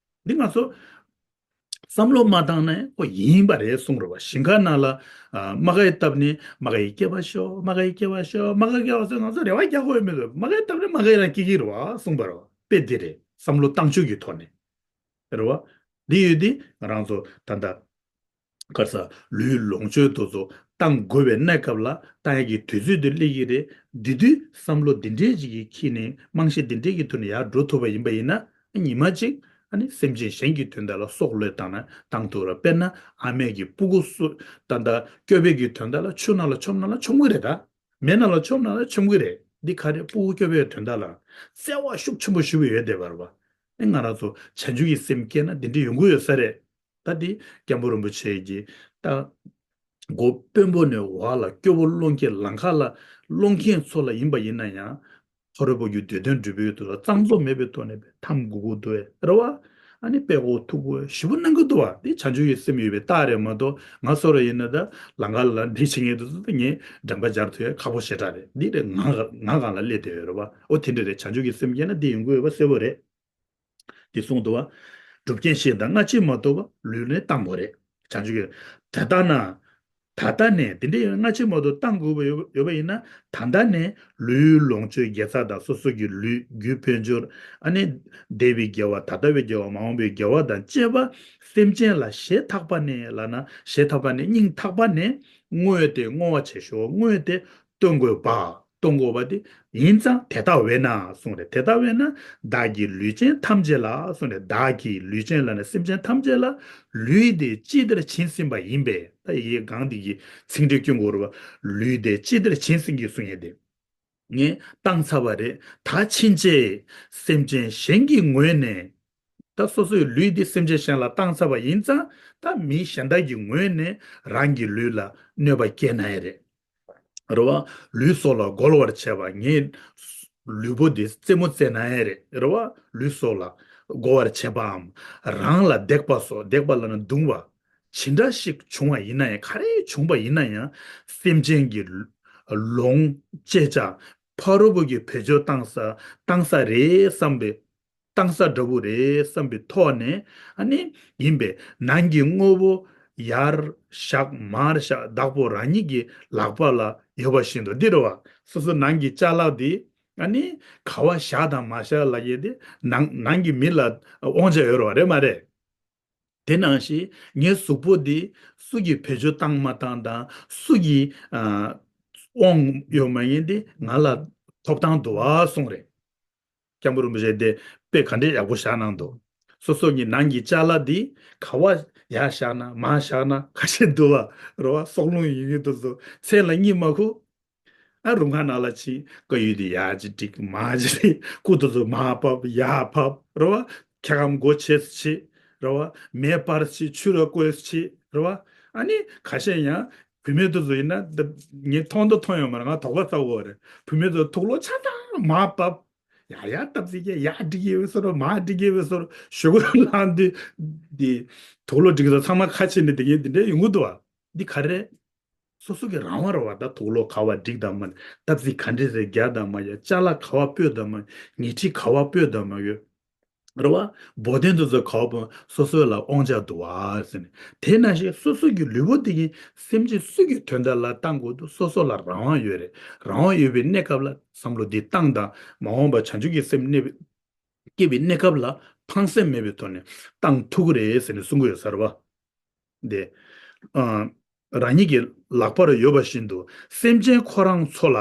འདི་ང་ཚོ་བསམ་བློ་མ་བཏང་ན་ཁོ་ཡིན་པ་རེད་གསུངས་རེད་བ། ཞིང་ཁ་ནང་ལ་ཨ་རྨ་ཁ་ཡིས་བཏབ་ནས་རྨ་ཁ་ཡིས་སྐྱེ་བ་ཤོག་རྨ་ཁ་ཡིས་སྐྱེ་བ་ཤོག་རྨ་ཁ་སྐྱེ་བ་ཟེར་ང་ཚོ་རེ་བ་རྒྱག་དགོས་མེད་དོ། རྨ་ཁ་ཡིས་བཏབ་ནས་རྨ་ཁ་ཡིས་རང་སྐྱེ་གི་རེད་བ་གསུངས་པ་རེད་བ། དཔེ་འདི་རེད། བསམ་བློ་བཏང་ཕྱོགས་ཀྱི་ཐོག་ནས་རེད་བ། འདི་ཡོད་དེ་ང་རང་ཚོ་ད་ལྟ་ག་རེ་ཟ་ལུས་ལོངས་སྤྱོད་དེ་ཚོ་བཏང་དགོས་པའི་གནས་སྐབས་ལ་བཏང་ཡག་གི་དུས་ཚོད་དེ་སླེབས་ཀྱི་རེད། འདི་དུས་བསམ་བློ་འདི་འདྲས་ཅིག་གིས་འཁྱེར་ནས་རྨང་གཞི་འདི་འདྲས་ཀྱི་ཐོག་ནས་ཡར་འགྲོ་ཐུབ་པ་ཡིན་པ་ཡིན་ན་ཉི་མ་གཅིག་ཨ་ནི་སེམས་ཅན་གཞན་གྱི་དོན་དག་ལ་སྲོག་བློས་བཏང་ན་བཏང་ཐུབ་ར། དཔེར་ན་ཨ་མས་ཀྱི་སྤུ་གུ་སུ་ད་ལྟ་སྐྱོ་བའི་གི་དོན་དག་ལ་ཆུ་ནང་ལ་མཆོངས་ན་ལ་མཆོངས་གི་རེད། ད་མེ་ནང་ལ་མཆོངས་ན་ལ་མཆོངས་གི་རེད། འདི་ག་རེ་སྤུ་གུ་སྐྱོ་བའི་དོན་དག་ལ་བརྩེ་བ་ཤུགས་ཆེན་པོ་ཞུ་གི་ཡོད་བསྡད་པ་རེད་བ། ཨེ་ང་རང་ཚོ་བྱང་ཆུབ་ཀྱི་སེམས་སྐྱེས་ན་འདི་འདྲ་ཡོང་གི་ཡོད་ས་རེད། ད་འདི་སྐྱབས་མགོན་རིན་པོ་ཆེ་གིས་ད་མགོ་དཔོན་པོ་ནས་འོག་ལ་སྐྱོ་པོ་སློང་མཁན་ལམ་ཁ་ལ་སློང་མཁན་ཚོ་ལ་ཡིན་པ་ཡིན་ན་ཡང་ཕ་རོལ་པོ་རྒྱུ་འདོད་དོན་སྒྲུབ་པའི་དུས་ལ་གཙང་བཙོག་མེད་པའི་ཐོག་ནས་ཐམ་གུ་གུ་འདུག་རེད་བ། ཨ་ནི་དཔེ་ཀོ་ཐུག་གོ་ཞིབ་པོ་གནང་གི་འདུག་བ། འདི་བྱང་ཆུབ་ཀྱི་སེམས་ཡོད་པའི་རྟགས་རེད་མ་གཏོགས་ང་ཚོ་ར་ཡིན་ན་ད་ལམ་ཁ་ལ་འདི་བྱེད་མཁན་དུ་ངས་འགྲམ་པ་སྦྱར་ཐུབ་ཡ་ཁག་པོ་ཞེ་དྲག་རེད། འདི་རེད་ང་ང་སྒང་ལ་སླེབས་བསྡད་ཡོད་རེད་བ། ཨོ་དེ་འདྲ་རེད། བྱང་ཆུབ་ཀྱི་སེམས་སྐྱེས་ན་འདི་ཡོང་གི་ཡོད་པ་གསལ་པོ་རེད། འདི་གསུངས་འདུག་བ། སྒྲུབ་རྐྱེན་བཞི་དང་སྔ་ཕྱི་མ་གཏོགས་པ་ལུས་ལ་བཏང་དགོས་རེད། བྱང་ཆུབ་ཀྱི། དེ་ལྟ་ན། ད་ལྟ་ནས་དེ་འདྲའི་སྔ་ཕྱི་མ་གཏོགས་བཏང་དགོས་པ་ཡོད་ཡོད་པ་ཡིན་ན་ད་ལྟ་ནས་ལུས་ལོངས་སྤྱོད་དགེ་རྩ་དང་སོ་སོ་གི་ལུས་རྒྱུ་དཔལ་འབྱོར་ཨ་ནི་འདས་པའི་དགེ་བ་ད་ལྟ་བའི་དགེ་བ་མ་འོངས་པའི་དགེ་བ་དང་བཅས་པ་སེམས་ཅན་ལ་ཞེ་ཐག་པ་ནས་ལབ་ན་ཞེ་ཐག་པ་ནས་སྙིང་ཐག་པ་ནས་བསྔོས་ཏེ་བསྔོ་བ་བྱེད་ཤོག་བསྔོས་ཏེ་གཏོང་དགོས་པ། གཏོང་དགོས་པ་དེ་ཡིན་ཙང་དེ་ལྟ་བས་ན་གསུངས་རེད། དེ་ལྟ་བས་ན་བདག་གི་ལུས་ཅན་ཐམས་ཅད་ལ་གསུངས་རེད། བདག་གི་ལུས་ཅན་ལ་ནི་སེམས་ཅན་ཐམས་ཅད་ལ་ལུས་དེ་ཅི་བདེར་བྱིན་ཟིན་པ་ཡིན་པས། ད་ཡི་གེ་གང་དེ་གི་ཚིག་འགྲེལ་སྐྱོན་དགོས་རེད་བ། ལུས་དེ་ཅི་བདེར་བྱིན་ཟིན་གྱི་གསུང་ཡས་དེ་ངས་བཏང་ཚར་བ་རེད། ད་ཕྱིན་ཆད་སེམས་ཅན་གཞན་གྱི་ངོས་ནས་ད་སོ་སོའི་ལུས་འདི་སེམས་ཅན་གཞན་ལ་བཏང་ཚར་བ་ཡིན་ཙང་ད་མི་གཞན་དག་གི་ངོས་ནས་རང་གི་ལུས་ལ་གནོད་པ་སྐྱེལ་ན་ཡང་རེད། རེད་བ། ལུས་སྲོག་ལ་རྒོལ་བར་བྱེད་པ། ངའི་ལུས་པོ་འདི་རྩེད་མོ་རྩེ་ན་ཡང་རེད། རེད་བ། ལུས་སྲོག་ལ་རྒོལ་བར་བྱེད་པའམ། རང་ལ་བརྡེག་པ་སོགས་བརྡེག་པ་ལབ་ན་རྡུང་བ། ཇི་འདྲ་ཞིག་བྱུང་བ་ཡིན་ན་ཡང་ག་རེ་བྱུང་བ་ཡིན་ན་ཡང་སེམས་ཅན་གྱི་ལོངས་སྤྱད་བྱ་ཕ་རོལ་པོ་གི་བེད་སྤྱོད་བཏང་ས་བཏང་ས་རེད་བསམ་པའི་བཏང་ས་འདྲ་བོ་རེད་བསམ་པའི་ཐོག་ནས་ཨ་ནི་ཡིན་པས་ནང་གི་དངོས་པོ་ཡར་བཞག་མར་བཞག་བདག་པོ་རང་ཉིད་ཀྱི་ལག་པ་ལ་ཡོད་པ་བཞིན་དུ་འདི་རེད་བ། སོ་སོ་ནང་གི་ཅ་ལག་འདི་ཨ་ནི་ག་བ་བཞག་དང་མ་བཞག་ལབ་ཡས་དེ་ནང་ནང་གི་མི་ལ་དབང་ཆ་ཡོད་རེད་བ་རེད་མ་རེད། དེ་ནང་བཞིན་ངའི་གཟུགས་པོ་འདི་སུ་གིས་བེད་སྤྱོད་བཏང་མ་བཏང་དང་སུ་གིས་ཨ་དབང་ཡོད་མ་ཡིན་དེ་ང་ལ་ཐོབ་ཐང་འདུག་བ་གསུངས་རེད། སྐྱབས་མགོན་རིན་པོ་ཆེ་དེ་དཔེ་ག་འདྲས་ཡག་པོ་བཞག་གནང་འདུག་སོ་སོ་གི་ནང་གི་ཅ་ལག་འདི་ག་བ་ཡར་བཞག་ན་མར་བཞག་ན་ཁ་ཤས་འདུག་བ་རེད་བ། སྲོག་རླུང་ཡིན་གྱི་འདུག་སོ་མཚན་ལ་གཉིད་མ་ཁུག་ཨ་རུམ་ཁ་ནང་ལ་ཕྱིན་ཀ་ཡུ་དེ་ཡར་ཅིག་བསྒྲིགས་མར་ཅིག་བསྒྲིགས་སྐུ་དེ་ཚོ་མར་ཕབ་ཡར་ཕབ་རེད་བ། ཁྱེད་རང་མགོ་ཕྱེས་ཕྱིས་རེད་བ། མེ་སྤར་ཕྱིས་ཆུ་ར་བསྐོལ་ཕྱིས་རེད་བ། ཨ་ནི་ཁ་ཤས་ཡང་བུད་མེད་དེ་ཚོ་ཡིན་ན་ད་ངས་མཐོང་དུ་མཐོང་ཡོད་མ་རེད། ང་དོགས་པ་ཚ་བོ་རེད། བུད་མེད་ཚོ་དུག་ལོག་ཆ་ཚང་མར་ཕབ། ཡ་ཡ་སྟབས་ཚིག་གི་ཡར་བསྒྲིགས་ཡོད་པའི་བཟོ་འདྲ་མར་བསྒྲིགས་ཡོད་པའི་བཟོ་འདྲ་ཞོག་ལངས་དུས་དེ་དུག་ལོག་བསྒྲིགས་ས་ཚང་མ་ཁ་ཕྱེ་ནས་དེ་ངས་དེ་འདྲ་ཡོང་གི་འདུག་བ། འདི་ག་རེ་རེད། སོ་སོ་གི་རང་དབང་རེད་བ། ད་དུག་ལོག་ག་བ་བསྒྲིགས་དང་མ་སྟབས་ཚིག་ག་འདྲས་རེ་རྒྱག་དང་མ་རྒྱག་ཅ་ལག་ག་བ་སྤོས་དང་མ་ཉལ་ཁྲི་ག་བ་སྤོས་དང་མ་ཡོད། རེད་བ། འབོལ་གདན་དེ་ཚོ་ག་བ་སོ་སོ་ལ་དབང་ཆ་འདུག་བ་ཟེར་ནས། དེ་ནང་བཞིན་སོ་སོ་གི་ལུས་པོ་དེ་ཉིད་སེམས་ཅན་སུ་གི་དོན་དག་ལ་བཏང་དགོས་འདུག་སོ་སོ་ལ་རང་དབང་ཡོད་རེད། རང་དབང་ཡོད་པའི་གནས་སྐབས་ལ་བསམ་བློ་འདི་བཏང་དང་མ་འོངས་པ་བྱང་ཆུབ་ཀྱི་སེམས་གནས་པའི་སྐྱེ་བའི་གནས་སྐབས་ལ་ཕངས་སེམས་མེད་པའི་ཐོག་ནས་བཏང་ཐུབ་ཀྱི་རེད་ཟེར་ནས་གསུང་གི་ཡོད་ས་རེད་བ། འདི། ཨ། རང་ཉིད་ཀྱི་ལག་པར་ཡོད་པ་བཞིན་དུ་སེམས་ཅན་ཁོ་རང་ཚོ་ལ།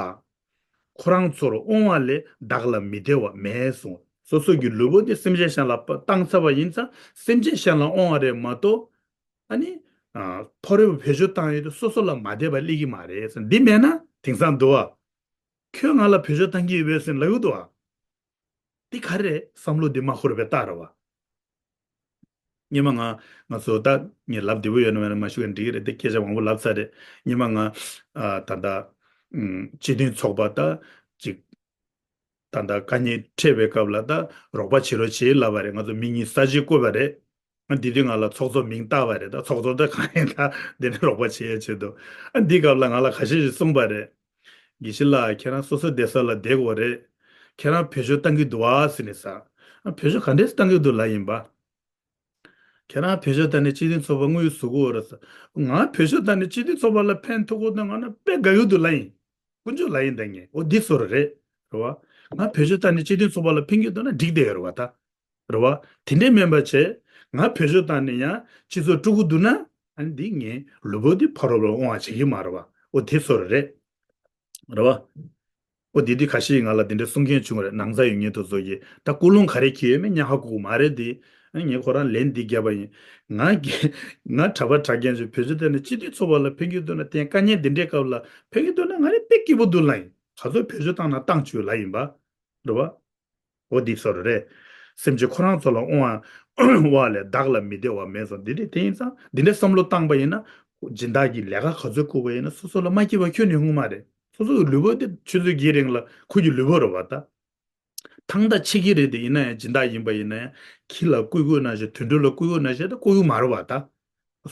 ཁོ་རང་ཚོར་དབང་བ་ལས་བདག་ལ་མི་བདེ་བ་མེད་གསུངས། སོ་སོ་གི་ལུས་པོ་འདི་སེམས་ཅན་གཞན་ལ་བཏང་ཚར་བ་ཡིན་ཙང་སེམས་ཅན་གཞན་ལ་དབང་བ་རེད་མ་གཏོགས། ཨ་ནི། ཨ། ཕ་རོལ་པོ་བེད་སྤྱོད་བཏང་ཡོད་དུས་སོ་སོ་ལ་མ་བདེ་བ་སླེབས་ཀྱི་མ་རེད་ཟེར། འདི་མེད་ན་དེང་སང་འདུག་བ། ཁྱོད་ང་ལ་བེད་སྤྱོད་བཏང་གི་ཡོད་པས་ཟེར་ལབ་ཡོད་དོ། འདི་ག་རེ་བསམ་བློ་འདི་མ་འཁོར་བའི་རྟགས་རེད་བ། སྔོན་མ་ང་ང་ཚོ་ད་ངས་ལབ་བདེ་པོ་ཡོད་ན་མེད་ན་མ་ཞུ་གི་འགྲིག་གི་རེད་དེ། སྐད་ཆ་མང་པོ་ལབ་ཚར་རེད། སྔོན་མ་ང་ཨ་ད་ལྟ་ཨུམ་སྤྱི་མཐུན་ཚོགས་པ་ད་ཅིག་ད་ལྟ་དཀའ་ངལ་འཕྲད་པའི་སྐབས་ལ་ད་རོགས་པ་བྱེད་རོགས་བྱེད་ལབ་པ་རེད། ང་ཚོ་མི་གཉིས་ས་ཆ་བསྐོས་པ་རེད། ཨ་འདི་དུས་ང་ལ་ཚོགས་གཙོ་མིང་བཏགས་པ་རེད། ད་ཚོགས་གཙོ་ད་གང་ཡིན་ད་འདི་ནས་རོགས་པ་བྱེད་ཡ་ཆེད་དུ། ཨ་འདི་སྐབས་ལ་ང་ལ་ཁ་ཤས་ཤིག་གསུངས་པ་རེད། དགེ་བཤེས་ལགས་ཁྱེད་རང་སོ་སོ་བསྡད་ས་ལ་བསྡད་དགོས་རེད། ཁྱེད་རང་བེད་སྤྱོད་བཏང་གི་འདུག་ཨ་ཟེར་ནས་ཟེར། ཨ་བེད་སྤྱོད་ག་འདྲས་བཏང་གི་འདུག་ལབ་ཡིན་པ། ཁྱེད་རང་བེད་སྤྱོད་བཏང་ནས་སྤྱི་མཐུན་ཚོགས་པ་དངུལ་བཟོ་གི་ཡོད་རེད་ཟེར། ང་བེད་སྤྱོད་བཏང་ནས་སྤྱི་མཐུན་ཚོགས་པ་ལ་ཕན་ཐོགས་གི་འདུག་ང་ན་དཔེ་དགའ་གི་འདུག་ལབ་ཡིན། དཀོན་མཆོག་ལབ་ཡིན་ད་ངས། འོ་འདི་བཟོ་འདྲ་རེད། རེད་བ། ང་བེད་སྤྱོད་བཏང་ནས་སྤྱི་མཐུན་ཚོགས་པ་ལ་ཕན་གྱི་འདུག་ན་འགྲིག་བསྡད་ཡོད་རེད་བ་ད། རེད་བ། དེ་འདྲས་མིན་པ་བྱས། ང་བེད་སྤྱོད་བཏང་ནས་ཡང་སྤྱི་ཚོགས་དཀྲུག་གི་འདུག་ན། ཨ་ནི་འདི་ངའི་ལུས་པོ་འདི་ཕ་རོལ་པོར་དབང་བ་བྱེད་ཀྱི་མ་རེད་བ། འོ་དེ་བཟོ་འདྲ་རེད། རེད་བ། འོ་དེ་དུས་ཁ་ཤས་ང་ལ་དེ་འདྲ་གསུང་མཁན་བྱུང་བ་རེད། ནང་རྩ་ཡོད་མཁན་དེ་ཚོ་གིས་ད་ཀུན་སློང་ག་རེ་འཁྱེར་ཡོད་མེད་ཉག་ཧ་གོ་གི་མ་རེད་དེ། ངས་ཁོ་རང་ལན་འདི་བརྒྱབ་པ་ཡིན། ང་གི་ང་གྲྭ་པ་གྲྭ་རྒན་ཚོས་བེད་སྤྱོད་བཏང་ནས་སྤྱི་འཐུས་ཚོགས་པ་ལ་ཕན་གྱི་འདུག་ན། དེ་དཀའ་ངལ་འདི་འདྲའི་སྐབས་ལ་ཕན་གྱི་འདུག་ན་ང་རང་དཔེ་སྐྱིད་པོ་འདུག་ལབ་ཡིན། ག་ཚོད་བེད་སྤྱོད་བཏང་ན་བཏང་བཅུག་ལབ་ཡིན་པ། རེད་བ། འོ་འདི་བཟོ་འདྲ་རེད། སེམས་ཅན་ཁོ་རང་ཚོ་ལ་དབང་བ་ལས་བདག་ལ་མི་བདེ་བ་མེད་གསུངས། འདི་འདྲ་དེ་ཡིན་ཙང་འདི་འདྲའི་བསམ་བློ་བཏང་པ་ཡིན་ན། སྦྱིན་བདག་གི་ལས་ཀ་ག་ཚོད་བསྐུར་བ་ཡིན་ན་སོ་སོ་ལ་མ་སྐྱིད་པ་ཁྱོན་ནས་ཡོང་གི་མ་རེད། སོ་སོ་གི་ལུས་པོ་དེ་ཆུ་ཚོད་བརྒྱད་རིང་ལ་ཁོ་གི་ལུས་པོ་རེད་བ་ད། ཐང་ད་ཆད་ཀྱི་རེད་དེ། ཡིན་ན་ཡང་སྦྱིན་བདག་ཡིན་པ་ཡིན་ན་ཡང་ཁྱི་ལ་བསྐུར་དགོས་ན་ཞེས། དུད་འགྲོ་ལ་བསྐུར་དགོས་ན་ཞེས་ད་བསྐུར་གི་མ་རེད་བ་ད།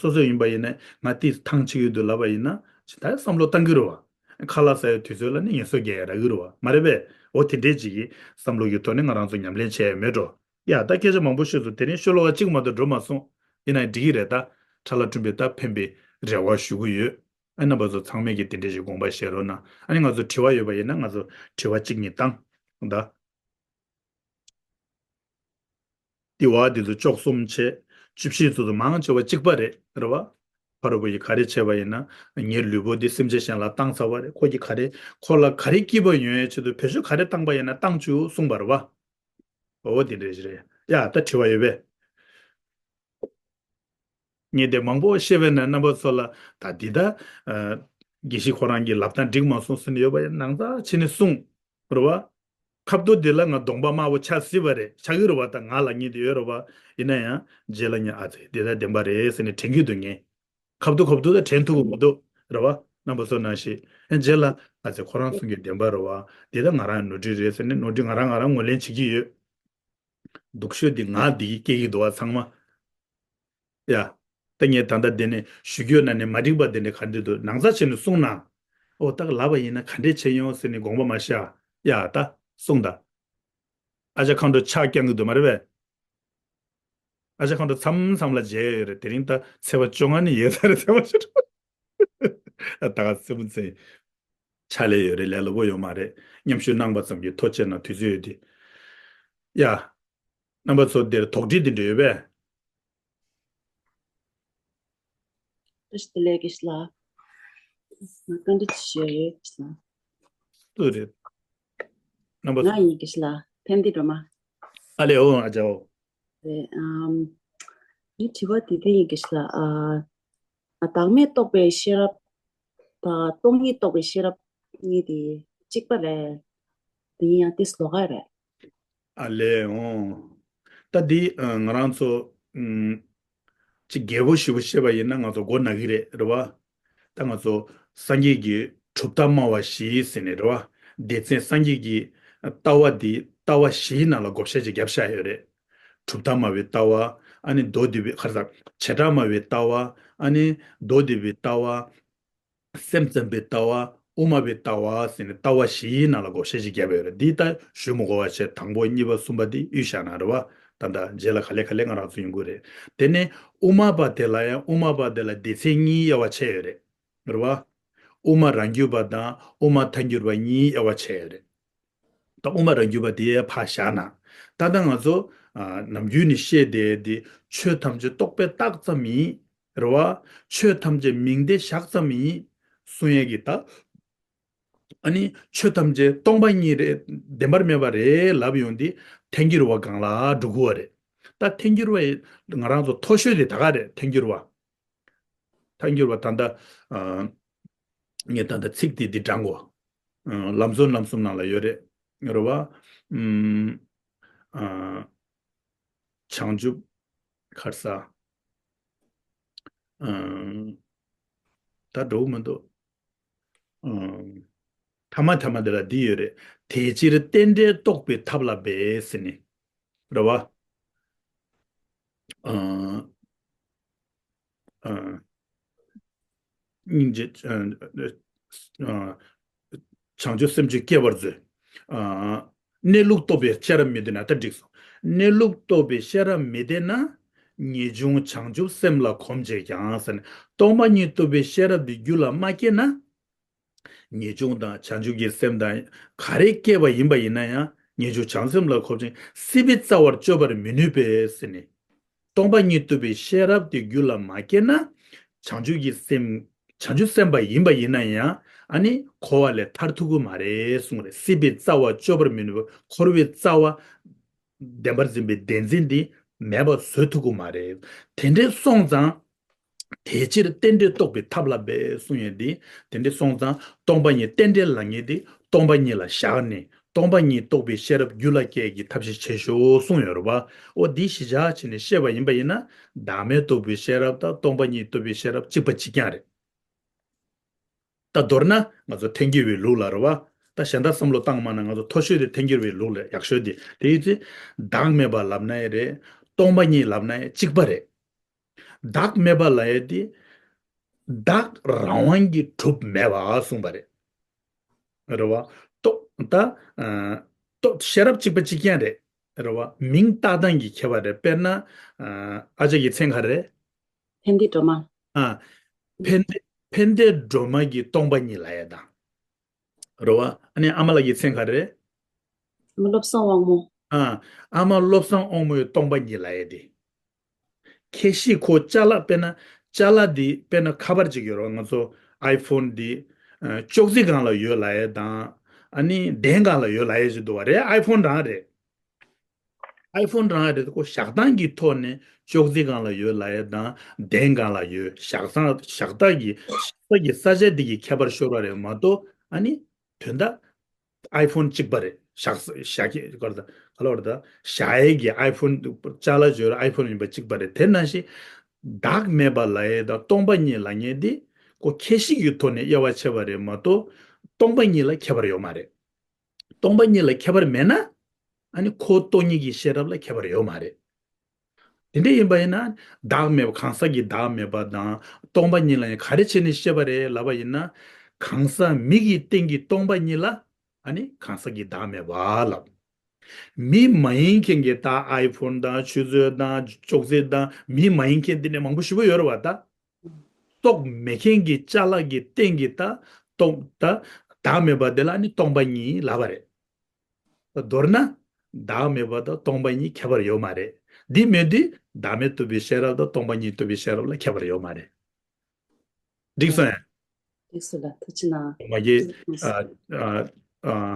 སོ་སོ་ཡིན་པ་ཡིན་ན་ང་ཏིས་ཐང་ཆད་ཀྱི་འདུག་ལབ་པ་ཡིན་ན་ཇི་ལྟར་བསམ་བློ་བཏང་གི་རེད་བ། ཁ་ལག་ཟ་ཡའི་དུས་ཚོད་ལ་ནི་ངལ་གསོ་རྒྱག་ཡ་རག་གི་རེད་བ། མ་རེད་པས། འོ་དེ་འདྲས་ཅིག་གི་བསམ་བློ་གི་ཐོག་ནས་ང་རང་ཚོ་ཉམས་ལེན་བྱས་ཡ་མེད་འགྲོ། ཡ་ད་སྐད་ཆ་མང་པོ་ཤོད་སོང་། དེ་རིང་ཤོ་ལོ་ཀ་གཅིག་མ་གཏོགས་འགྲོ་མ་སོང་། ཡིན་ན་འགྲིག་གི་རེད་ད། ཁྲ་ལ་ཁྲུན་པའི་ད་ཕན་པའི་རེ་བ་ཞུ་གི་ཡོད། ཨ་རྣམ་པ་ཚོ་ཚང་མས་ཀྱི་དེ་འདྲས་ཞིག་དགོངས་པ་བཞེས་རོགས་གནང་། ཨ་ནི་ང་ཚོ་དྲི་བ་ཡོད་པ་ཡིན་ན་ང་ཚོ་དྲི་བ་གཅིག་གཉིས་བཏང་། ད། དེ་བ་དེ་ཚོ་བཅུ་གསུམ་བྱས། བཅུ་བཞི་ཚོ་ཚོ་མང་ཆེ་བ་གཅིག་པ་རེད། རེད་བ། ཕ་རོལ་པོ་ཡིས་ག་རེ་བྱས་པ་ཡིན་ན། ངའི་ལུས་པོ་འདི་སེམས་ཅན་གཞན་ལ་བཏང་ཚར་བ་རེད། ཁོ་གིས་ག་རེ་ཁོ་ལ་ག་རེ་སྐྱིད་པ་ཡོང་ཡའི་ཆེད་དུ་བེད་སྤྱོད་ག་རེ་བཏང་པ་ཡིན་ན་བཏང་བཅུག་གསུངས་པ་རེད་བ། འོ་དེ་འདྲ་ཞིག་རེད། ཡ་ད་དྲི་བ་ཡོད་པས། ངས་དེ་མང་པོ་བཤད་པས་ན་རྣམ་པ་ཚོ་ལ་ད་འདི་ད། ཨ། དགེ་བཤེས་ཁོ་རང་གི་ལབ་སྟངས་འགྲིག་མ་སོང་ཟེར་ནས་ཡོད་པ་ཡིན་ནང་ཚ་བྱས་ནས་གསུངས། རེད་བ། ཁ་བརྡ་འདི་ལ་ང་གདོང་པ་དམར་པོ་ཆགས་སྲིད་པ་རེད། ཆགས་ཀྱི་རེད་བ། ད་ང་ལབ་མཁན་དེ་ཡོད་རེད་བ། ཡིན་ན་ཡང་རྗེས་ལ་ངས་ཨ་ཙི་འདི་ད་བདེན་པ་རེད་ཟེར་ནས་དྲན་གྱི་འདུག་ངས། ཁ་བརྡ་ཁ་བརྡ་ད་དྲན་ཐུབ་ཀྱི་མི་འདུག་རེད་བ། རྣམ་པ་ཚོ་ནང་བཞིན། ཨ་རྗེས་ལ་ཨ་ཙི་ཁོ་རང་གསུང་གི་བདེན་པ་རེད་བ། འདི་ད་ང་རང་ནོར་འཁྲུལ་རེད་ཟེར་ནས་ནོར་འཁྲུལ་ང་རང་ང་རང་ངོས་ལེན་བྱེད་ཀྱི་ཡོད། སྡུག་ཤོས་འདི་ང་འདི་གིས་སྐྱེ་གི་འདུག་བ་ཚང་མ། ཡ། ད་ངས་ད་ལྟ་འདི་ནས་ཞུ་རྒྱུ་ན་ནས་མ་འགྲིག་པ་འདི་འདྲ་ག་འདྲ་འདུག་ནང་ཚ་བྱས་ནས་གསུངས་ན། ཨོ་ད་ལབ་པ་ཡིན་ན་ག་འདྲས་བྱས་ཡོང་ཟེར་ནས་དགོངས་པ་མ་བཞེས། ཡ་ད་གསུངས་ད། ཨ་ཅག་མཁའ་འགྲོ་ཕྱག་བརྐྱང་གི་འདུག་མ་རེད་པས། ཨ་ཅག་མཁའ་འགྲོ་མཚམས་མཚམས་ལ་མཇལ་ཡོད་རེད། དེ་རིང་ད་ཚེས་པ་བཅོ་ལྔ་ནས་ཡོད་ས་རེད། ཚེས་པ་བཅུ་དྲུག་ད་ག་སེམས་ཚེ། ཕྱག་ལས་ཡོད་རེད། ལས་སླ་པོ་ཡོད་མ་རེད། མཉམ་ཞུགས་གནང་པ་ཙམ་གྱིས་ཐུགས་རྗེ་ཆེ་གནང་། དུས་ཚོད་ཡོད་དེ། ཡ། རྣམ་པ་ཚོ་འདིར་དོགས་འདྲི་འདི་འདྲ་ཡོད་པས། བཀྲ་ཤིས་བདེ་ལེགས་དགེ་བཤེས་ལགས། ང་བཀའ་འདྲི་ཞུ་ཡ་ཡོད་དགེ་བཤེས་ལགས། སུ་རེད། རྣམ་པ་ང་ཡིན་དགེ་བཤེས་ལགས། ཕན་བདེ་སྒྲོལ་མ། ཨ་ལེ་འོ་ཨ་ཅག་འོ། རེད། ཨམ། ངའི་དྲི་བ་འདི་འདི་ཡིན་དགེ་བཤེས་ལགས། ཨ། ཨ། བདག་མེད་རྟོགས་པའི་ཤེས་རབ་དང་སྟོང་ཉིད་རྟོགས་པའི་ཤེས་རབ་གཉིས་དེ་གཅིག་པ་རེད། དེ་ཡིན་ཡང་དེ་ལོགས་ཀ་རེད། ཨ་ལས་འོང་། ད་འདི་ང་རང་ཚོ་ཅིག་རྒྱས་པོ་ཞེ་པོ་བཤད་པ་ཡིན་ན་ང་ཚོ་མགོ་ན་གི་རེད། རེད་བ། ད་ང་ཚོ་སངས་རྒྱས་ཀྱི་གྲུབ་མཐའ་སྨྲ་བ་བཞི་ཟེར་ནས་རེད་བ། སྡེ་ཚན་སངས་རྒྱས་ཀྱི་ལྟ་བ་འདི་ལྟ་བ་བཞིའི་ནང་ལ་བགོ་བཤའ་ཅིག་བརྒྱབ་བཞག་ཡོད་རེད། གྲུབ་མཐའ་སྨྲ་བའི་ལྟ་བ། ཨ་ནི་མདོ་སྡུད་པའི་ཁར་ས་བྱེ་བྲག་སྨྲ་བའི་ལྟ་བ། ཨ་ནི་མདོ་སྡུད་པའི་ལྟ་བ། སེམས་ཙམ་པའི་ལྟ་བ། དབུ་མ་པའི་ལྟ་བ་ཟེར་ནས་ལྟ་བ་བཞིའི་ནང་ལ་བགོ་བཤའ་ཅིག་བརྒྱབ་ཡོད་རེད། འདི་ལྟ་ཞུ་མི་དགོས་པ་བྱས། དང་པོ་གཉིས་པ་གསུམ་པ་འདི་དབུས་བཞག་ན་རེད་བ། ད་ལྟ་རྗེས་ལ་ག་ལེ་ག་ལེ་ང་རང་ཚོ་ཡོང་གི་རེད། དེ་ནས་དབུ་མ་པ་དེ་ལ་ཡང་དབུ་མ་པ་དེ་ལ་སྡེ་ཚན་གཉིས་དབྱེ་བ་ཕྱེ་ཡོད་རེད། རེད་བ། དབུ་མ་རང་རྒྱུད་པ་དང་དབུ་མ་ཐལ་འགྱུར་བ་གཉིས་དབྱེ་བ་ཕྱེ་ཡོད་རེད། ད་དབུ་མ་རང་རྒྱུད་པ་དེ་ཕར་བཞག་ན། ད་ལྟ་ང་ཚོ་ཨ་ནམ་རྒྱུན་ནས་བཤད་བསྡད་དེ་ཆོས་ཐམས་ཅད་རྟོག་པས་བཏགས་ཙམ་ཡིན། རེད་བ། ཆོས་ཐམས་ཅད་མིང་བརྡས་བཞག་ཙམ་ཡིན། གསུང་ཡས་ཀྱི་ད། ཨ་ནི་ཆོས་ཐམས་ཅད་སྟོང་པ་ཉིད་རེད། བདེན་པར་མེད་པ་རེད་ལབ་ཡོང་དུས་ཐལ་འགྱུར་བ་སྒང་ལ་འགྲོ་གི་ཡོད་རེད། ད་ཐལ་འགྱུར་བ་ཡི་ང་རང་ཚོ་མཐོ་ཤོས་དེ་ད་ག་རེད། ཐལ་འགྱུར་བ། ཐལ་འགྱུར་བ་ད་ལྟ་ཨ་ངས་ད་ལྟ་ཚིག་དེ་འདི་དྲངས་གོ། ཨ་ལམ་སྲོལ་རྣམ་གསུམ་ནང་ལ་ཡོད་རེད། རེད་བ། ཨུམ། ཨ་བྱང་ཆུབ། ཁར་ས། ཨ་ད་འགྲོ་གི་མི་འདུག་ཨ་ཐ་མ་ཐ་མ་འདི་ལ་འདི་ཡོད་རེད། དེ་ཕྱིར་རྟེན་འབྲེལ་རྟོགས་པའི་ཐབས་ལ་འབད་ཟེར་ནས། རེད་བ། ཨ་ཨ་སྙིང་རྗེ། ཨ་ཨ་བྱང་ཆུབ་སེམས་མཆོག་སྐྱེ་བར་མཛོད། ཨ་གནས་ལུགས་རྟོགས་པའི་ཤེས་རབ་མི་ལྡན་ན། ད་འགྲིག་སོང་། གནས་ལུགས་རྟོགས་པའི་ཤེས་རབ་མི་ལྡན་ན། ངེས་འབྱུང་བྱང་ཆུབ་སེམས་ལ་གོམས་བྱེད་ཀྱང་ཟེར་ནས། སྟོང་པ་ཉིད་རྟོགས་པའི་ཤེས་རབ་དེ་རྒྱུད་ལ་མ་སྐྱེས་ན། ངེས་འབྱུང་དང་བྱང་ཆུབ་ཀྱི་སེམས་དང་ག་རེ་སྐྱེས་པ་ཡིན་པ་ཡིན་ན་ཡང་། ངེས་འབྱུང་བྱང་སེམས་ལ་གོམས་ཤིང་སྲིད་པའི་རྩ་བར་གཅོད་པར་མི་ནུས་པས་ཟེར་ནས། སྟོང་པ་ཉིད་རྟོགས་པའི་ཤེས་རབ་དེ་རྒྱུད་ལ་མ་སྐྱེས་ན། བྱང་ཆུབ་ཀྱི་སེམས། བྱང་ཆུབ་སེམས་དཔའ་ཡིན་པ་ཡིན་ན་ཡང་། ཨ་ནི་འཁོར་བ་ལས་ཐར་ཐུབ་ཀྱི་མ་རེད་གསུངས་རེད། སྲིད་པའི་རྩ་བ་གཅོད་པར་མི་ནུས་པ། འཁོར་བའི་རྩ་བ། བདེན་པར་འཛིན་པའི་བདེན་འཛིན་འདི་མེད་པ་བཟོ་ཐུབ་ཀྱི་མ་རེད། དེ་འདྲའི་སོང་ཙང་། དེ་ཕྱིར་རྟེན་འབྲེལ་རྟོགས་པའི་ཐབས་ལ་འབད་གསུངས་ཡོད་དེ། དེ་འདྲའི་སོང་ཙང་སྟོང་པ་ཉིད། རྟེན་འབྲེལ་ལབ་མཁན་དེ་སྟོང་པ་ཉིད་ལ་བཞག་ནས། སྟོང་པ་ཉིད་རྟོགས་པའི་ཤེས་རབ་རྒྱུད་ལ་སྐྱེ་གི་ཐབས་ཤེས་བྱེད་ཤོག་གསུངས་ཡོད་རེད་བ། འོ་འདི་གཞི་བཞག་བྱས་ནས་བཤད་པ་ཡིན་པ་ཡིན་ན། བདག་མེད་རྟོགས་པའི་ཤེས་རབ་དང་སྟོང་པ་ཉིད་རྟོགས་པའི་ཤེས་རབ་གཅིག་པ་གཅིག་རྐྱང་རེད། ད་མདོར་ན་ང་ཚོ་ཐལ་འགྱུར་བའི་ལུགས་ལ་རེད་བ། ད་གཞན་དག་བསམ་བློ་བཏང་མ་ན། ང་ཚོ་མཐོ་ཤོས་དེ་ཐལ་འགྱུར་བའི་ལུགས་ལ་ཡག་ཤོས་དེ། དེ་ཡིན་ཚེ་བདག་མེད་པ་ལབ་ན་ཡང་རེད། སྟོང་པ་ཉིད་ལབ་ན་ཡང་གཅིག་པ་རེད། བདག་མེད་པ་ལབ་ཡ་དེ། བདག་རང་དབང་གིས་གྲུབ་མེད་པ་གསུངས་པ་རེད། རེད་བ། རྟོགས་ད། ཨ་རྟོགས་ཤེས་རབ་གཅིག་པ་གཅིག་རྐྱང་རེད། རེད་བ། མིང་བཏགས་སྟངས་ཀྱི་ཁྱད་པར་རེད། དཔེར་ན། ཨ་ཨ་ཅག་གི་མཚན་ག་རེ་རེད། ཕན་བདེ་སྒྲོལ་མ། ཨ་ཕན་བདེ། ཕན་བདེ་སྒྲོལ་མ་གི་སྟོང་པ་ཉིད་ལབ་ཡ་དང་། རེད་བ། ཨ་ནི་ཨ་མ་ལགས་ཀྱི་མཚན་ག་རེ་རེད། ཨ་མ་བློ་བཟང་དབང་མོ། ཨ་ཨ་མ་བློ་བཟང་དབང་མོའི་སྟོང་པ་ཉིད་ལབ་ཡ་དེ། ཁྱད་གཞི་ཁོ་ཅ་ལག་དཔེར་ན། ཅ་ལག་འདི་དཔེར་ན་ཁ་པར་ཅིག་ཡོད་རེད་བ། ང་ཚོ་ཨའི་ཕོན་འདི་ཨ་ཅོག་ཙེ་སྒང་ལ་ཡོད་ལབ་ཡས་དང་། ཨ་ནི་གདན་སྒང་ལ་ཡོད་ལབ་ཡས་ཅིག་འདུག་བ། རེད། ཨའི་ཕོན་རང་རེད། ཨའི་ཕོན་རང་རེད། ཁོ་བཞག་སྟངས་ཀྱི་ཐོག་ནས་ཅོག་ཙེ་སྒང་ལ་ཡོད་ལབ་ཡས་དང་གདན་སྒང་ལ་ཡོད། བཞག་ས། བཞག་སྟངས་ཀྱི། བཞག་ས་ཀྱི་ས་ཆ་འདི་གི་ཁྱད་པར་ཤོར་བ་རེད་མ་གཏོགས། ཨ་ནི་དོན་དག་ཨའི་ཕོན་གཅིག་པ་རེད། བཞག་བཞག་གི་ག་རེ་ད་ག་ལ་བར་ད་བཞག་ཡས་ཀྱི་ཨའི་ཕོན། ཅ་ལག་བརྗོད་ཨའི་ཕོན་ཡིན་པ་གཅིག་པ་རེད། དེ་ནང་བཞིན་བདག་མེད་པ་ལབ་ཡས་དང་སྟོང་པ་ཉིད་ལབ་མཁན་དེ་ཁོ་ཁྱད་གཞི་གི་ཐོག་ནས་དབྱེ་བ་ཕྱེ་བ་རེད་མ་གཏོགས། སྟོང་པ་ཉིད་ལ་ཁྱད་པར་ཡོད་མ་རེད། སྟོང་པ་ཉིད་ལ་ཁྱད་པར་མེད་ན། ཨ་ནི་ཁོ་སྟོང་ཉིད་ཀྱི་ཤེས་རབ་ལ་ཁྱད་པར་ཡོད་མ་རེད། དེ་འདྲ་ཡིན་པ་ཡིན་ན། བདག་མེད་པ། གང་ཟག་གི་བདག་མེད་པ་དང་སྟོང་པ་ཉིད་ལ་ཡང་ག་རེ་བྱས་ནས་བཤད་པ་རེད་ལབ་པ་ཡིན་ན། གང་ཟག་མི་གི་སྟེང་གི་སྟོང་པ་ཉིད་ལ། ཨ་ནི་གང་ཟག་གི་བདག་མེད་པ་ལབ། མི་མ་ཡིན་མཁན་གྱི་ད་ཨའི་ཕོན་དང་ཆུ་ཚོད་དང་ཅོག་ཙེ་དང་མི་མ་ཡིན་མཁན་འདི་ནས་མང་པོ་ཞེ་པོ་ཡོད་རེད་བ་ད། རྟོག་མེད་མཁན་གྱི་ཅ་ལག་གི་སྟེང་གི་ད་སྟོང་ད་བདག་མེད་པ་དེ་ལ་ནི་སྟོང་པ་ཉིད་ལབ་པ་རེད། མདོར་ན། བདག་མེད་པ་དང་སྟོང་པ་ཉིད་ཁྱད་པར་ཡོད་མ་རེད། འདི་མེད་དུས་བདག་མེད་རྟོགས་པའི་ཤེས་རབ་དང་སྟོང་པ་ཉིད་རྟོགས་པའི་ཤེས་རབ་ལ་ཁྱད་པར་ཡོད་མ་རེད། འགྲིག་སོང་ཡ། འགྲིག་སོང་ལ་ཐུགས་རྗེ་གནང་། མ་གི། ཨ་ཨ་ཨ།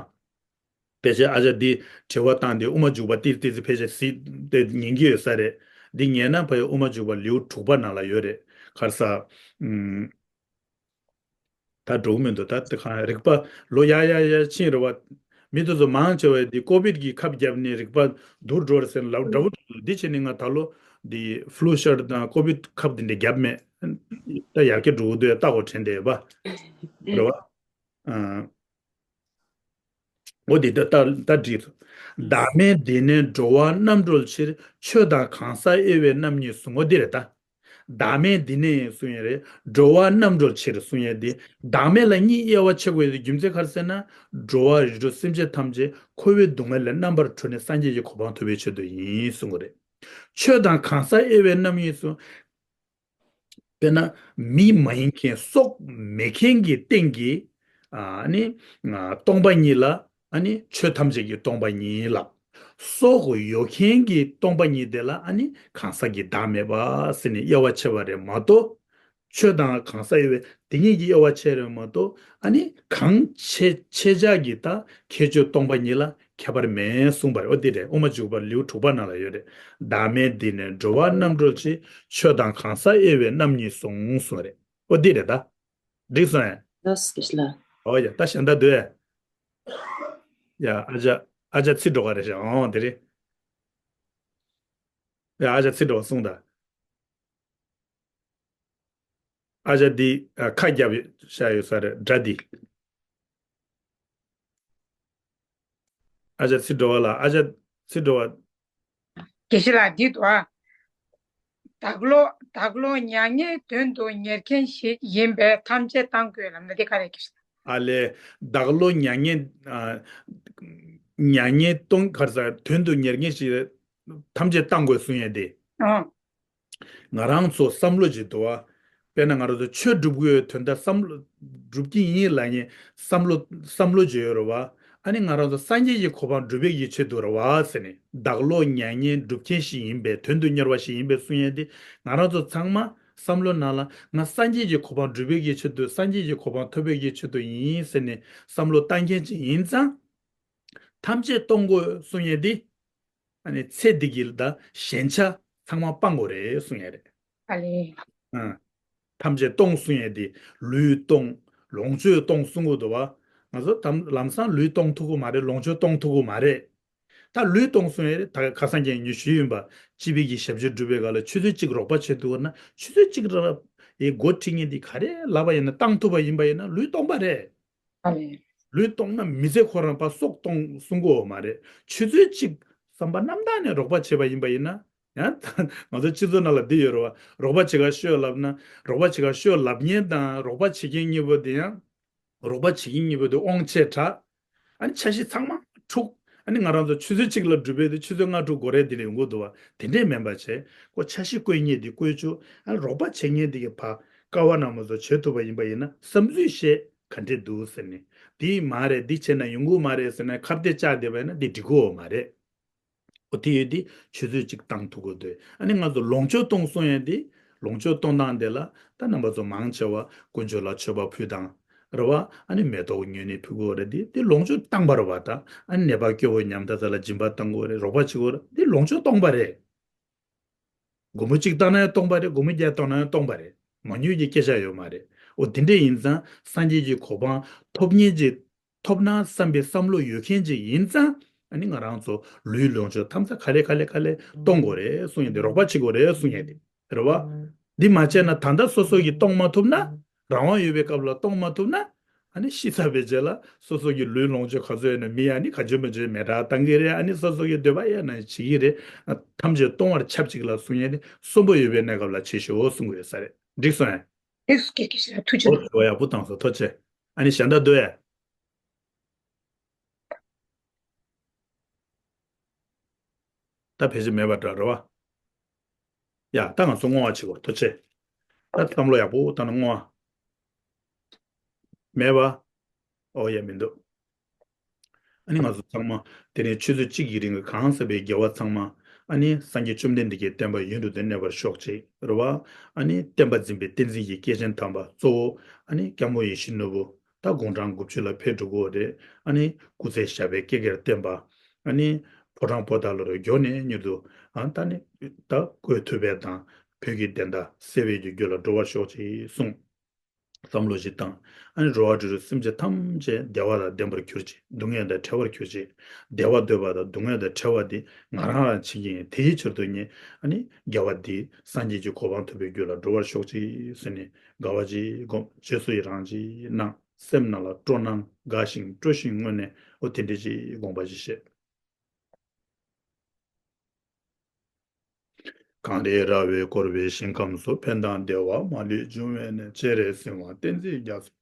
ཕལ་ཆེར་ཨ་ཅག་འདི་དྲི་བ་བཏང་སྟེ་དབུ་མ་འཇུག་པ་ཏིལ་ཏིལ་ཙི་ཕལ་ཆེར་གཟིགས་ཏེ་ཉན་གྱི་ཡོད་ས་རེད། འདི་ཉན་ན་ཕ་ཡི་དབུ་མ་འཇུག་པ་ལེའུ་དྲུག་པ་ནང་ལ་ཡོད་རེད། ཁར་ས། ཨུམ། ད་འགྲོ་གི་མི་འདུག་ད་དེ་གང་རིག་པ་ལོ་ཡར་ཡར་ཡར་ཕྱིན་རེད་བ། མི་དེ་ཚོ་མང་ཆེ་བས་འདི་ཀོ་བིད་ཀྱི་ཁབ་བརྒྱབ་ནས་རིག་པ་སྡུག་འགྲོ་རེད་ཟེར་ལབ་འདྲ་བོ་འདུག་འདི་བྱས་ནས་ང་ད་ལོ་འདི་ཕུ་ལུ་ཤར་དང་ཀོ་བིད་ཁབ་འདི་འདྲ་བརྒྱབ་མེད། ད་ཡར་རྒྱས་འགྲོ་གི་འདུག་ལྟ་དགོས་དྲན་བསྡད་ཡོད་པ། རེད་བ། ཨ། འོ་དེ་ད་ད་ད་འགྲིག་བདག་མེད་བདེན་གནས་འགྲོ་བ་རྣམ་གྲོལ་ཕྱིར། ཆོས་དང་གང་ཟག་དབྱེ་བའི་རྣམ་གཉིས་ཟུང་། འོ་འདི་རེད་ད། བདག་མེད་འདི་ནས་གསུང་ཡས་རེད། འགྲོ་བ་རྣམ་གྲོལ་ཕྱིར་གསུང་ཡས་འདི། བདག་མེད་ལ་གཉིས་དབྱེ་བ་ཕྱེ་དགོས་ཡས་རྒྱུ་མཚན་ག་རེ་ཟེར་ན། འགྲོ་བ་རིགས་དྲུག་སེམས་ཅན་ཐམས་ཅད་འཁོར་བའི་སྡུག་བསྔལ་ལས་རྣམ་པར་གྲོལ་ནས་སངས་རྒྱས་ཀྱི་གོ་འཕང་ཐོབ་པའི་ཆེད་དུ་ཡིན་གསུང་གི་རེད། ཆོས་དང་གང་ཟག་དབྱེ་བའི་རྣམ་གཉིས་སུ། དཔེར་ན། མི་མ་ཡིན་མཁན་སྲོག་མེད་མཁན་གྱི་སྟེང་གི། ཨ་ནི། སྟོང་པ་ཉིད་ལ་ཨ་ནི་ཆོས་ཐམས་ཅད་ཀྱི་སྟོང་པ་ཉིད་ལབ། སྲོག་ཡོད་མཁན་གྱི་སྟོང་པ་ཉིད་དེ་ལ་ཨ་ནི་གང་ཟག་གི་བདག་མེད་པ་ཟེར་ནས་དབྱེ་བ་ཕྱེ་བ་རེད་མ་གཏོགས། ཆོས་དང་གང་ཟག་དབྱེ་བའི་དེ་གཉིས་ཀྱི་དབྱེ་བ་ཕྱེ་རེད་མ་གཏོགས། ཨ་ནི་གང་ཕྱེ་ཕྱེ་བྱ་གི་ད་ཁྱད་ཆོས་སྟོང་པ་ཉིད་ལ་ཁྱད་པར་མེད་གསུངས་པ་རེད། འོ་འདི་རེད། དབུ་མ་འཇུག་པ་ལེའུ་དྲུག་པ་ནང་ལ་ཡོད་རེད། བདག་མེད་འདི་ནས་འགྲོ་བ་རྣམ་གྲོལ་ཕྱིར། ཆོས་དང་གང་ཟག་དབྱེ་བའི་རྣམ་གཉིས་གསུངས་གསུངས་རེད། འོ་འདི་རེད་ད། འགྲིག་སོང་ངས། ལགས་སོ་སྐྱེས་ལགས། འོ་ཡ། ད་གཞན་དག་འདུག་ཨེ། ཡ། ཨ་ཅག་ཨ་ཅག་ཚིག་འགྲོ་ག་རེད་ཤག་འོང་དེ་རེད། ཡ། ཨ་ཅག་ཚིག་འགྲོ་ག་གསུངས་ད། ཨ་ཅག་འདི་ཨ་ཁ་རྒྱབ་བཞག་ཡོད་ས་རེད། དགྲ་འདི། ཨ་ཅག་ཚིག་འགྲོ་ག་ལ། ཨ་ཅག་ཚིག་འགྲོ་ག་དགེ་བཤེས་ལགས། འདི་འདུག་ཨ། བདག་བློ་བདག་བློ་མྱ་ངན་དོན་དུ་གཉེར་མཁན་ཞིག་ཡིན་པས་ཐམས་ཅད་བཏང་དགོས་ལབ་ན་འདི་ག་རེ་དགེ་བཤེས་ལགས། ཨ་ལས། བདག་བློ་མྱ་ངན། ཨ། མྱ་ངན་གཏོང་གར་ས་དོན་དུ་གཉེར་མཁན་ཞིག་ཐམས་ཅད་བཏང་དགོས་གསུང་ཡས་དེ། ཨ། ང་རང་ཚོ་བསམ་བློ་ཅིག་འདུག་བ། དཔེར་ན་ང་རང་ཚོ་ཆོས་སྒྲུབ་ཀྱི་ཡོད་དོན་དག་བསམ་བློ་སྒྲུབ་ཀྱི་ཡིན་ལབ་མཁན་བསམ་བློ་བསམ་བློ་ཅིག་ཡོད་རེད་བ། ཨ་ནི་ང་རང་ཚོ་སངས་རྒྱས་ཀྱི་གོ་འཕང་སྒྲུབ་པའི་ཡིད་ཆེད་དུ་རེད་བ་ཟེར་ནས། བདག་བློ་མྱ་ངན་སྒྲུབ་མཁན་ཞིག་ཡིན་པས། དོན་དུ་གཉེར་བ་ཞིག་ཡིན་པས་གསུང་ཡས་དེ། ང་རང་ཚོ་ཚང་མ་བསམ་བློ་ནང་ལ་ང་སངས་རྒྱས་ཀྱི་གོ་འཕང་སྒྲུབ་པའི་ཡིད་ཆེད་དུ། སངས་རྒྱས་ཀྱི་གོ་འཕང་ཐོབ་པའི་ཡིད་ཆེད་དུ་ཡིན་ཟེར་ནས་བསམ་བློ་བཏང་མཁན་ཅིག་ཡིན་ཙང་། ཐམས་ཅད་གཏོང་དགོས་གསུང་ཡས་དེ། ཨ་ནི་ཚེ་འདི་གི་ད་ཞེན་ཆགས་ཚང་མ་སྤང་དགོས་རེད་གསུང་ཡས་རེད། ཨ་ལེ། ཨ། ཐམས་ཅད་གཏོང་གསུང་ཡས་དེ། ལུས་གཏོང་། ལོངས་སྤྱོད་གཏོང་གསུང་གི་འདུག་བ། ང་ཚོ་དམ་ལམ་སང་ལུས་གཏོང་ཐུབ་ཀྱི་མ་རེད། ལོངས་སྤྱོད་གཏོང་ཐུབ་ཀྱི་མ་རེད། ད་ལུས་གཏོང་གསུང་ཡས་རེད། ད་ཁ་སང་ཀྱང་ཉུ་ཞུས་ཡིན་པ། སྤྱི་པའི་གི་ཞབས་ཕྱི་སྒྲུབ་པའི་སྐབས་ལ་ཆུ་ཚོད་གཅིག་རོགས་པ་བྱེད་ཐུབ་ན། ཆུ་ཚོད་གཅིག་ར་ཡི་འགོ་ཁྲིད་མཁན་དེ་ག་རེ་ལབ་པ་ཡིན་ན། བཏང་ཐུབ་པ་ཡིན་པ་ཡིན་ན་ལུས་གཏོང་པ་རེད། ཨ་ལེ། ལུས་གཏོང་ན་མི་ཚེ་ཁོ་རང་པ་སྲོག་གཏོང་གསུང་གི་ཡོད་མ་རེད། ཆུ་ཚོད་གཅིག་བསམ་པ་རྣམ་དག་ནས་རོགས་པ་བྱས་པ་ཡིན་པ་ཡིན་ན། ཡང་ང་ཚོ་སྤྱི་ཚོགས་ནང་ལ་འདི་ཡོད་རེད་བ། རོགས་པ་བྱེད་ག་ཤོག་ལབ་ན། རོགས་པ་བྱེད་ག་ཤོག་ལབ་མཁན་དང་རོགས་པ་བྱེད་མཁན་གཉིས་པོ་དེ་ཡང་། རོགས་པ་བྱེད་མཁན་གཉིས་པོ་དེ་དབང་ཆེ་དྲགས། ཨ་ནི་འཆར་གཞི་ཚང་མ་འཁྲུག་ཨ་ནི་ང་རང་ཚོ་ཆུ་ཚོད་གཅིག་ལ་སྒྲུབ་པའི་དེ་ཆུ་ཚོད་ལྔ་དྲུག་འགོར་ཡས་དེ་ལས་ཡོང་གི་འདུག་བ། དེ་འདྲས་མིན་པ་བྱས། ཁོ་འཆར་གཞི་བཀོད་མཁན་དེ་བཀོད་ཆོག་ཨ་ནི་རོགས་པ་བྱེད་མཁན་དེ་གི་ཕ་ཀ་བ་ནང་མ་ཚོ་བྱེད་ཐུབ་པ་ཡིན་པ་ཡིན་ན། བསམ་ཚུལ་བཤད་ག་འདྲས་འདུག་ཟེར་ནས། དེ་མ་རེད། འདི་བྱས་ན་ཡོང་གི་མ་རེད་ཟེར་ནས་ཁ་གཏད་བཅག་བསྡད་པ་ཡིན་ན་དེ་འགྲིག་གི་ཡོད་མ་རེད། འོ་དེ་ཡོད་དེ་ཆུ་ཚོད་གཅིག་བཏང་ཐུབ་དགོས་འདུག་ཨ་ནི་ང་ཚོ་ལོངས་སྤྱོད་གཏོང་གསུང་ཡས་དེ། ལོངས་སྤྱོད་གཏོང་སྟངས་དེ་ལ་ད་རྣམ་པ་ཚོ་མང་ཆེ་བ་དཀོན་མཆོག་ལ་མཆོད་པ་ཕུལ་དང་། རེད་བ། ཨ་ནི་མེ་ཏོག་ཉོས་ནས་ཕུལ་དགོས་རེད་དེ། དེ་ལོངས་སྤྱོད་བཏང་པ་རེད་བ། ད་ཨ་ནི་ནད་པ་སྐྱོ་བོ་ཉམ་ཐག་ཚ་ལ་སྦྱིན་པ་བཏང་དགོས་རེད། རོགས་པ་བྱེད་དགོས་རེད། དེ་ལོངས་སྤྱོད་གཏོང་པ་རེད། སྒོར་མོ་གཅིག་བཏང་ན་ཡང་གཏོང་པ་རེད། སྒོར་མོ་བརྒྱ་བཏང་ན་ཡང་གཏོང་པ་རེད། མ་ཉོས་ཀྱི་སྐད་ཆ་ཡོད་མ་རེད། འོ་དེ་འདྲས་ཡིན་ཙང་སངས་རྒྱས་ཀྱི་གོ་འཕང་ཐོབ་མཁན་ཅིག་ཐོབ་ན་བསམ་པའི་བསམ་བློ་ཡོད་མཁན་ཅིག་ཡིན་ཙང་། ཨ་ནི་ང་རང་ཚོ་ལུས་ལོངས་སྤྱོད་ཐམས་ཅད་ག་ལེ་ག་ལེ་ག་ལེ་གཏོང་དགོས་རེད་གསུང་ཡས་དེ། རོགས་པ་བྱེད་དགོས་རེད་གསུང་ཡས་དེ་རེད་བ། འདི་མ་བྱས་ན་ད་ལྟ་སོ་སོ་གིས་གཏོང་མ་ཐུབ་ན། རང་དབང་ཡོད་པའི་སྐབས་ལ་གཏོང་མ་ཐུབ་ན། ཨ་ནི་ཤི་ཚར་བའི་རྗེས་ལ་སོ་སོ་གི་ལུས་ལོངས་སྤྱོད་ག་ཚོད་ཡོད་ན་མི་ཨ་ནི་ག་འཇོན་མི་འཇོན་མེ་དྲག་བཏང་གི་རེད། ཨ་ནི་སོ་སོ་གི་འདོད་པ་ཡ་ན་བྱེད་ཀྱི་རེད། ཐམས་ཅད་གཏོང་བར་ཆབས་ཅིག་ལ་གསུང་ཡས་དེ་གསོན་པོ་ཡོད་པའི་གནས་སྐབས་ལ་བྱེད་ཤོག་གསུང་གི་ཡོད་ས་རེད། འགྲིག་སོང་ཡ། ཨེ་སྐད་ཀྱི་ཞེ་ཐུགས་རྗེ་ཆེ། ཨོ་ཡག་པོ་བཏང་སོང་། ཐུགས་རྗེ་ཆེ། ཨ་ནི་གཞན་དག་འདུག་ཨེ། ད་ཕལ་ཆེར་མེད་པ་འདྲ་རེད་བ། ཡ་ད་ང་ཚོ་བསྔོ་བ་བྱེད་དགོས། ཐུགས་རྗེ་ཆེ། ད་བསམ་བློ་ཡག་པོ་བཏང་ན་བསྔོ་བ། མེད་པ། ཨོ་ཡ་མི་འདུག་ཨ་ནི་ང་ཚོ་ཚང་མ་དེ་ནས་ཆུ་ཚོད་གཅིག་གི་རིང་གི་གང་ཟག་པའི་དགེ་བ་ཚང་མ། ཨ་ནི་སངས་རྒྱས་བཅོམ་ལྡན་འདས་ཀྱི་བསྟན་པ་ཡུན་རིང་དུ་གནས་པར་ཤོག་ཅིག་རེད་བ། ཨ་ནི་བསྟན་པ་འཛིན་པའི་བསྟན་འཛིན་གྱི་སྐྱེས་ཆེན་དམ་པ་གཙོ་བོ། ཨ་ནི་སྐྱབས་མགོན་ཡིད་བཞིན་ནོར་བུ། ད་དགུང་གྲངས་དགུ་བཅུ་ལ་ཕེབས་འགྲོ་གི་ཡོད་རེད། ཨ་ནི་སྐུ་ཚེ་ཞབས་པད་བསྐལ་བརྒྱར་བརྟན་པ། ཨ་ནི་ཕོ་བྲང་པོ་ཏཱ་ལ་རུ་མགྱོགས་ནས་མྱུར་དུ། ཨ་ད་ནི་ད་བཀོད་ཐུབ་པ་དང་བོད་ཀྱི་བདེན་མཐའ་གསལ་བའི་རྒྱུ་རྒྱུད་ལ་འགྲོ་བར་ཤོག་ཅིག་གསུངས། བསམ་བློ་ཞིག་བཏང་། ཨ་ནི་འགྲོ་བ་རིགས་དྲུག་སེམས་ཅན་ཐམས་ཅད་བདེ་བ་དང་ལྡན་པར་གྱུར་ཅིག་སྡུག་བསྔལ་དང་བྲལ་བར་གྱུར་ཅིག་བདེ་བ་འདོད་པ་དང་སྡུག་བསྔལ་དང་བྲལ་བ་འདི་ང་རང་རང་བྱེད་ཀྱི་ཡིན། དེའི་ཕྱིར་དུ་ངས་ཨ་ནི་དགེ་བ་འདི་སངས་རྒྱས་ཀྱི་གོ་འཕང་ཐོབ་པའི་རྒྱུ་ལ་འགྲོ་བར་ཤོག་ཅིག་ཟེར་ནས་དགའ་བ་ཅིག་སྒོམ། རྗེས་སུ་ཡི་རང་ཅིག་གནང་། སེམས་ནང་ལ་སྤྲོ་སྣང་དགའ་ཞིང་སྤྲོ་ཞིང་སྔོན་ནས་འོ་དེ་འདྲ་ཅིག་དགོངས་པ་ཅིག་བཞེས། གངས་རི་ར་བས་བསྐོར་བའི་ཞིང་ཁམས་སུ། ཕན་དང་བདེ་བ་མ་ལུས་འབྱུང་བའི་གནས། སྤྱན་རས་གཟིགས་དབང་བསྟན་འཛིན་རྒྱ་མཚོ།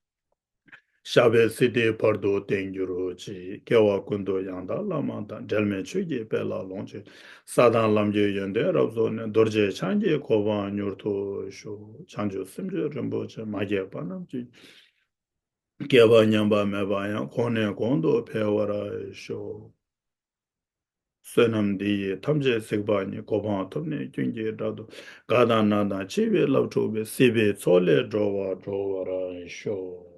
ཞབས་པད་སྲིད་མཐའི་བར་དུ་བརྟན་གྱུར་ཅིག་སྐྱེ་བ་ཀུན་ཏུ་ཡང་དག་བླ་མ་དང་། འབྲལ་མེད་ཆོས་ཀྱི་དཔལ་ལ་ལོངས་སྤྱོད། ས་དང་ལམ་གྱི་ཡོན་ཏན་རབ་རྫོགས་ནས། རྡོ་རྗེ་འཆང་གི་གོ་འཕང་མྱུར་དུ་ཤོག་བྱང་ཆུབ་སེམས་མཆོག་རིན་པོ་ཆེ། མ་སྐྱེས་པ་རྣམས་ཀྱི། སྐྱེས་པ་ཉམས་པ་མེད་པ་ཡང་། གོང་ནས་གོང་དུ་འཕེལ་བར་ཤོག་བསོད་ནམས་འདི་ཡིས་ཐམས་ཅད་གཟིགས་པ་ཉིད། གོ་འཕང་ཐོབ་ནས་ཀུན་གྱི་བདག་ཏུ། དགའ་དང་ན་དང་འཆི་བའི་རླབས་འཁྲུགས་པའི། སྲིད་པའི་མཚོ་ལས་སྒྲོལ་བ་སྒྲོལ་བར་ཤོག